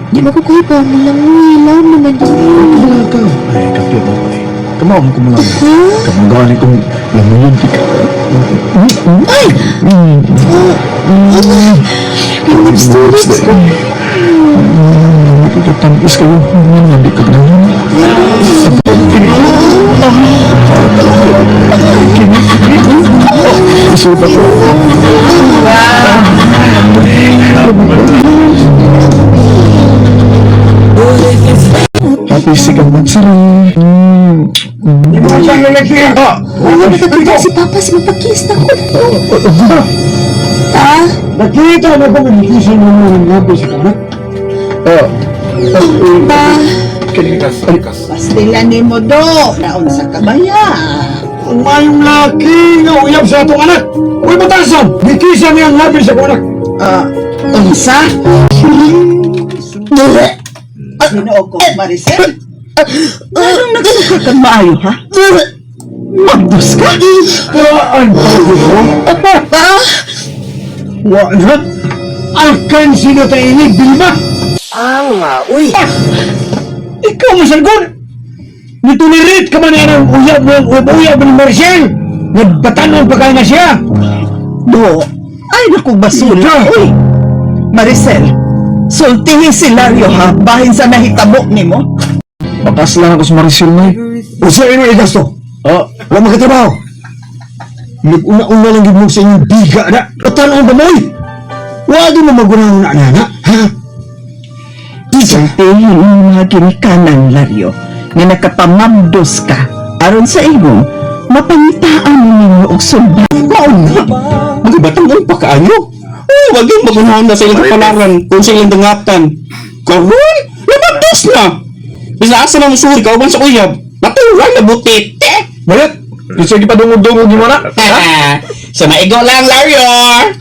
Di ba ko kuya pa mo lang uy, laom naman din. Wala ka. Ay, kapit ako eh. Kamaw mo kumulang. Kamagani kong lamuyon ka. Ay! Lips to lips ko. Tamis kayo. Hindi ka na. Isuot ako. Happy second anniversary. Wala nakakita si Papa, si mapakis na ko. Ta? Nakita na ko nagkising mo ng lapis ko na. Pa? Pastila ni mo do. Naunsa ka ba ya? Ang mayong laki nga uyab sa atong anak. Uy, batasan! Nikisa niya ang labi sa akong anak. Unsa? Ginoo ko, Maricel? Anong nagsuka kang maayo, ha? Magdos ka? Waan pa ko? Wa na? Akan sino ta ini, Bilma? Ang uy. Ikaw masalgon! Nitulirit ka man yan ang uyab mo, uyab ni Marcel! Nagbatanon pa kayo na siya! Do, ay naku basura. Uy, Maricel, sultihin si Lario ha, bahin sa nahitabo nimo. Bakas lang ako sa Maricel na eh. Usa ino igasto. Oh, Wala makatrabaho. Nag-una-una lang gid mo sa inyong biga na. Patanon ba mo eh? Wa di mo magunang na na, ha? Sultihin ang mga ginikanan, Lario, nga nakapamabdos ka. Aron sa ingon, mapangitaan mo ninyo og sulba. Maon na. Mga batang pa kaayo. Uy, wag yung magunahon na sa ilang kapalaran kung sa ilang dangatan. Karon, nabagdos na. Bisa asa na musuri ka uban sa uyab. Natural na butete. Bayat! Gusto gipadungog-dungog mo na? Sa maigo lang, Lario.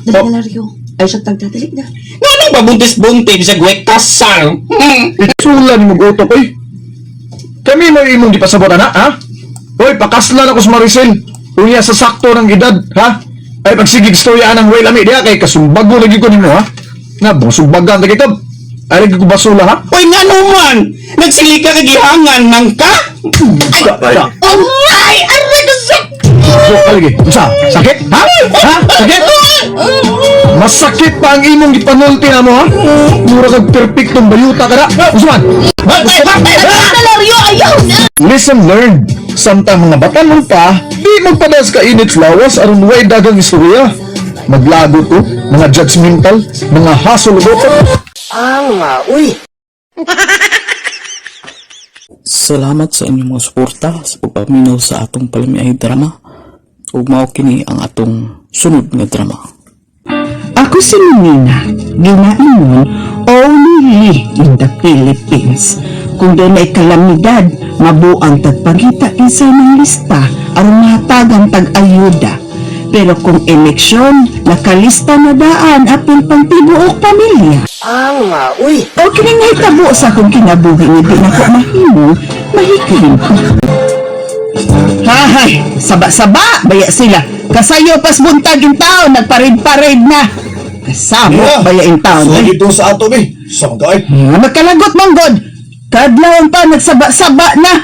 Dali na, Lario. Ay, siya tagdadali na. Nga nang pabuntis-buntis sa guwek kasal. Sula ni mag-utok, oy. Kami mo imong gipasabot ana, ha? Oy, pakaslan ako sa Maricel. Unya sa sakto ng edad, ha? Ay pagsigig storya anang way lami diha kay kasumbago lagi ko nimo, ha? Nga sumbagan ta kito. Ay lagi ko basula, ha? Uy, nga naman! Nagsilika ka gihangan nang ka? Ay, Ay, aray ko sa... So, lagi. Unsa? Sakit? Ha? Ha? Sakit? Masakit pa ang imong gipanulti na mo, ha? Mura kag perfectong bayuta ka na. Usman! Nalaryo, ayaw na! Lesson learned. Samtang mga batanon pa, di magpadas ka init lawas aron way dagang istorya. Maglago to, mga judgmental, mga hasol goto. Ang uy. Salamat sa inyong mga suporta sa pagpaminaw sa atong palamiay drama. Ug mao kini ang atong sunod nga drama. Ako si Nina, ginaingon only in the Philippines. Kung doon ay kalamidad, mabuang tagpangita kinsa ng lista aron mahatagan tag-ayuda. Pero kung eleksyon, nakalista na daan apil pang tibuok pamilya. Ang uy. O kining nahitabo sa akong kinabuhi nga di nako mahimo, mahikalim ko. Hahay, saba-saba, baya sila. Kasayo pas buntag in taon, nagparid-parid na. Kasamo, Yeah. baya in taon. So, dito sa ato, be. Sa mga ay. Magkalagot mong god. Kadlawon pa, nagsaba-saba na.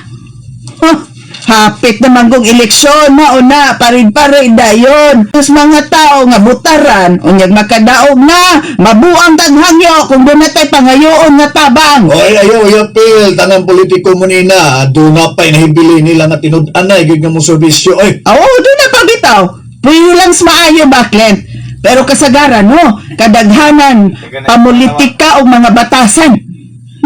Huh, hapit na manggong eleksyon, mauna, parid-parid dayon. Tapos mga tao nga butaran, unyag makadaog na, mabuang taghangyo kung doon natay pangayoon nga tabang. Oy, ayaw, ayaw, pil. Tanang politiko mo nina. Doon na pa'y nahibili nila nga tinud-anay. Gig nga mo serbisyo, oy. Oo, doon na pabitaw. Puyo lang sa maayo ba, Clint? Pero kasagaran, no? Kadaghanan, pamulitika o mga batasan.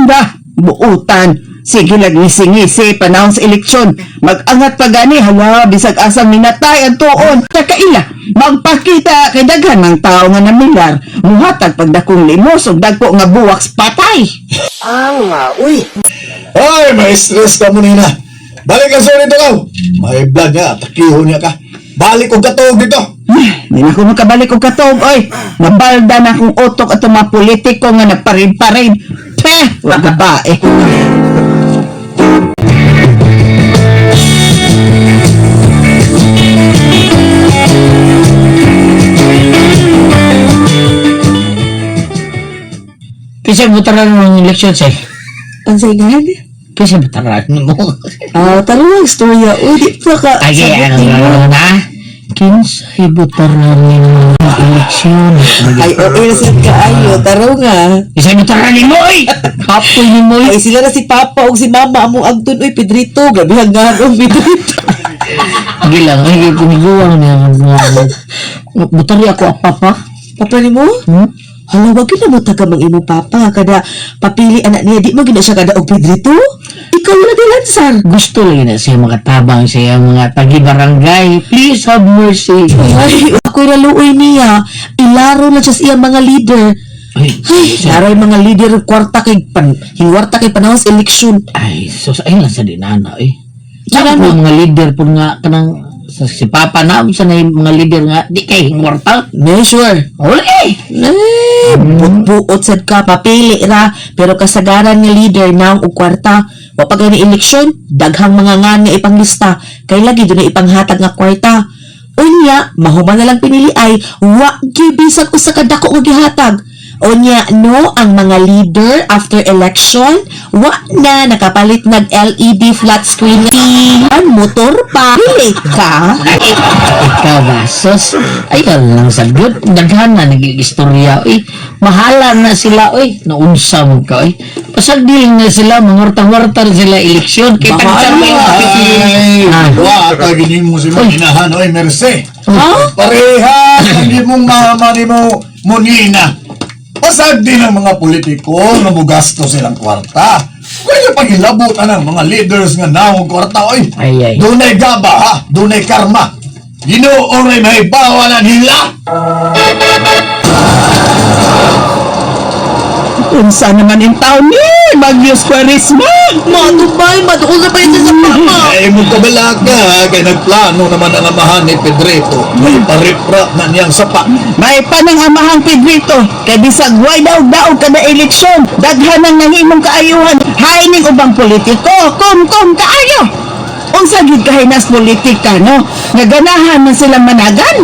Ba, buutan. Sige lang, ngisi-ngisi, panahon sa eleksyon. Mag-angat pa gani, hala, bisag asang minatay ang tuon. Takaila, magpakita kay daghan ng tao nga namilar. Muhatag pagdakong limos ug dagko nga buwaks patay. Ang uy. Ay, may stress ka mo nina. Balik ka sa dito ka. May blood niya, atakiho niya ka. Balik og katuog dito. Di na ako makabalik og katuog, oy. Nabalda na akong utok at mga politiko nga nagparid-parid. Peh, wag ka ba eh. Kinsa butaran mo ang eleksyon, sir? Unsay gan? Kinsa butaran mo? Ah, tarong ang storya. Uy, di pa ka. Ay, sabot ano nimo. na na? Kinsa butaran mo ang eleksyon? Ay, oo, nasad ka ayo. Tarong nga. Kinsa butaran nimo, oy! Kapoy nimo, oy! Ay, sila na si Papa og si Mama among agton uy, Pedrito. Grabe hanggan og Pedrito. Gilang, ay, kumiguang niya. Butari ako, papa. Papa nimo? Hmm? Hala, wag yun na mo taga mang imong papa. Kada papili anak niya, di mo gina siya kada og Pedrito. Ikaw wala di lansar. Gusto lang na siya makatabang siya mga tagi-barangay. Please have mercy. Ay, ako'y naluoy niya. Ilaro na siya sa iyang mga leader. Ay, Ay, laro'y mga leader kwarta kay pan, hiwarta kay panahon sa eleksyon. Ay, sus, ay lang sa dinana, eh. Sa po mga leader po nga, kanang, sa, si Papa na, sa na yung mga leader nga, di kay hingwarta. No, sure. Wala eh. Eh, buot sad ka, papili ra. Pero kasagaran nga leader naong og kwarta. Wa pa gani eleksyon, daghang mga ngan nga ipanglista. Kay lagi doon na ipanghatag nga kwarta. Unya, mahuman na lang pinili ay wa gyud bisag usa ka dako nga gihatag. Unya no ang mga leader after election wa na nakapalit nag LED flat screen ang motor pa pili ka. Ikaw ba, sus? Ayun lang sa good. Daghan na nag-istorya, oy. Mahala na sila, oy. Naunsa mo ka, oy. Pasag deal na sila, mangwarta-warta na sila eleksyon. Kaya tagsa mo yung Ay, wa ka gini mo si Moninahan, oy, Merce. Ha? Pareha, hindi mong mama ni mo, Monina. Pasag din ang mga politiko nga mugasto silang kwarta. Kaya pagilabot ang mga leaders nga naong kwarta, oy. Ay, ay. Dunay gaba, ha? Dunay karma. Ginoo rin may bawalan nila. Unsa naman in taon ni Bagyos Quaresma? Matubay, maduol na pa yun sa papa. Ay, mo kabalaka, kay nagplano naman ang amahan ni Pedrito. May paripra na niyang sapa. May panang amahang Pedrito, kay bisag way daog-daog kada eleksyon, daghan ang nahimong kaayuhan, haining ubang politiko, kum-kum kaayo. Unsa gyud kahinas politika no? Nga ganahan man sila managan.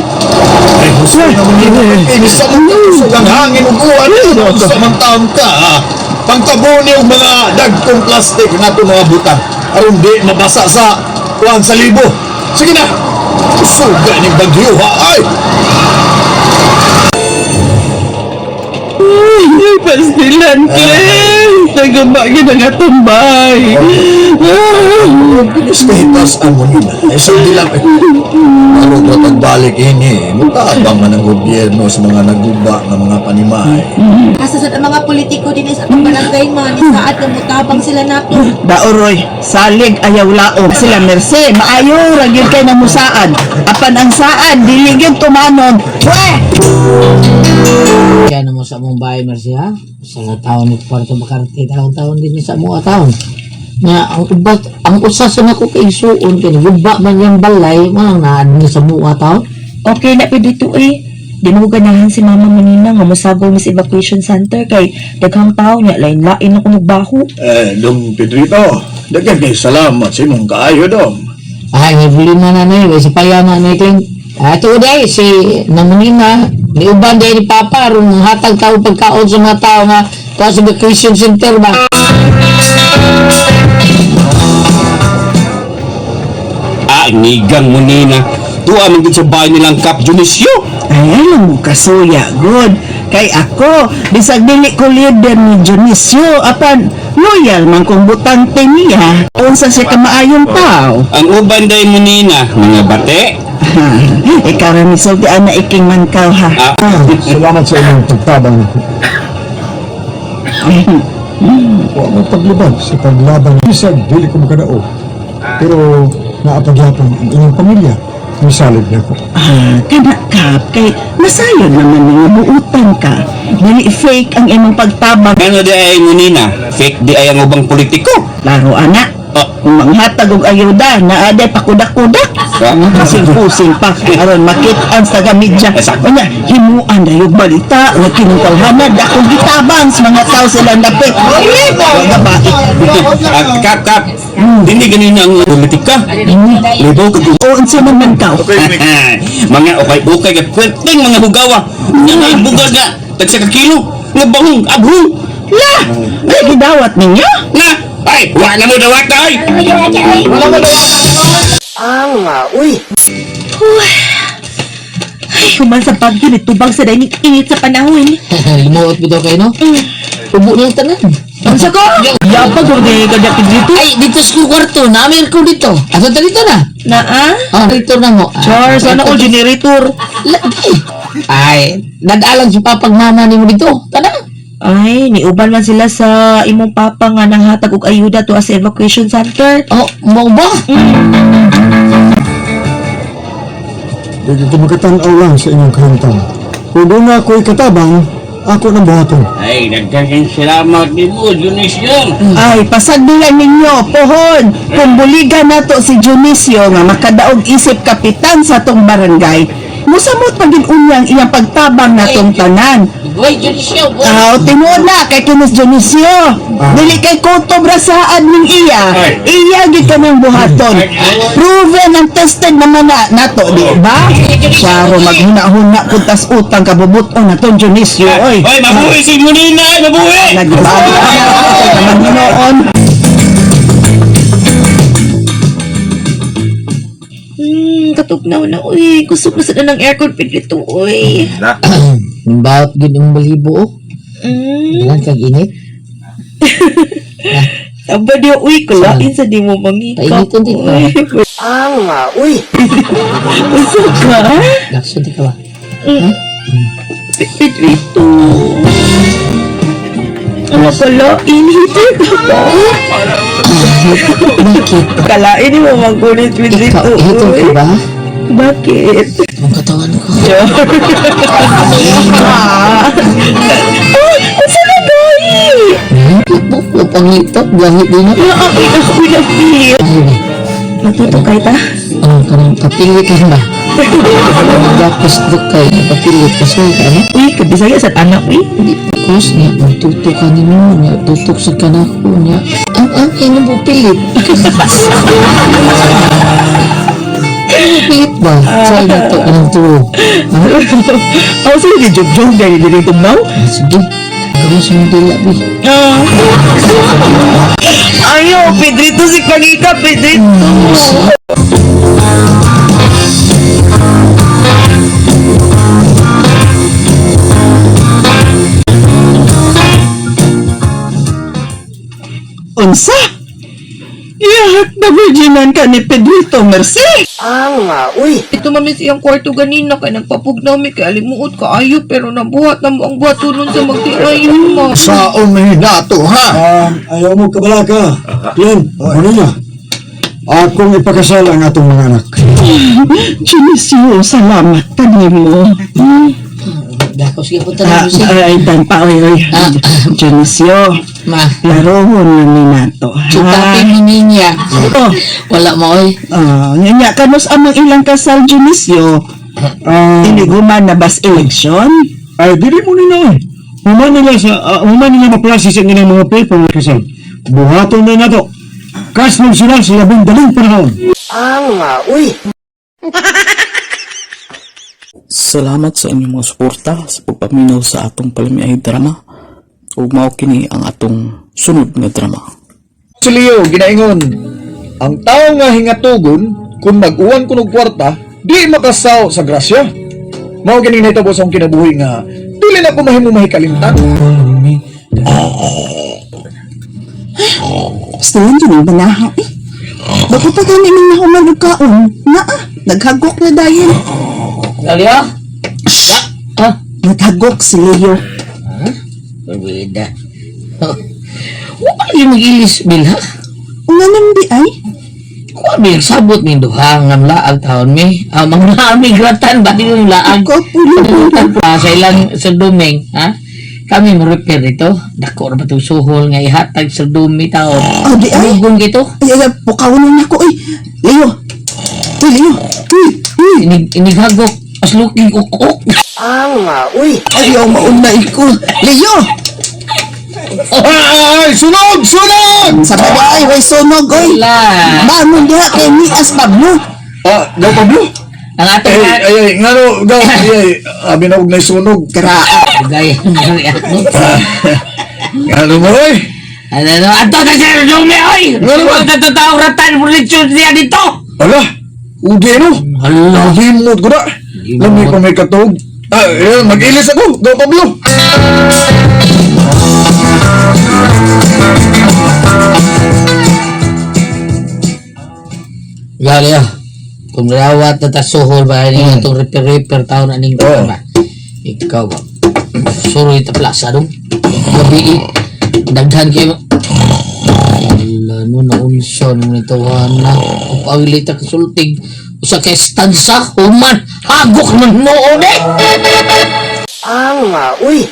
Ay, husto naman nila. Eh, bisa mong kusog ang hangin ug uwan. Sa mang taon ka, ha? Pangkabuni og mga dagkong plastic nga itong mga butang. Aron di mabasa sa kuan sa libo. Sige na! Suga ni bagyo, ha? Ay! Pastilan, Kleng! Nagaba gyud ang atong bay. Bilis kahitas ang muna. Eh, sa dilang, eh, bago ko pagbalik ini, mutabang man ang gobyerno sa mga naguba ng mga panimahay. Asa sad ang mga politiko din sa atong barangay man, ni saad nga mutabang sila nato. Daoroy, salig ayaw laom. Sila merse, maayo ra gyud kay namusaan. Apan ang saan dili gyud tumanon. Pwe! Kaya mo sa mong bahay, Marcia, sa taon ni Puerto Bacarte, taon-taon din sa mga taon. Nga, ang ubat, ang usa sa nako kay isuon, kay guba man yung balay, mga naad niya sa mga taon. Okay na pwede dito eh. Di mo ko ganahan si Mama Manina nga mosagol mi sa evacuation center kay daghang tao niya lain-lain ako nagbaho. Eh, Dong Pedrito, daghan kay salamat sa imong kaayo, Dong. Ay, may problema na na eh, sa paya na na iking. Ah, ito day, si Namunina, niuban day ni Papa, aron hatag tao pagkaon sa mga tao nga, tuwa sa evacuation center ba? Ah, nigang mo nina. Tuwa man gud sa bahay nilang Kap Dionisio. Ay, alam mo kasuya, good. Kay ako, bisag dili ko leader ni Dionisio, apan loyal man kong butante niya. Unsa siya kamaayong tao. Ang uban day mo nina, mga bate. Ikaw ra misulti ana iking man kaw ha. Salamat sa inyong pagtabang nako. Wa mo paglibag sa paglaban bisag dili ko makadao. Pero naapagyapon ang inyong pamilya. Misalig na ko. Ah, kana kap kay nasayon naman nga buutan ka. Dili fake ang imong pagtabang. Ano di ay mo nina? Fake di ay ang ubang politiko. Laro ana. Kung manghatag og ayuda, naa day pakudak-kudak. Pusing-pusing pa aron makit-an sa taga media. Unya, himuan dayog balita nga kinutawhana dakong gitabang sa mga tao sila dapit. Wa ba? Ah, Kap, Kap. Dili ganina ang politika. Libo ka O unsa man man kaw? Mga ukay-ukay ka pweteng mga hugawa. Nga nga bugas nga tagsa ka kilo. Nga bahong abhong. La, ay gidawat ninyo? Na, ay, wa na mo dawat na ay. Ang uy. Huy. Ay, human sa bagyo ni tubag sa dainig init sa panahon. Limuot bitaw kayo, no? Ubo niyang tanan. Unsa ko? Yapag ko di ka dito. Ay, dito sa kwarto, namin ko dito. Ato ta dito na. Naa? Ah, dito na mo. Char, sana all generator. Lagi. Ay, nadalang si papag mama nimo dito. Tana. Ay, niuban man sila sa imong papa nga nanghatag og ayuda to sa evacuation center. Oh, mo ba? Di ko makatanaw lang sa inyong kahimtang. Kung doon na ako'y katabang, ako nang buhaton. Ay, nagdaghang salamat nimo, Dionisio. Ay, pasagdilan ninyo, pohon. Kung buligan nato si Dionisio nga makadaog isip kapitan sa tong barangay, musamot pagin unyang iyang pagtabang natong tanan. Boy, Dionisio, boy. Aw, tinuod na kay kinis Dionisio. Dili kay kutob ra saad ning iya. Iya gid ka ng buhaton. Proven and tested naman na nato, di ba? Klaro maghuna-huna kung tas utang kabubuton na tong Dionisio, oy. Oy, mabuhi si Munina, ay, mabuhi. Nagbago na naman noon. Katugnaw na uy. Kusog na sa ng aircon dito uy. Bawat gid ang balibo oh. Ilan kag init? Aba di uy, kulain sa di mo mangikap. Painiton din ka. Ang uy. Usog ka? Lakson di ka ba? Pedrito. Ano kalain? Heater ka ba? Bakit? Kalain mo mangkulit, Pedrito. Ikaw, heater ka ba? Bakit? Ang katawan ko. Ah! Oh, unsa na gani? Lakbok ko pangitap, gamit din na. Naapit ako na feel. Matuto kay ta? Oh, kanang kapilit lang ba? Gapos do kay kapilit kasi ano? Uy, kabisaya sa anak uy. Kus niya, magtutok ka ninyo, niya, tutok sa kanako niya. Ang ino mo pilit. Ano pilit ba? Sa ino to, anong tuo? Ako sa'yo di joke-joke dahil dili tugnaw. Sige, gawin sa mong dila, bi. Ayo, Pedrito si Pangita, Pedrito. Unsa? Iyahak na virginan ka ni Pedrito Merce. Ang uy. Ito mami siyang kwarto ganina kay nagpapugnaw mi kay alimuot kaayo pero nabuhat na mo ang buhatunon sa magtiayon ma. Saon na hinato, ha? Ayaw mo kabalaka. Glenn, ano na? Akong ipakasal ang atong mga anak. Genesio, salamat kanimo. Dako sige punta na Lucy. Ay, dan pa, oy, oy. Genesio, Ma. larohon na ni nato. ha? Sukapin ni ninya. Oh. Wala mo oy. Ah, nya kanus amang ilang kasal Genesio? Iniguman na bas eleksyon? Ay, dili mo nila eh. Human nila sa human nila maprocess ang ilang mga paper nga kasal. Buhaton na nato. Kaslong sila sa labing daling panahon. Ang uy. Salamat sa inyong mga suporta sa pagpaminaw sa atong palamiay drama ug mao kini ang atong sunod nga drama. Si Leo, ginaingon, ang tao nga hingatugon, kung mag-uwan kunog kwarta, di makasaw sa grasya. Mao gani nahitabo sa akong kinabuhi nga, dili na ko mahimo mahikalimtan. Basta lang yun ang banaha eh. Bako pa gani nang nahuman og kaon. Naa, naghagok na dayon. Galio? Shh! Naghagok si Leo. Pabida. Wala yung mag-ilis, Bill, ha? Nga nang di ay? Kuha mi, sabot mi duha nga laag taon mi. Ah, mga laag mi gratan ba di yung laag? Pagkatan pa sa ilang sa duming, ha? Kami mo repair ito. Dako ra ba itong suhol nga ihatag sa dumi taon. Oh, di ay. Lugong gito. Ay, ay, pukawon na nako ay. Leo. Uy, Leo. Uy, uy. Inig inighagok as looking uk-uk. Ang uy. Ayaw maunay ko. Leo! Ay, sunog! Sunog! Sa baba ay, way sunog oy. Wala. Bangon diha kay ni as Pablo. Ah, gaw Pablo? Ang atong Ay, ay, ay, ngano, gaw, ay, ay, abi na og sunog. Kraa. Gaya. Ngano mo, oy? Ano, ano, ato na siya dumi, oy! Ano ba? Huwag na ratan, production siya dito! Ala, udi no? Hala. Himot ko na. Lami pa may katog. Ah, eh, mag-ilis ako, gaw Pablo. Gali ah. Kung rawat na ta suhol ba ni atong repair taon na ning Oh. ba. Ikaw ba? Suroy ta plaza dong. Gabi eh. Daghan kayo. Ala no naunsa nung nitawahan na. Upagli ta kasultig. Usa ka estansa human hagok man noon eh. Ang uy.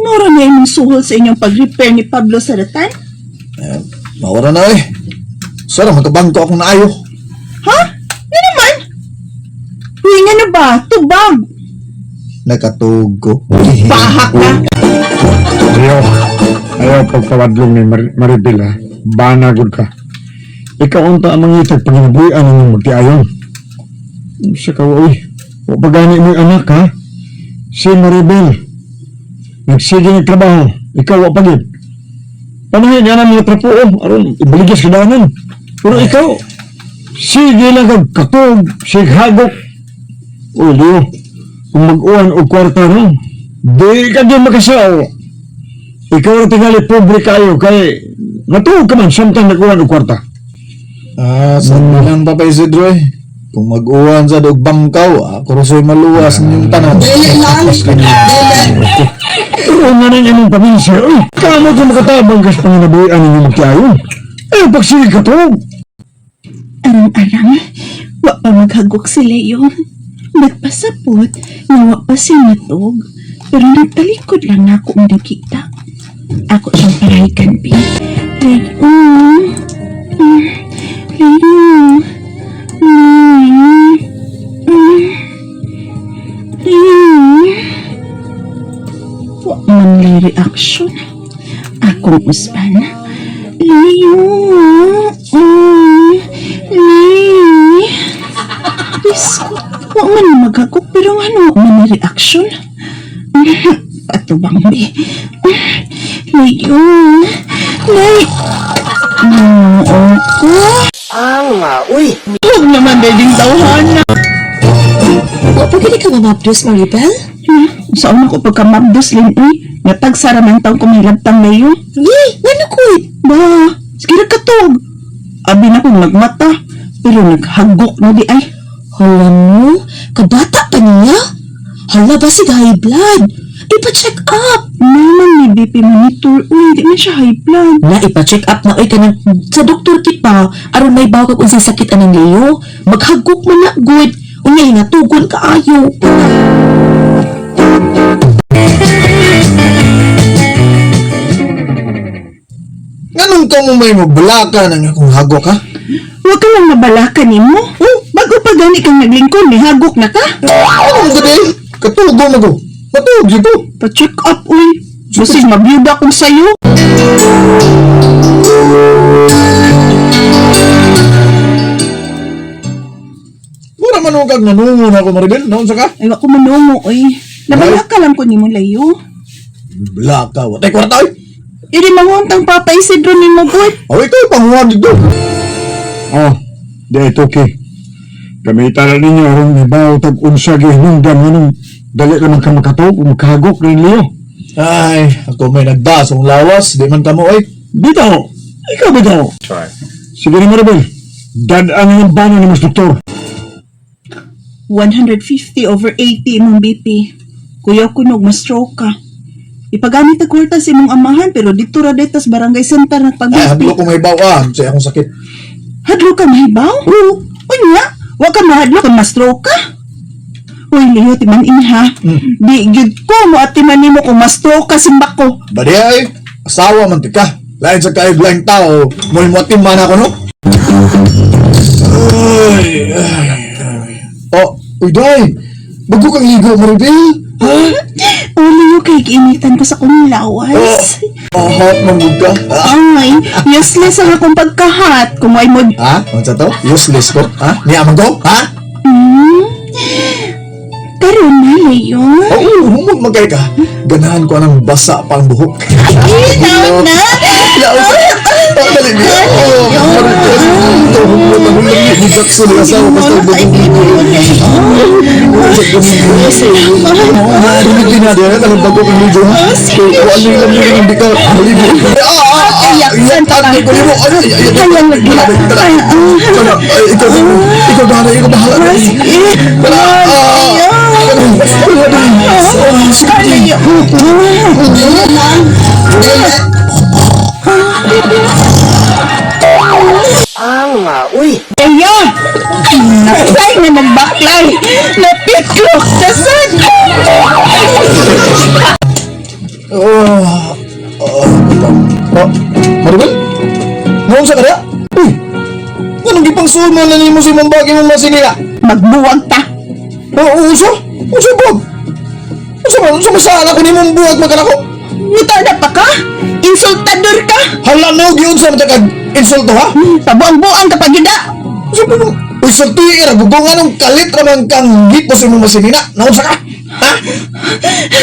Nora na imong suhol sa inyong pag-repair ni Pablo sa ratan? Eh, mawala na eh. Sara, magkabangko akong naayo. Ha? Nga naman? Uy, nga na ba? Tubag! Nakatug ko. Pahak na! Ayaw, ayaw pagpawadlong ni Maribel ha. Banagod ka. Ikaw unta ang mangitag panginabuhian ng magtiayon. Sa ka, uy. O pagani mo yung anak ha. Si Maribel. Nagsige ng trabaho. Ikaw wa pagid. Panahin nga namin trapuo. Aron, ibaligya sa danan. Pero ikaw, sige lang kag katog, sige hagok. Uy, Leo, kung mag-uwan o kwarta no, di ka din makasaw. Ikaw ra tingali pobre kayo kay natuog ka man samtang nag-uwan og kwarta. Ah, sa lang Papa Isidro eh. Kung mag-uwan sa dog bangkaw, ako rin sa'yo maluwas ninyong tanan. Dili lang. Dili. Pero nga nang imong pamilya, uy, kamo kung makatabang kas panginabuhian ninyo magtiayon. Eh, pagsige ka to. Arang-arang, wa pa maghagok si Leo. Nagpasapot nga wa pa siya matug. Pero nagtalikod lang na ako nakita. Ako siyang parahikan, Bi. Leo. Leo. Leo. Wa man lay reaction. Akong usban. Leo. Leo. Diyos ko, wa man ni maghagok pero ano wa man ni reaction. Patubang bi. Leo. Leo. Oo ko. Ang uy. Huwag naman ding tawhana. Wa pa gani ka mamabdos, Maribel? Sa una ko pagkamabdos, Lin, uy. Natag sara man taong kumahilabtang Leo. Ye, ngano ko? Ba, sige na katog. Abi na kong nagmata, pero naghagok na di ay. Hala mo, kabata pa niya. Hala ba si high blood? Ipa-check up. Naman may BP monitor, uy, di man siya high blood. Na ipa-check up na oy kanang sa doktor kita aron may bawag kung unsay sakit anang Leo. Maghagok man na good. Unya hinatugon kaayo. Nganong ka mo may mabalaka ng akong hagok, ha? Huwag ka lang mabalaka nimo. Oh, bago pa gani kang naglingkod, may hagok na ka. Ano mo gani? Katugo na ko. Matug ko. Pa-check up, uy. Basig mabiyuda kong sayo. Mura man og kag nanungo na ako, Maribel. Naon sa ka? Ay, wa ko manungo, uy. Nabalaka lang ko nimo, Leo. Balaka, wa. Tay kwarta, oy. Iri manguntang Papa Isidro nimo, good. Aw, ikaw panguha dito. Oh, di ito okay. Gamitan na ninyo aron hibaw tag unsa gihinungdan nganong dali ra man ka makatuog o makahagok rin Leo. Ay, ako may nagdasong lawas. Di man kamo, oy. Bitaw! Ikaw bitaw! Sige na Maribel, dad-an ang bana ni mas doktor. 150 over 80 imong BP. Kuyaw kunog, ma-stroke ka. Ipagamit ang kwarta sa imong amahan pero dito ra detas barangay center Ay, nagpagulpi. hadlo ko may baw, ah. Sa akong sakit. Hadlo ka mahibaw? Oo. Unya, wa ka mahadlo kung ma-stroke ka. Uy, Leo, timan ini ha. Di gyud ko mo at timan nimo kung ma-stroke ka simbak ko. Badi ay, asawa man ti ka. Lain sa kayo laing tao, mo man ako, no? Ay, ay, ay. Oh, uy, day. Bago kang ligo, Maribel. Ha? Oh, Leo, kay giinitan ko sa kong lawas. Oh, hot man gud ka. Ay, useless ang akong pagkahat. Kung ay mo... Ha? Unsa to? Useless ko? Ha? Niya man ko? Ha? Karon na, Leo. Oo, humod man kay ka. Ganahan ko anang basa pa ang buhok. Ay, naon na. Laos. Oh, dali niya. Oh, Maribel. Ito, humod ang hulang ni Jackson. Asawa basta Ah, rinig din na diyan. Alam bago kang ligo, ha? Kung ano yung lamig hindi ka maligo. Iyak, Ay, ko nimo. Ay, ay, ay, ay, ay, ay, ikaw, ikaw bahala, ikaw bahala. Wala, ah, wala, sige. Ang uy. Leo! Naklay na nagbaklay! Napiklok na sad! Oh, oh, oh, Maribel? Noon sa kaya? Uy, anong gipangsuod mo na nimo sa imong bagay mong masinila? Magbuwag ta! Oh, uso? Uso buwag? Uso man, uso masala ko nimong buwag magkanako? Mutada pa ka? Insultador ka? Hala no, giun sa mga kag insulto ha? Pabuang-buang ka pagyuda! Uso pa nung, uy, sulti ra, gugo nga nung kalit ra man kang gipo sa imong masinina. Naon sa ka? Ha?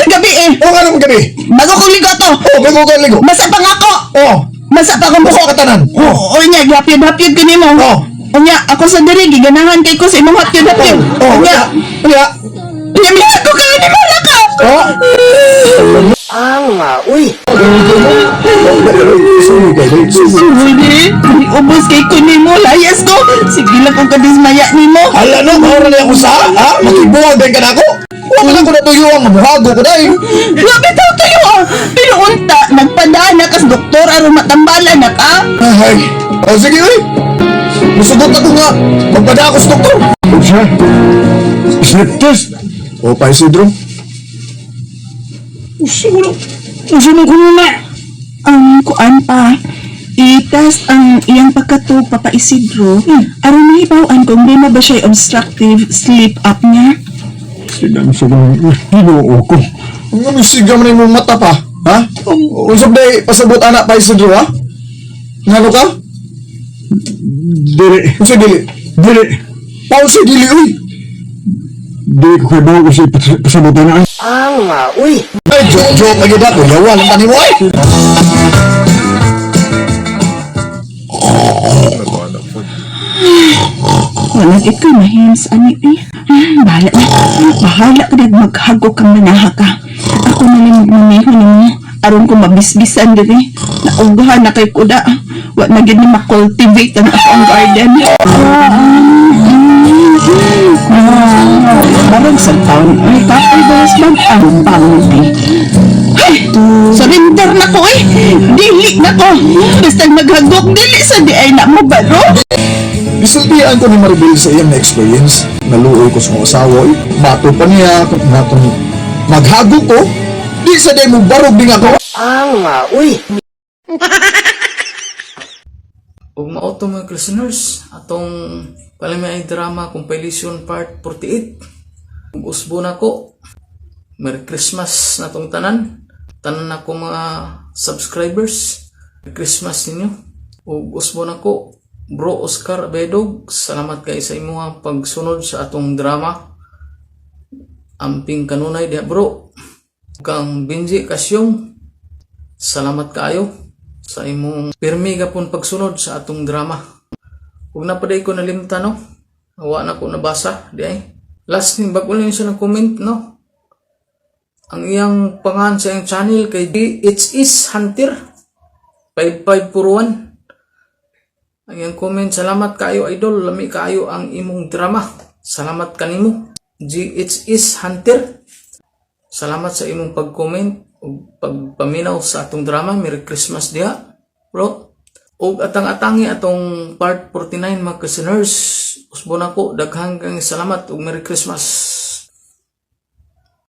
Gabi eh! O nga nung gabi? Bago kong ligo to! Oh, bago kong ligo. Basa pa nga ako! Oh! Basa pa akong Basa ka tanan! Oh, oh nya, gihapyod-hapyod ko nimo. Oh. Unya, ako sa diri, giganahan kay ko sa imong hapyod-hapyod. Oh, Unya, unya. Unya, minsan ko kayo ni Mala ka! Oh! Ang uy. Sorry, guys. Sorry, ubos kay ko nimo, layas ko. Sige lang kung kadismaya nimo. Hala no, maura na ako sa, ha? Makibuwag din ka na ako? Huwag man ako natuyo ang mamuhago ko dahil. Wa bitaw tuyo ah. Pero unta, nagpadaan na kas doktor aron matambalan na ka. Ay, oh, sige, uy. Musugot ako nga. Magpada ako sa doktor. Unsa? Sleep test? O, pa Isidro. Usa mo kuno na. Ang kuan pa. I-test ang iyang pagkatug Papa Isidro. Aron mahibaw-an kung di na ba siya obstructive sleep apnea. Sigang sa mga Ginoo ko. Ang ano, siga man imong mata pa, ha? Usap day, pasabot anak pa Isidro, ha? Ngano ka? Dili. Unsa dili? Dili. Paunsa dili, uy? Dili ko kay bawo kasi pasabutan na. Ang uy. Ay, joke, joke, lagi ba? Kuyawa lang tani mo, ay! Wala gid ko'y mahims ani eh. Bahala na. Bahala ka dag maghagok kang manaha ka. Ako na lang magmaneho nimo aron ko mabisbisan diri. Naughan na kay kuda. Wa na gid ni makultivate ang akong garden. Barang sa taon ay kapoy bawas bag ang pangti. Ay, surrender na ko eh. Dili na ko. Basta maghagok dili sa di ay na mo baro. Gisultian ko ni Maribel sa iyang na-experience. Naluoy ko sa akong asawa. Eh. Mato pa niya kung natong maghago ko. Di sa day mo barog din ako. Ang uy. Ug mao to, mga listeners, atong Palami ay Drama Compilation Part 48. Ug usbo na ko. Merry Christmas na tong tanan. Tanan na ko mga subscribers. Merry Christmas ninyo. Ug usbo na ko. Bro Oscar Bedog, salamat kay sa imuha pagsunod sa atong drama. Amping kanunay diha, bro. Kang Benji Kasyong, salamat kaayo sa imong pirmi gapon pagsunod sa atong drama. Ug napaday ko nalimtan, no. Wa na ko nabasa di ay. Last ni bag lang siya nag-comment, no. Ang iyang pangalan sa iyang channel kay DHS Hunter 5541. Ang iyang comment, "Salamat kaayo, idol, lami kaayo ang imong drama." Salamat kanimo, GHS Hunter. Salamat sa imong pag-comment ug pagpaminaw sa atong drama. Merry Christmas diha, bro. Ug atang-atangi atong part 49, mga listeners. Usbo na ko, daghang kang salamat ug Merry Christmas.